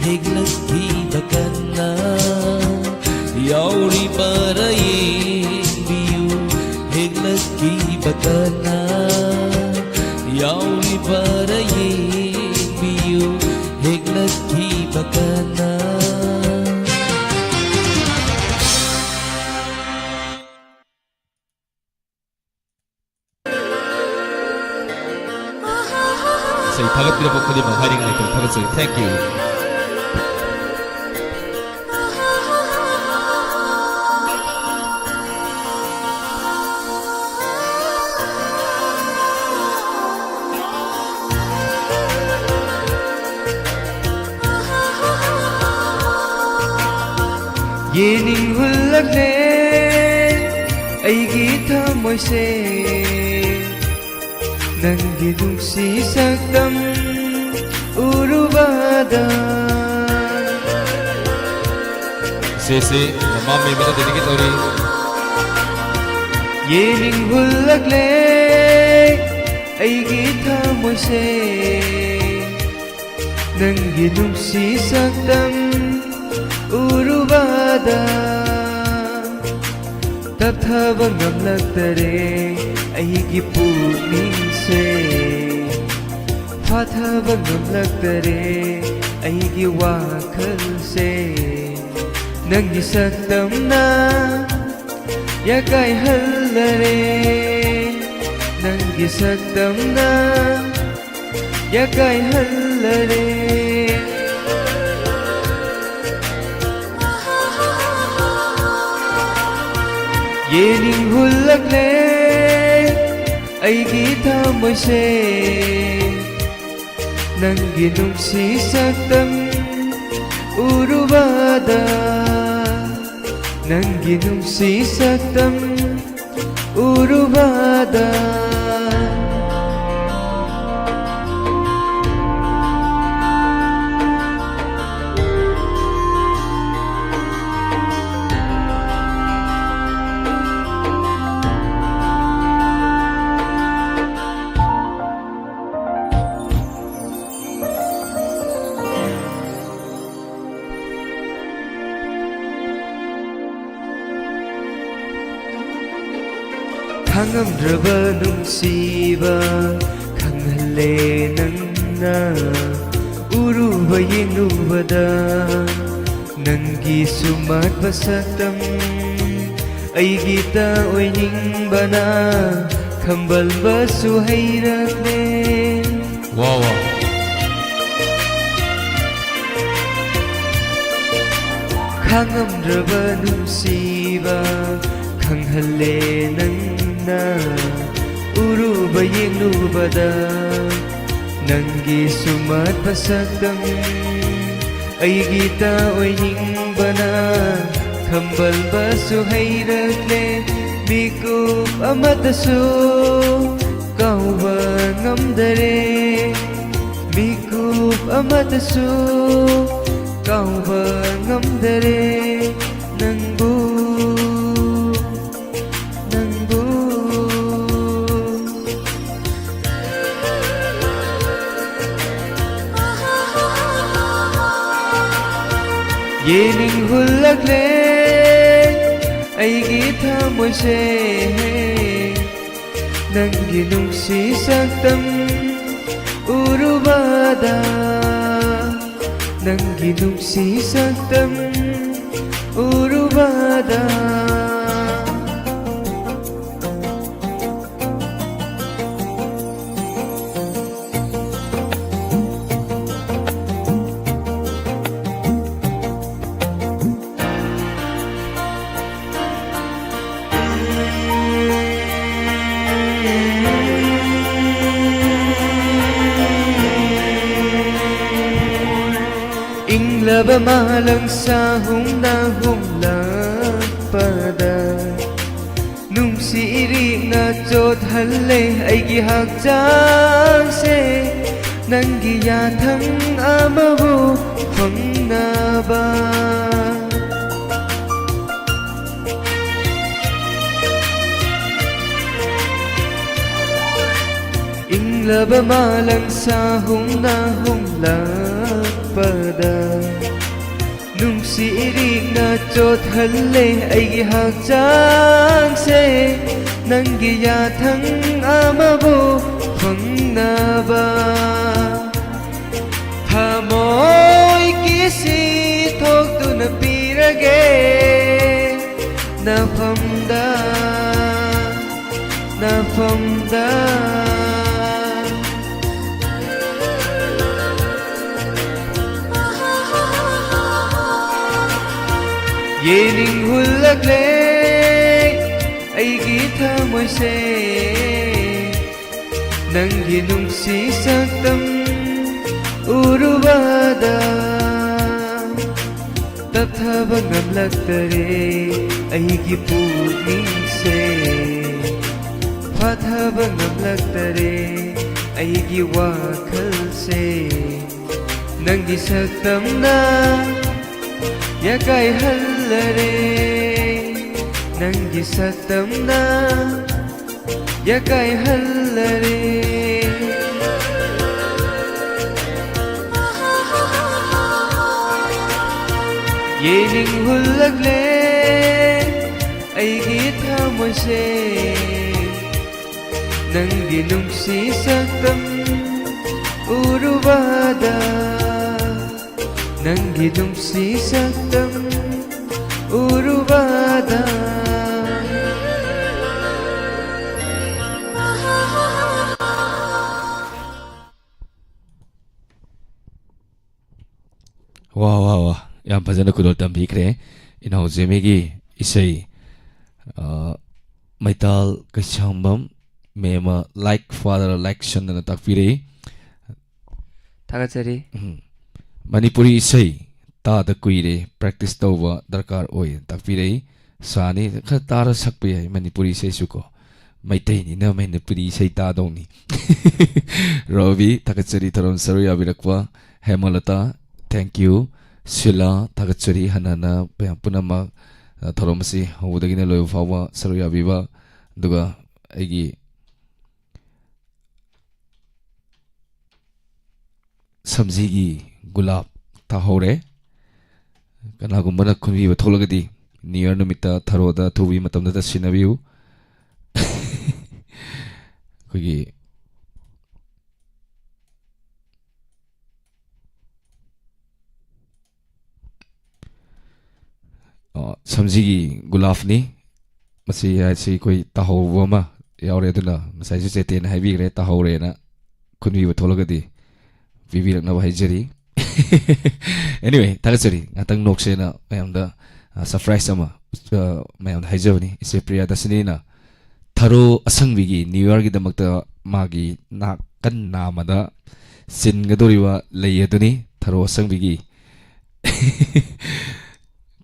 ꯍꯦꯛꯂꯛꯈꯤꯕ ꯀꯟꯅ꯫ ꯌꯥꯎꯔꯤꯕꯔꯥ ꯌꯦꯡꯕꯤꯌꯨ, ꯍꯦꯛꯂꯛꯈꯤꯕ ꯀꯅꯥ? ꯌꯥꯎꯔꯤꯕꯔꯥ ꯌꯦꯡꯕꯤꯌꯨ, ꯍꯦꯛꯂꯛꯈꯤꯕ ꯀꯅꯥ? ꯏꯁꯩ ꯊꯥꯒꯠꯄꯤꯔꯛꯄ ꯈꯨꯗꯤꯡꯃꯛ ꯍꯥꯏꯅꯤꯡꯉꯥꯏ ꯂꯩꯇꯅ ꯊꯥꯒꯠꯆꯔꯤ꯫ Thank you. ꯌꯦꯡꯅꯤꯡ ꯍꯨꯜꯂꯛꯂꯦ ꯑꯩꯒꯤ ꯊꯃꯣꯏꯁꯦ, ꯅꯪꯒꯤ ꯅꯨꯡꯁꯤ ꯁꯛꯇꯝ ꯎꯔꯨꯕꯗ꯫ ꯏꯁꯩꯁꯤ ꯃꯃꯥ ꯃꯦꯝꯕꯗ dedicate ꯇꯧꯔꯤ꯫ ꯌꯦꯡꯅꯤꯡ ꯍꯨꯜꯂꯛꯂꯦ ꯑꯩꯒꯤ ꯊꯃꯣꯏꯁꯦ, ꯅꯪꯒꯤ ꯅꯨꯡꯁꯤ ꯁꯛꯇꯝ ꯎꯔꯨꯕꯗ꯫ ꯇꯞꯊꯕ ꯉꯝꯂꯛꯇꯔꯦ ꯑꯩꯒꯤ ꯄꯨꯛꯅꯤꯡꯁꯦ, ꯐꯥꯊꯕ ꯉꯝꯂꯛꯇꯔꯦ ꯑꯩꯒꯤ ꯋꯥꯈꯜꯁꯦ꯫ ꯅꯪꯒꯤ ꯁꯛꯇꯝꯅ ꯌꯥꯀꯥꯏꯍꯜꯂꯔꯦ, ꯅꯪꯒꯤ ꯁꯛꯇꯝꯅ ꯌꯥꯀꯥꯏꯍꯜꯂꯔꯦ꯫ ꯌꯦꯡꯅꯤꯡ ꯍꯨꯜꯂꯛꯂꯦ ꯑꯩꯒꯤ ꯊꯃꯣꯏꯁꯦ, ꯅꯪꯒꯤ ꯅꯨꯡꯁꯤ ꯁꯛꯇꯝ ꯎꯔꯨꯕꯗ꯫ ꯅꯪꯒꯤ ꯅꯨꯡꯁꯤ ꯁꯛꯇꯝ ꯎꯔꯨꯕꯗ꯫ ꯈꯥꯡꯉꯝꯗ꯭ꯔꯕ ꯅꯨꯡꯁꯤꯕ ꯈꯪꯍꯜꯂꯦ ꯅꯪꯅ꯫ ꯎꯔꯨꯕ ꯌꯦꯡꯂꯨꯕꯗ ꯅꯪꯒꯤ ꯁꯨꯝꯍꯠꯄ ꯁꯛꯇꯝ ꯑꯩꯒꯤꯇ ꯑꯣꯏꯅꯤꯡꯕꯅ ꯈꯝꯕꯜꯕꯁꯨ ꯍꯩꯔꯛꯂꯦ꯫ ꯋꯥ ꯋꯥ꯫ ꯈꯥꯡꯉꯝꯗ꯭ꯔꯕ ꯅꯨꯡꯁꯤꯕ ꯈꯪꯍꯜꯂꯦ ꯅꯪꯅ꯫ ꯎꯔꯨꯕ ꯌꯦꯡꯂꯨꯕꯗ ꯅꯪꯒꯤ ꯁꯨꯝꯍꯠꯄ ꯁꯛꯇꯝ ꯑꯩꯒꯤꯇ ꯑꯣꯏꯅꯤꯡꯕꯅ ꯈꯝꯕꯜꯕꯁꯨ ꯍꯩꯔꯛꯂꯦ꯫ ꯃꯤꯀꯨꯞ ꯑꯃꯇꯁꯨ ꯀꯥꯎꯕ ꯉꯝꯗꯔꯦ꯫ ꯃꯤꯀꯨꯞ ꯑꯃꯇꯁꯨ ꯀꯥꯎꯕ ꯉꯝꯗꯔꯦ ꯅꯪꯕꯨ, ꯅꯪꯕꯨ꯫ ꯌꯦꯡꯅꯤꯡ ꯍꯨꯜꯂꯛꯂꯦ ꯑꯩꯒꯤ ꯊꯃꯣꯏꯁꯦ꯫ ꯅꯪꯒꯤ ꯅꯨꯡꯁꯤ ꯁꯛꯇꯝ ꯎꯔꯨꯕꯗ, ꯅꯪꯒꯤ ꯅꯨꯡꯁꯤ ꯁꯛꯇꯝ ꯎꯔꯨꯕꯗ꯫ ꯏꯪꯂꯕ ꯃꯥꯂꯪ ꯁꯥꯍꯨꯝꯅ ꯍꯨꯝꯂꯛꯄꯗ, ꯅꯨꯡꯁꯤ ꯏꯔꯤꯛꯅ ꯆꯣꯠꯍꯜꯂꯦ ꯑꯩꯒꯤ ꯍꯛꯆꯥꯡꯁꯦ, ꯅꯪꯒꯤ ꯌꯥꯊꯪ ꯑꯃꯕꯨ ꯐꯪꯅꯕ꯫ ꯏꯪꯂꯕ ꯃꯥꯂꯪ ꯁꯥꯍꯨꯝꯅ ꯍꯨꯝꯂꯛꯄꯗ, ꯅꯨꯡꯁꯤ ꯏꯔꯤꯛꯅ ꯆꯣꯠꯍꯜꯂꯦ ꯑꯩꯒꯤ ꯍꯛꯆꯥꯡꯁꯦ, ꯅꯪꯒꯤ ꯌꯥꯊꯪ ꯑꯃꯕꯨ ꯐꯪꯅꯕ꯫ ꯊꯃꯣꯏ ꯀꯤꯁꯤ ꯊꯣꯛꯇꯨꯅ ꯄꯤꯔꯒꯦ ꯅꯐꯝꯗ, ꯅꯐꯝꯗ꯫ ꯌꯦꯅꯤꯡ ꯍꯨꯜꯂꯛꯂꯦ ꯑꯩꯒꯤ ꯊꯃꯣꯏꯁꯦ, ꯅꯪꯒꯤ ꯅꯨꯡꯁꯤ ꯁꯛꯇꯝ ꯎꯔꯨꯕꯗ꯫ ꯇꯞꯊꯕ ꯉꯝꯂꯛꯇꯔꯦ ꯑꯩꯒꯤ ꯄꯨꯛꯅꯤꯡꯁꯦ, ꯐꯥꯊꯕ ꯉꯝꯂꯛꯇꯔꯦ ꯑꯩꯒꯤ ꯋꯥꯈꯜꯁꯦ꯫ ꯅꯪꯒꯤ ꯁꯛꯇꯝꯅ ꯌꯥꯀꯥꯏꯍꯜꯂꯔꯦ, ꯅꯪꯒꯤ ꯁꯛꯇꯝꯅ ꯌꯥꯀꯥꯏꯍꯜꯂꯔꯦ꯫ ꯌꯦꯅꯤꯡ ꯍꯨꯜꯂꯛꯂꯦ ꯑꯩꯒꯤ ꯊꯃꯣꯏꯁꯦ, ꯅꯪꯒꯤ ꯅꯨꯡꯁꯤ ꯁꯛꯇꯝ ꯎꯔꯨꯕꯗ, ꯅꯪꯒꯤ ꯅꯨꯡꯁꯤ ꯁꯛꯇꯝ ꯎꯔꯨꯕꯗ꯫ ꯋꯥ, ꯋꯥ, ꯋꯥ꯫ ꯌꯥꯝ ꯐꯖꯅ ꯈꯨꯗꯣꯜ ꯇꯝꯕꯤꯈ꯭ꯔꯦ ꯏꯅꯥꯎ ꯖꯦꯃꯤꯒꯤ ꯏꯁꯩ꯫ ꯑ, ꯃꯩꯇꯥꯜ ꯀꯩꯁꯥꯝꯕꯝ ꯃꯦꯝ ꯑꯃ, like father, like son ꯑꯅ ꯇꯥꯛꯄꯤꯔꯛꯏ꯫ ꯊꯥꯒꯠꯆꯔꯤ꯫ ꯎꯝ꯫ ꯃꯅꯤꯄꯨꯔꯤ ꯏꯁꯩ ꯇꯥꯗ ꯀꯨꯏꯔꯦ, practice ꯇꯧꯕ ꯗꯔꯀꯥꯔ ꯑꯣꯏ ꯇꯥꯛꯄꯤꯔꯛꯏ꯫ ꯁꯥꯅꯤ ꯈꯔ ꯇꯥꯔ ꯁꯛꯄ ꯌꯥꯏ ꯃꯅꯤꯄꯨꯔꯤ ꯏꯁꯩꯁꯨ ꯀꯣ꯫ ꯃꯩꯇꯩꯅꯤꯅ ꯃꯅꯤꯄꯨꯔꯤ ꯏꯁꯩ ꯇꯥꯗꯧꯅꯤ꯫ ꯔꯣꯕꯤ, ꯊꯥꯒꯠꯆꯔꯤ ꯊꯧꯔꯝ ꯁꯔꯨꯛ ꯌꯥꯕꯤꯔꯛꯄ꯫ ꯍꯦꯃꯂꯇꯥ, thank you꯫ ꯁꯤꯂꯥ, ꯊꯥꯒꯠꯆꯔꯤ ꯍꯟꯅ ꯍꯟꯅ ꯃꯌꯥꯝ ꯄꯨꯝꯅꯃꯛ, ꯑ, ꯊꯧꯔꯝ ꯑꯁꯤ ꯍꯧꯕꯗꯒꯤꯅ ꯂꯣꯏꯕ ꯐꯥꯎꯕ ꯁꯔꯨꯛ ꯌꯥꯕꯤꯕ꯫ ꯑꯗꯨꯒ ꯑꯩꯒꯤ ꯁꯝꯖꯤꯒꯤ ꯒꯨꯂꯥꯞ ꯇꯥꯍꯧꯔꯦ꯫ ꯀꯅꯥꯒꯨꯝꯕꯅ ꯈꯨꯟꯕꯤꯕ ꯊꯣꯛꯂꯒꯗꯤ, ꯅ꯭ꯌꯨ ꯌꯔ ꯅꯨꯃꯤꯠꯇ ꯊꯔꯣꯗ ꯊꯨꯕꯤ ꯃꯇꯝꯗꯨꯗ ꯁꯤꯖꯤꯟꯅꯕꯤꯌꯨ꯫ ꯑꯩꯈꯣꯏꯒꯤ, ꯑ, ꯁꯝꯖꯤꯒꯤ ꯒꯨꯂꯥꯞꯅꯤ꯫ ꯃꯁꯤ ꯍꯥꯏꯁꯤ ꯑꯩꯈꯣꯏ ꯇꯥꯍꯧꯕ ꯑꯃ ꯌꯥꯎꯔꯦ, ꯑꯗꯨꯅ ꯉꯁꯥꯏꯁꯨ ꯆꯦꯇꯦꯟ ꯍꯥꯏꯕꯤꯈ꯭ꯔꯦ, ꯇꯥꯍꯧꯔꯦꯅ꯫ ꯈꯨꯟꯕꯤꯕ ꯊꯣꯛꯂꯒꯗꯤ ꯄꯤꯕꯤꯔꯛꯅꯕ ꯍꯥꯏꯖꯔꯤ꯫ Anyway, ꯊꯥꯒꯠꯆꯔꯤ꯫ ꯉꯥꯛꯇꯪ ꯅꯣꯛꯁꯦꯅ ꯃꯌꯥꯝꯗ, ꯑ, surprise ꯑꯃ, ꯑ, ꯃꯌꯥꯝꯗ ꯍꯥꯏꯖꯕꯅꯤ꯫ ꯏꯆꯦ ꯄ꯭ꯔꯤꯌꯥ ꯗꯁꯤꯅꯤꯅ ꯊꯔꯣ ꯑꯁꯪꯕꯤꯒꯤ ꯅ꯭ꯌꯨ ꯌꯔꯒꯤꯗꯃꯛꯇ ꯃꯥꯒꯤ ꯅꯥꯀꯟ ꯅꯥꯝꯃꯗ ꯆꯤꯟꯒꯗꯧꯔꯤꯕ ꯂꯩ ꯑꯗꯨꯅꯤ, ꯊꯔꯣ ꯑꯁꯪꯕꯤꯒꯤ꯫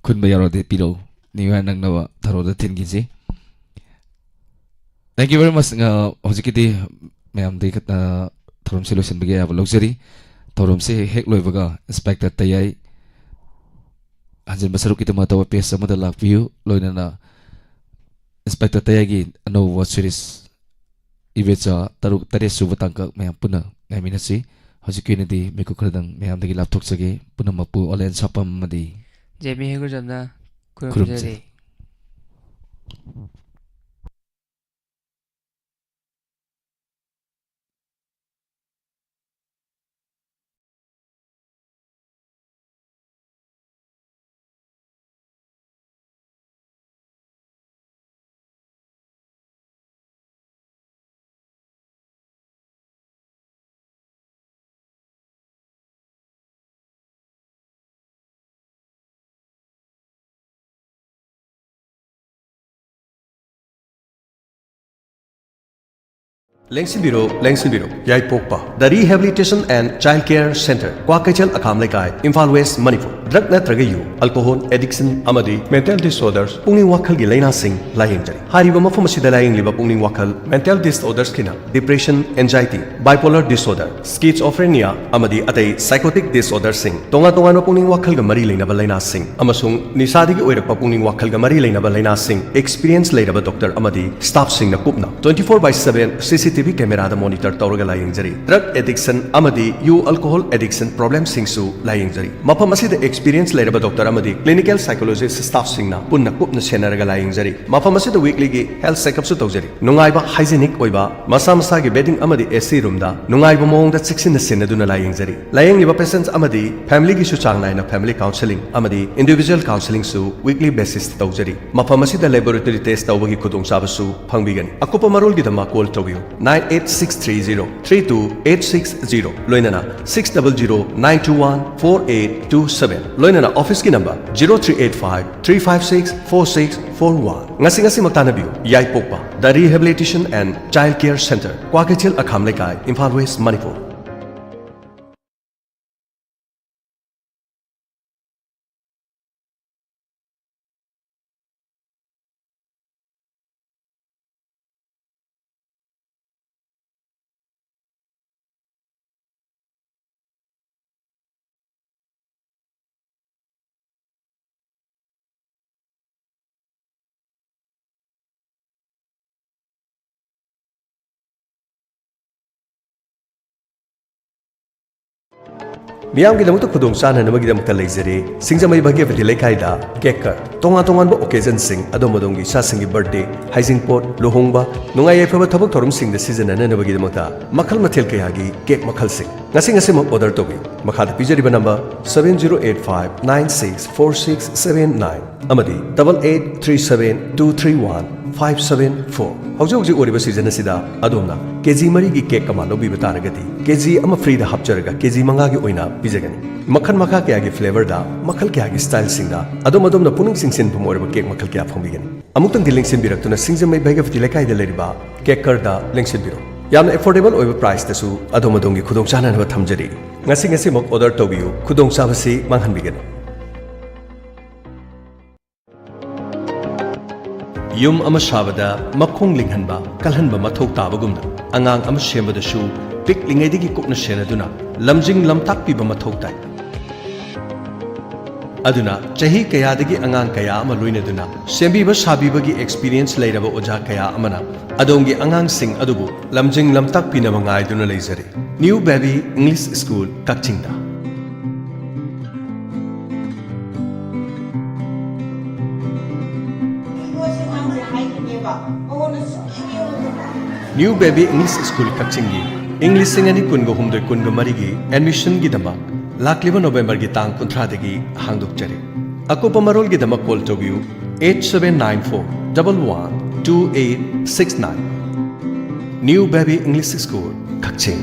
ꯈꯨꯟꯕ ꯌꯥꯎꯔꯗꯤ ꯄꯤꯔꯛꯎ, ꯅ꯭ꯌꯨ ꯌꯔ ꯅꯪꯅꯕ ꯊꯔꯣꯗ ꯊꯤꯟꯈꯤꯁꯤ꯫ Thank you very much꯫ ꯑ, ꯍꯧꯖꯤꯛꯀꯤꯗꯤ ꯃꯌꯥꯝꯗꯒꯤ ꯈꯠ-, ꯑ, ꯊꯧꯔꯝꯁꯤ ꯂꯣꯏꯁꯤꯟꯕꯒꯤ ꯑꯌꯥꯕ ꯂꯧꯖꯔꯤ꯫ ꯊꯧꯔꯝꯁꯤ ꯍꯦꯛ ꯂꯣꯏꯕꯒ ꯏꯟꯁꯄꯦꯛꯇꯔ ꯇꯌꯥꯏ ꯍꯟꯖꯤꯟꯕ ꯁꯔꯨꯛꯀꯤꯗꯃꯛ ꯑꯇꯣꯞꯄ ꯄꯦꯖ ꯑꯃꯗ ꯂꯥꯛꯄꯤꯌꯨ꯫ ꯂꯣꯏꯅꯅ ꯏꯟꯁꯄꯦꯛꯇꯔ ꯇꯌꯥꯏꯒꯤ ꯑꯅꯧꯕ ꯁꯤꯔꯤꯖ ꯏꯕꯦꯆꯥ ꯇꯔꯨꯛ, ꯇꯔꯦꯠ ꯁꯨꯕ ꯇꯥꯡꯀꯛ ꯃꯌꯥꯝ ꯄꯨꯟꯅ ꯉꯥꯏꯃꯤꯟꯅꯁꯤ꯫ ꯍꯧꯖꯤꯛꯀꯤ ꯑꯣꯏꯅꯗꯤ ꯃꯤꯀꯨꯞ ꯈꯔꯗꯪ ꯃꯌꯥꯝꯗꯒꯤ ꯂꯥꯞꯊꯣꯛꯆꯒꯦ꯫ ꯄꯨꯝꯅꯃꯛꯄꯨ ꯑꯣꯂꯦꯟ ꯁꯥꯄꯝ ꯑꯃꯗꯤ ꯖꯦꯃꯤ ꯍꯦꯒꯨꯖꯝꯅ ꯈꯨꯔꯨꯝꯖꯔꯤ꯫ ꯈꯨꯔꯨꯝꯖꯔꯤ꯫ ꯂꯦꯡꯁꯤꯟꯕꯤꯔꯣ, ꯂꯦꯡꯁꯤꯟꯕꯤꯔꯣ꯫ ꯌꯥꯏꯄꯣꯛꯄ The Rehabilitation and Child Care Center, Kwakeithel ꯑꯈꯥꯝ ꯂꯩꯀꯥꯏ, ꯏꯝꯐꯥꯜ ꯋꯦꯁ, ꯃꯅꯤꯄꯨꯔ꯫ ꯗ꯭ꯔꯒ ꯅꯠꯇ꯭ꯔꯒ ꯌꯨ, ꯑꯜꯀꯣꯍꯣꯜ ꯑꯦꯗꯤꯛꯁꯟ ꯑꯃꯗꯤ ꯃꯦꯟꯇꯦꯜ ꯗꯤꯁꯑꯣꯔꯗꯔꯁ, ꯄꯨꯛꯅꯤꯡ ꯋꯥꯈꯜꯒꯤ ꯂꯥꯏꯅꯥꯁꯤꯡ ꯂꯥꯌꯦꯡꯖꯔꯤ꯫ ꯍꯥꯏꯔꯤꯕ ꯃꯐꯝ ꯑꯁꯤꯗ ꯂꯥꯌꯦꯡꯂꯤꯕ ꯄꯨꯛꯅꯤꯡ ꯋꯥꯈꯜ ꯃꯦꯟꯇꯦꯜ ꯗꯤꯁꯑꯣꯔꯗꯔꯁꯀꯤꯅ ꯗꯤꯄ꯭ꯔꯦꯁꯟ, ꯑꯦꯟꯖꯥꯏꯇꯤ, ꯕꯥꯏꯄꯣꯂꯔ ꯗꯤꯁꯑꯣꯔꯗꯔ, ꯁ꯭ꯀꯤꯖꯣꯐ꯭ꯔꯦꯅꯤꯌꯥ ꯑꯃꯗꯤ ꯑꯇꯩ ꯁꯥꯏꯀꯣꯇꯤꯛ ꯗꯤꯁꯑꯣꯔꯗꯔꯁꯤꯡ, ꯇꯣꯉꯥꯟ ꯇꯣꯉꯥꯟꯕ ꯄꯨꯛꯅꯤꯡ ꯋꯥꯈꯜꯒ ꯃꯔꯤ ꯂꯩꯅꯕ ꯂꯥꯏꯅꯥꯁꯤꯡ, ꯑꯃꯁꯨꯡ ꯅꯤꯁꯥꯗꯒꯤ ꯑꯣꯏꯔꯛꯄ ꯄꯨꯛꯅꯤꯡ ꯋꯥꯈꯜꯒ ꯃꯔꯤ ꯂꯩꯅꯕ ꯂꯥꯏꯅꯥꯁꯤꯡ꯫ ꯑꯦꯛꯁꯄꯤꯔꯤꯌꯦꯟꯁ ꯂꯩꯔꯕ ꯗꯣꯛꯇꯔ ꯑꯃꯗꯤ ꯁ꯭ꯇꯥꯐꯁꯤꯡꯅ ꯀꯨꯞꯅ twenty four by seven CCTV V ꯀꯦꯃꯦꯔꯥꯗ ꯃꯣꯅꯤꯇꯔ ꯇꯧꯔꯒ ꯂꯥꯌꯦꯡꯖꯔꯤ꯫ ꯗ꯭ꯔꯒ ꯑꯦꯗꯤꯛꯁꯟ ꯑꯃꯗꯤ ꯌꯨ ꯑꯜꯀꯣꯍꯣꯜ ꯑꯦꯗꯤꯛꯁꯟ ꯄ꯭ꯔꯣꯕ꯭ꯂꯦꯝꯁꯤꯡꯁꯨ ꯂꯥꯌꯦꯡꯖꯔꯤ꯫ ꯃꯐꯝ ꯑꯁꯤꯗ ꯑꯦꯛꯁꯄꯤꯔꯤꯌꯦꯟꯁ ꯂꯩꯔꯕ ꯗꯣꯛꯇꯔ ꯑꯃꯗꯤ ꯀ꯭ꯂꯤꯅꯤꯀꯦꯜ ꯁꯥꯏꯀꯣꯂꯣꯖꯤꯁ ꯁ꯭ꯇꯥꯐꯁꯤꯡꯅ ꯄꯨꯟꯅ ꯀꯨꯞꯅ ꯁꯦꯟꯅꯔꯒ ꯂꯥꯌꯦꯡꯖꯔꯤ꯫ ꯃꯐꯝ ꯑꯁꯤꯗ ꯋꯤꯛꯂꯤꯒꯤ ꯍꯦꯜꯊ ꯆꯦꯛꯑꯞꯁꯨ ꯇꯧꯖꯔꯤ꯫ ꯅꯨꯡꯉꯥꯏꯕ, ꯍꯥꯏꯖꯤꯅꯤꯛ ꯑꯣꯏꯕ, ꯃꯁꯥ ꯃꯁꯥꯒꯤ ꯕꯦꯗꯤꯡ ꯑꯃꯗꯤ ꯑꯦ ꯁꯤ ꯔꯨꯝꯗ ꯅꯨꯡꯉꯥꯏꯕ ꯃꯑꯣꯡꯗ ꯆꯦꯛꯁꯤꯟꯅ ꯁꯦꯟꯅꯗꯨꯅ ꯂꯥꯌꯦꯡꯖꯔꯤ꯫ ꯂꯥꯌꯦꯡꯂꯤꯕ ꯄꯦꯁꯦꯟꯠꯁ ꯑꯃꯗꯤ ꯐꯦꯃꯤꯂꯤꯒꯤꯁꯨ ꯆꯥꯡ ꯅꯥꯏꯅ ꯐꯦꯃꯤꯂꯤ ꯀꯥꯎꯟꯁꯦꯂꯤꯡ ꯑꯃꯗꯤ ꯏꯟꯗꯤꯚꯤꯖꯨꯋꯦꯜ ꯀꯥꯎꯟꯁꯦꯂꯤꯡꯁꯨ ꯋꯤꯛꯂꯤ ꯕꯦꯁꯤꯁꯇ ꯇꯧꯖꯔꯤ꯫ ꯃꯐꯝ ꯑꯁꯤꯗ ꯂꯦꯕꯣꯔꯦꯇꯔꯤ ꯇꯦꯁ ꯇꯧꯕꯒꯤ ꯈꯨꯗꯣꯡꯆꯥꯕꯁꯨ ꯐꯪꯕꯤꯒꯅꯤ꯫ ꯑꯀꯨꯞꯄ ꯃꯔꯣꯜꯒꯤꯗꯃꯛ ꯀꯣꯜ ꯇꯧꯕꯤꯌꯨ, nine eight six three zero three two eight six zero, ꯂꯣꯏꯅꯅ six double zero nine two one four eight two seven, ꯂꯣꯏꯅꯅ ꯑꯣꯐꯤꯁꯀꯤ number zero three eight five three five six four six four one꯫ ꯉꯁꯤ ꯉꯁꯤꯃꯛ ꯇꯥꯟꯅꯕꯤꯌꯨ꯫ ꯌꯥꯏꯄꯣꯛꯄ The Rehabilitation and Child Care Centre, Kwakeithel ꯑꯈꯥꯝ ꯂꯩꯀꯥꯏ, Imphal west, Manipur. ꯃꯤꯌꯥꯝꯒꯤꯗꯃꯛꯇ ꯈꯨꯗꯣꯡ ꯆꯥꯅꯅꯕꯒꯤꯗꯃꯛꯇ ꯂꯩꯖꯔꯤ ꯁꯤꯡꯖꯃꯩ ꯚꯥꯒ꯭ꯌꯕꯇꯤ ꯂꯩꯀꯥꯏꯗ cake ꯀꯔ꯫ ꯇꯣꯉꯥꯟ ꯇꯣꯉꯥꯟꯕ ꯑꯣꯀꯦꯖꯟꯁꯤꯡ, ꯑꯗꯣꯝ ꯑꯗꯣꯝꯒꯤ ꯏꯆꯥꯁꯤꯡꯒꯤ ꯕꯔꯊꯗꯦ, ꯍꯩꯖꯤꯡꯄꯣꯠ, ꯂꯨꯍꯣꯡꯕ, ꯅꯨꯡꯉꯥꯏ ꯌꯥꯏꯐꯕ ꯊꯕꯛ ꯊꯧꯔꯝꯁꯤꯡꯗ ꯁꯤꯖꯤꯟꯅꯅꯕꯒꯤꯗꯃꯛꯇ ꯃꯈꯜ ꯃꯊꯦꯜ ꯀꯌꯥꯒꯤ ꯀꯦꯛ ꯃꯈꯜꯁꯤꯡ꯫ ꯉꯁꯤ ꯉꯁꯤꯃꯛ ꯑꯣꯔꯗꯔ ꯇꯧꯕꯤꯌꯨ꯫ ꯃꯈꯥꯗ ꯄꯤꯖꯔꯤꯕ number seven zero eight five nine six four six seven nine ꯑꯃꯗꯤ double eight three seven two three one five seven four꯫ ꯍꯧꯖꯤꯛ ꯍꯧꯖꯤꯛ ꯑꯣꯏꯔꯤꯕ ꯁꯤꯖꯟ ꯑꯁꯤꯗ ꯑꯗꯣꯝꯅ ꯀꯦꯖꯤ ꯃꯔꯤꯒꯤ ꯀꯦꯛ ꯑꯃ ꯂꯧꯕꯤꯕ ꯇꯥꯔꯒꯗꯤ, ꯀꯦꯖꯤ ꯑꯃ ꯐ꯭ꯔꯤꯗ ꯍꯥꯞꯆꯔꯒ ꯀꯦꯖꯤ ꯃꯉꯥꯒꯤ ꯑꯣꯏꯅ ꯄꯤꯖꯒꯅꯤ꯫ ꯃꯈꯜ ꯃꯈꯥ ꯀꯌꯥꯒꯤ ꯐ꯭ꯂꯦꯕꯔꯗ, ꯃꯈꯜ ꯀꯌꯥꯒꯤ ꯁ꯭ꯇꯥꯏꯜꯁꯤꯡꯗ ꯑꯗꯣꯝ ꯑꯗꯣꯝꯅ ꯄꯨꯛꯅꯤꯡ ꯆꯤꯡꯁꯤꯟꯐꯝ ꯑꯣꯏꯔꯕ ꯀꯦꯛ ꯃꯈꯜ ꯀꯌꯥ ꯐꯪꯕꯤꯒꯅꯤ꯫ ꯑꯃꯨꯛꯇꯪꯗꯤ ꯂꯦꯡꯁꯤꯟꯕꯤꯔꯛꯇꯨꯅ ꯁꯤꯡꯖꯃꯩ ꯚꯥꯒ꯭ꯌꯕꯇꯤ ꯂꯩꯀꯥꯏꯗ ꯂꯩꯔꯤꯕ ꯀꯦꯛ ꯀꯔꯗ ꯂꯦꯡꯁꯤꯟꯕꯤꯔꯣ꯫ ꯌꯥꯝꯅ ꯑꯦꯐꯣꯔꯗꯦꯕꯜ ꯑꯣꯏꯕ ꯄ꯭ꯔꯥꯏꯁꯇꯁꯨ ꯑꯗꯣꯝ ꯑꯗꯣꯝꯒꯤ ꯈꯨꯗꯣꯡꯆꯥꯅꯅꯕ ꯊꯝꯖꯔꯤ꯫ ꯉꯁꯤ ꯉꯁꯤꯃꯛ ꯑꯣꯔꯗꯔ ꯇꯧꯕꯤꯌꯨ, ꯈꯨꯗꯣꯡꯆꯥꯕꯁꯤ ꯃꯥꯡꯍꯟꯕꯤꯒꯅꯨ꯫ ꯌꯨꯝ ꯑꯃ ꯁꯥꯕꯗ ꯃꯈꯣꯡ ꯂꯤꯡꯍꯟꯕ, ꯀꯜꯍꯟꯕ ꯃꯊꯧ ꯇꯥꯕꯒꯨꯝꯅ, ꯑꯉꯥꯡ ꯑꯃ ꯁꯦꯝꯕꯗꯁꯨ ꯄꯤꯛꯂꯤꯉꯩꯗꯒꯤ ꯀꯨꯞꯅ ꯁꯦꯟꯅꯗꯨꯅ ꯂꯝꯖꯤꯡ ꯂꯝꯇꯥꯛꯄꯤꯕ ꯃꯊꯧ ꯇꯥꯏ꯫ ꯑꯗꯨꯅ ꯆꯍꯤ ꯀꯌꯥꯗꯒꯤ ꯑꯉꯥꯡ ꯀꯌꯥ ꯑꯃ ꯂꯣꯏꯅꯗꯨꯅ ꯁꯦꯝꯕꯤꯕ ꯁꯥꯕꯤꯕꯒꯤ experience ꯂꯩꯔꯕ ꯑꯣꯖꯥ ꯀꯌꯥ ꯑꯃꯅ ꯑꯗꯣꯝꯒꯤ ꯑꯉꯥꯡꯁꯤꯡ ꯑꯗꯨꯕꯨ ꯂꯝꯖꯤꯡ ꯂꯝꯇꯥꯛꯄꯤꯅꯕ ꯉꯥꯏꯗꯨꯅ ꯂꯩꯖꯔꯤ꯫ New Baby English School, ꯀꯛꯆꯤꯡꯗ꯫ New Baby English School, ꯀꯛꯆꯤꯡꯒꯤ ꯏꯪ ꯂꯤꯁꯤꯡ ꯑꯅꯤ ꯀꯨꯟꯒ ꯍꯨꯝꯗꯣꯏ ꯀꯨꯟꯒ ꯃꯔꯤꯒꯤ admission ꯒꯤꯗꯃꯛ ꯂꯥꯛꯂꯤꯕ ꯅꯣꯕꯦꯝꯕꯔꯒꯤ ꯇꯥꯡ ꯀꯨꯟꯊ꯭ꯔꯥꯗꯒꯤ ꯍꯥꯡꯗꯣꯛꯆꯔꯤ꯫ ꯑꯀꯨꯞꯄ ꯃꯔꯣꯜꯒꯤꯗꯃꯛ call ꯇꯧꯕꯤꯌꯨ eight seven nine four double one two eight six nine꯫ New Baby English School, Kakching.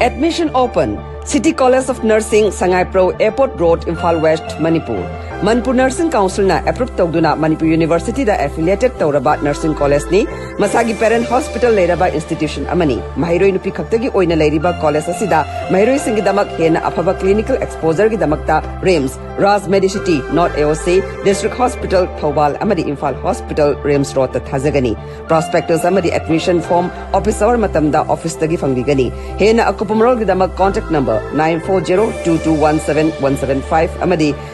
Admission open, City College of Nursing, Sangaiprou Airport Road, Imphal West, Manipur꯫ Manipur Nursing Council ꯅ approve ꯇꯧꯗꯨꯅ Manipur University ꯗ affiliated ꯇꯧꯔꯕ nursing college ꯅꯤ꯫ ꯃꯁꯥꯒꯤ parent hospital ꯂꯩꯔꯕ institution ꯑꯃꯅꯤ꯫ ꯃꯍꯩꯔꯣꯏ ꯅꯨꯄꯤ ꯈꯛꯇꯒꯤ ꯑꯣꯏꯅ ꯂꯩꯔꯤꯕ college ꯑꯁꯤꯗ ꯃꯍꯩꯔꯣꯏꯁꯤꯡꯒꯤꯗꯃꯛ ꯍꯦꯟꯅ ꯑꯐꯕ clinical exposure ꯒꯤꯗꯃꯛꯇ RIMS, Raj Medicity, North AOC, District Hospital, Thoubal ꯑꯃꯗꯤ Imphal Hospital, RIMS Road ꯇ ꯊꯥꯖꯒꯅꯤ꯫ Prospectus ꯑꯃꯗꯤ admission form office hour ꯃꯇꯝꯗ office ꯇꯒꯤ ꯐꯪꯕꯤꯒꯅꯤ꯫ ꯍꯦꯟꯅ ꯑꯀꯨꯞꯄ ꯃꯔꯣꯜꯒꯤꯗꯃꯛ contact number nine four zero two two one seven one seven five ꯑꯃꯗꯤ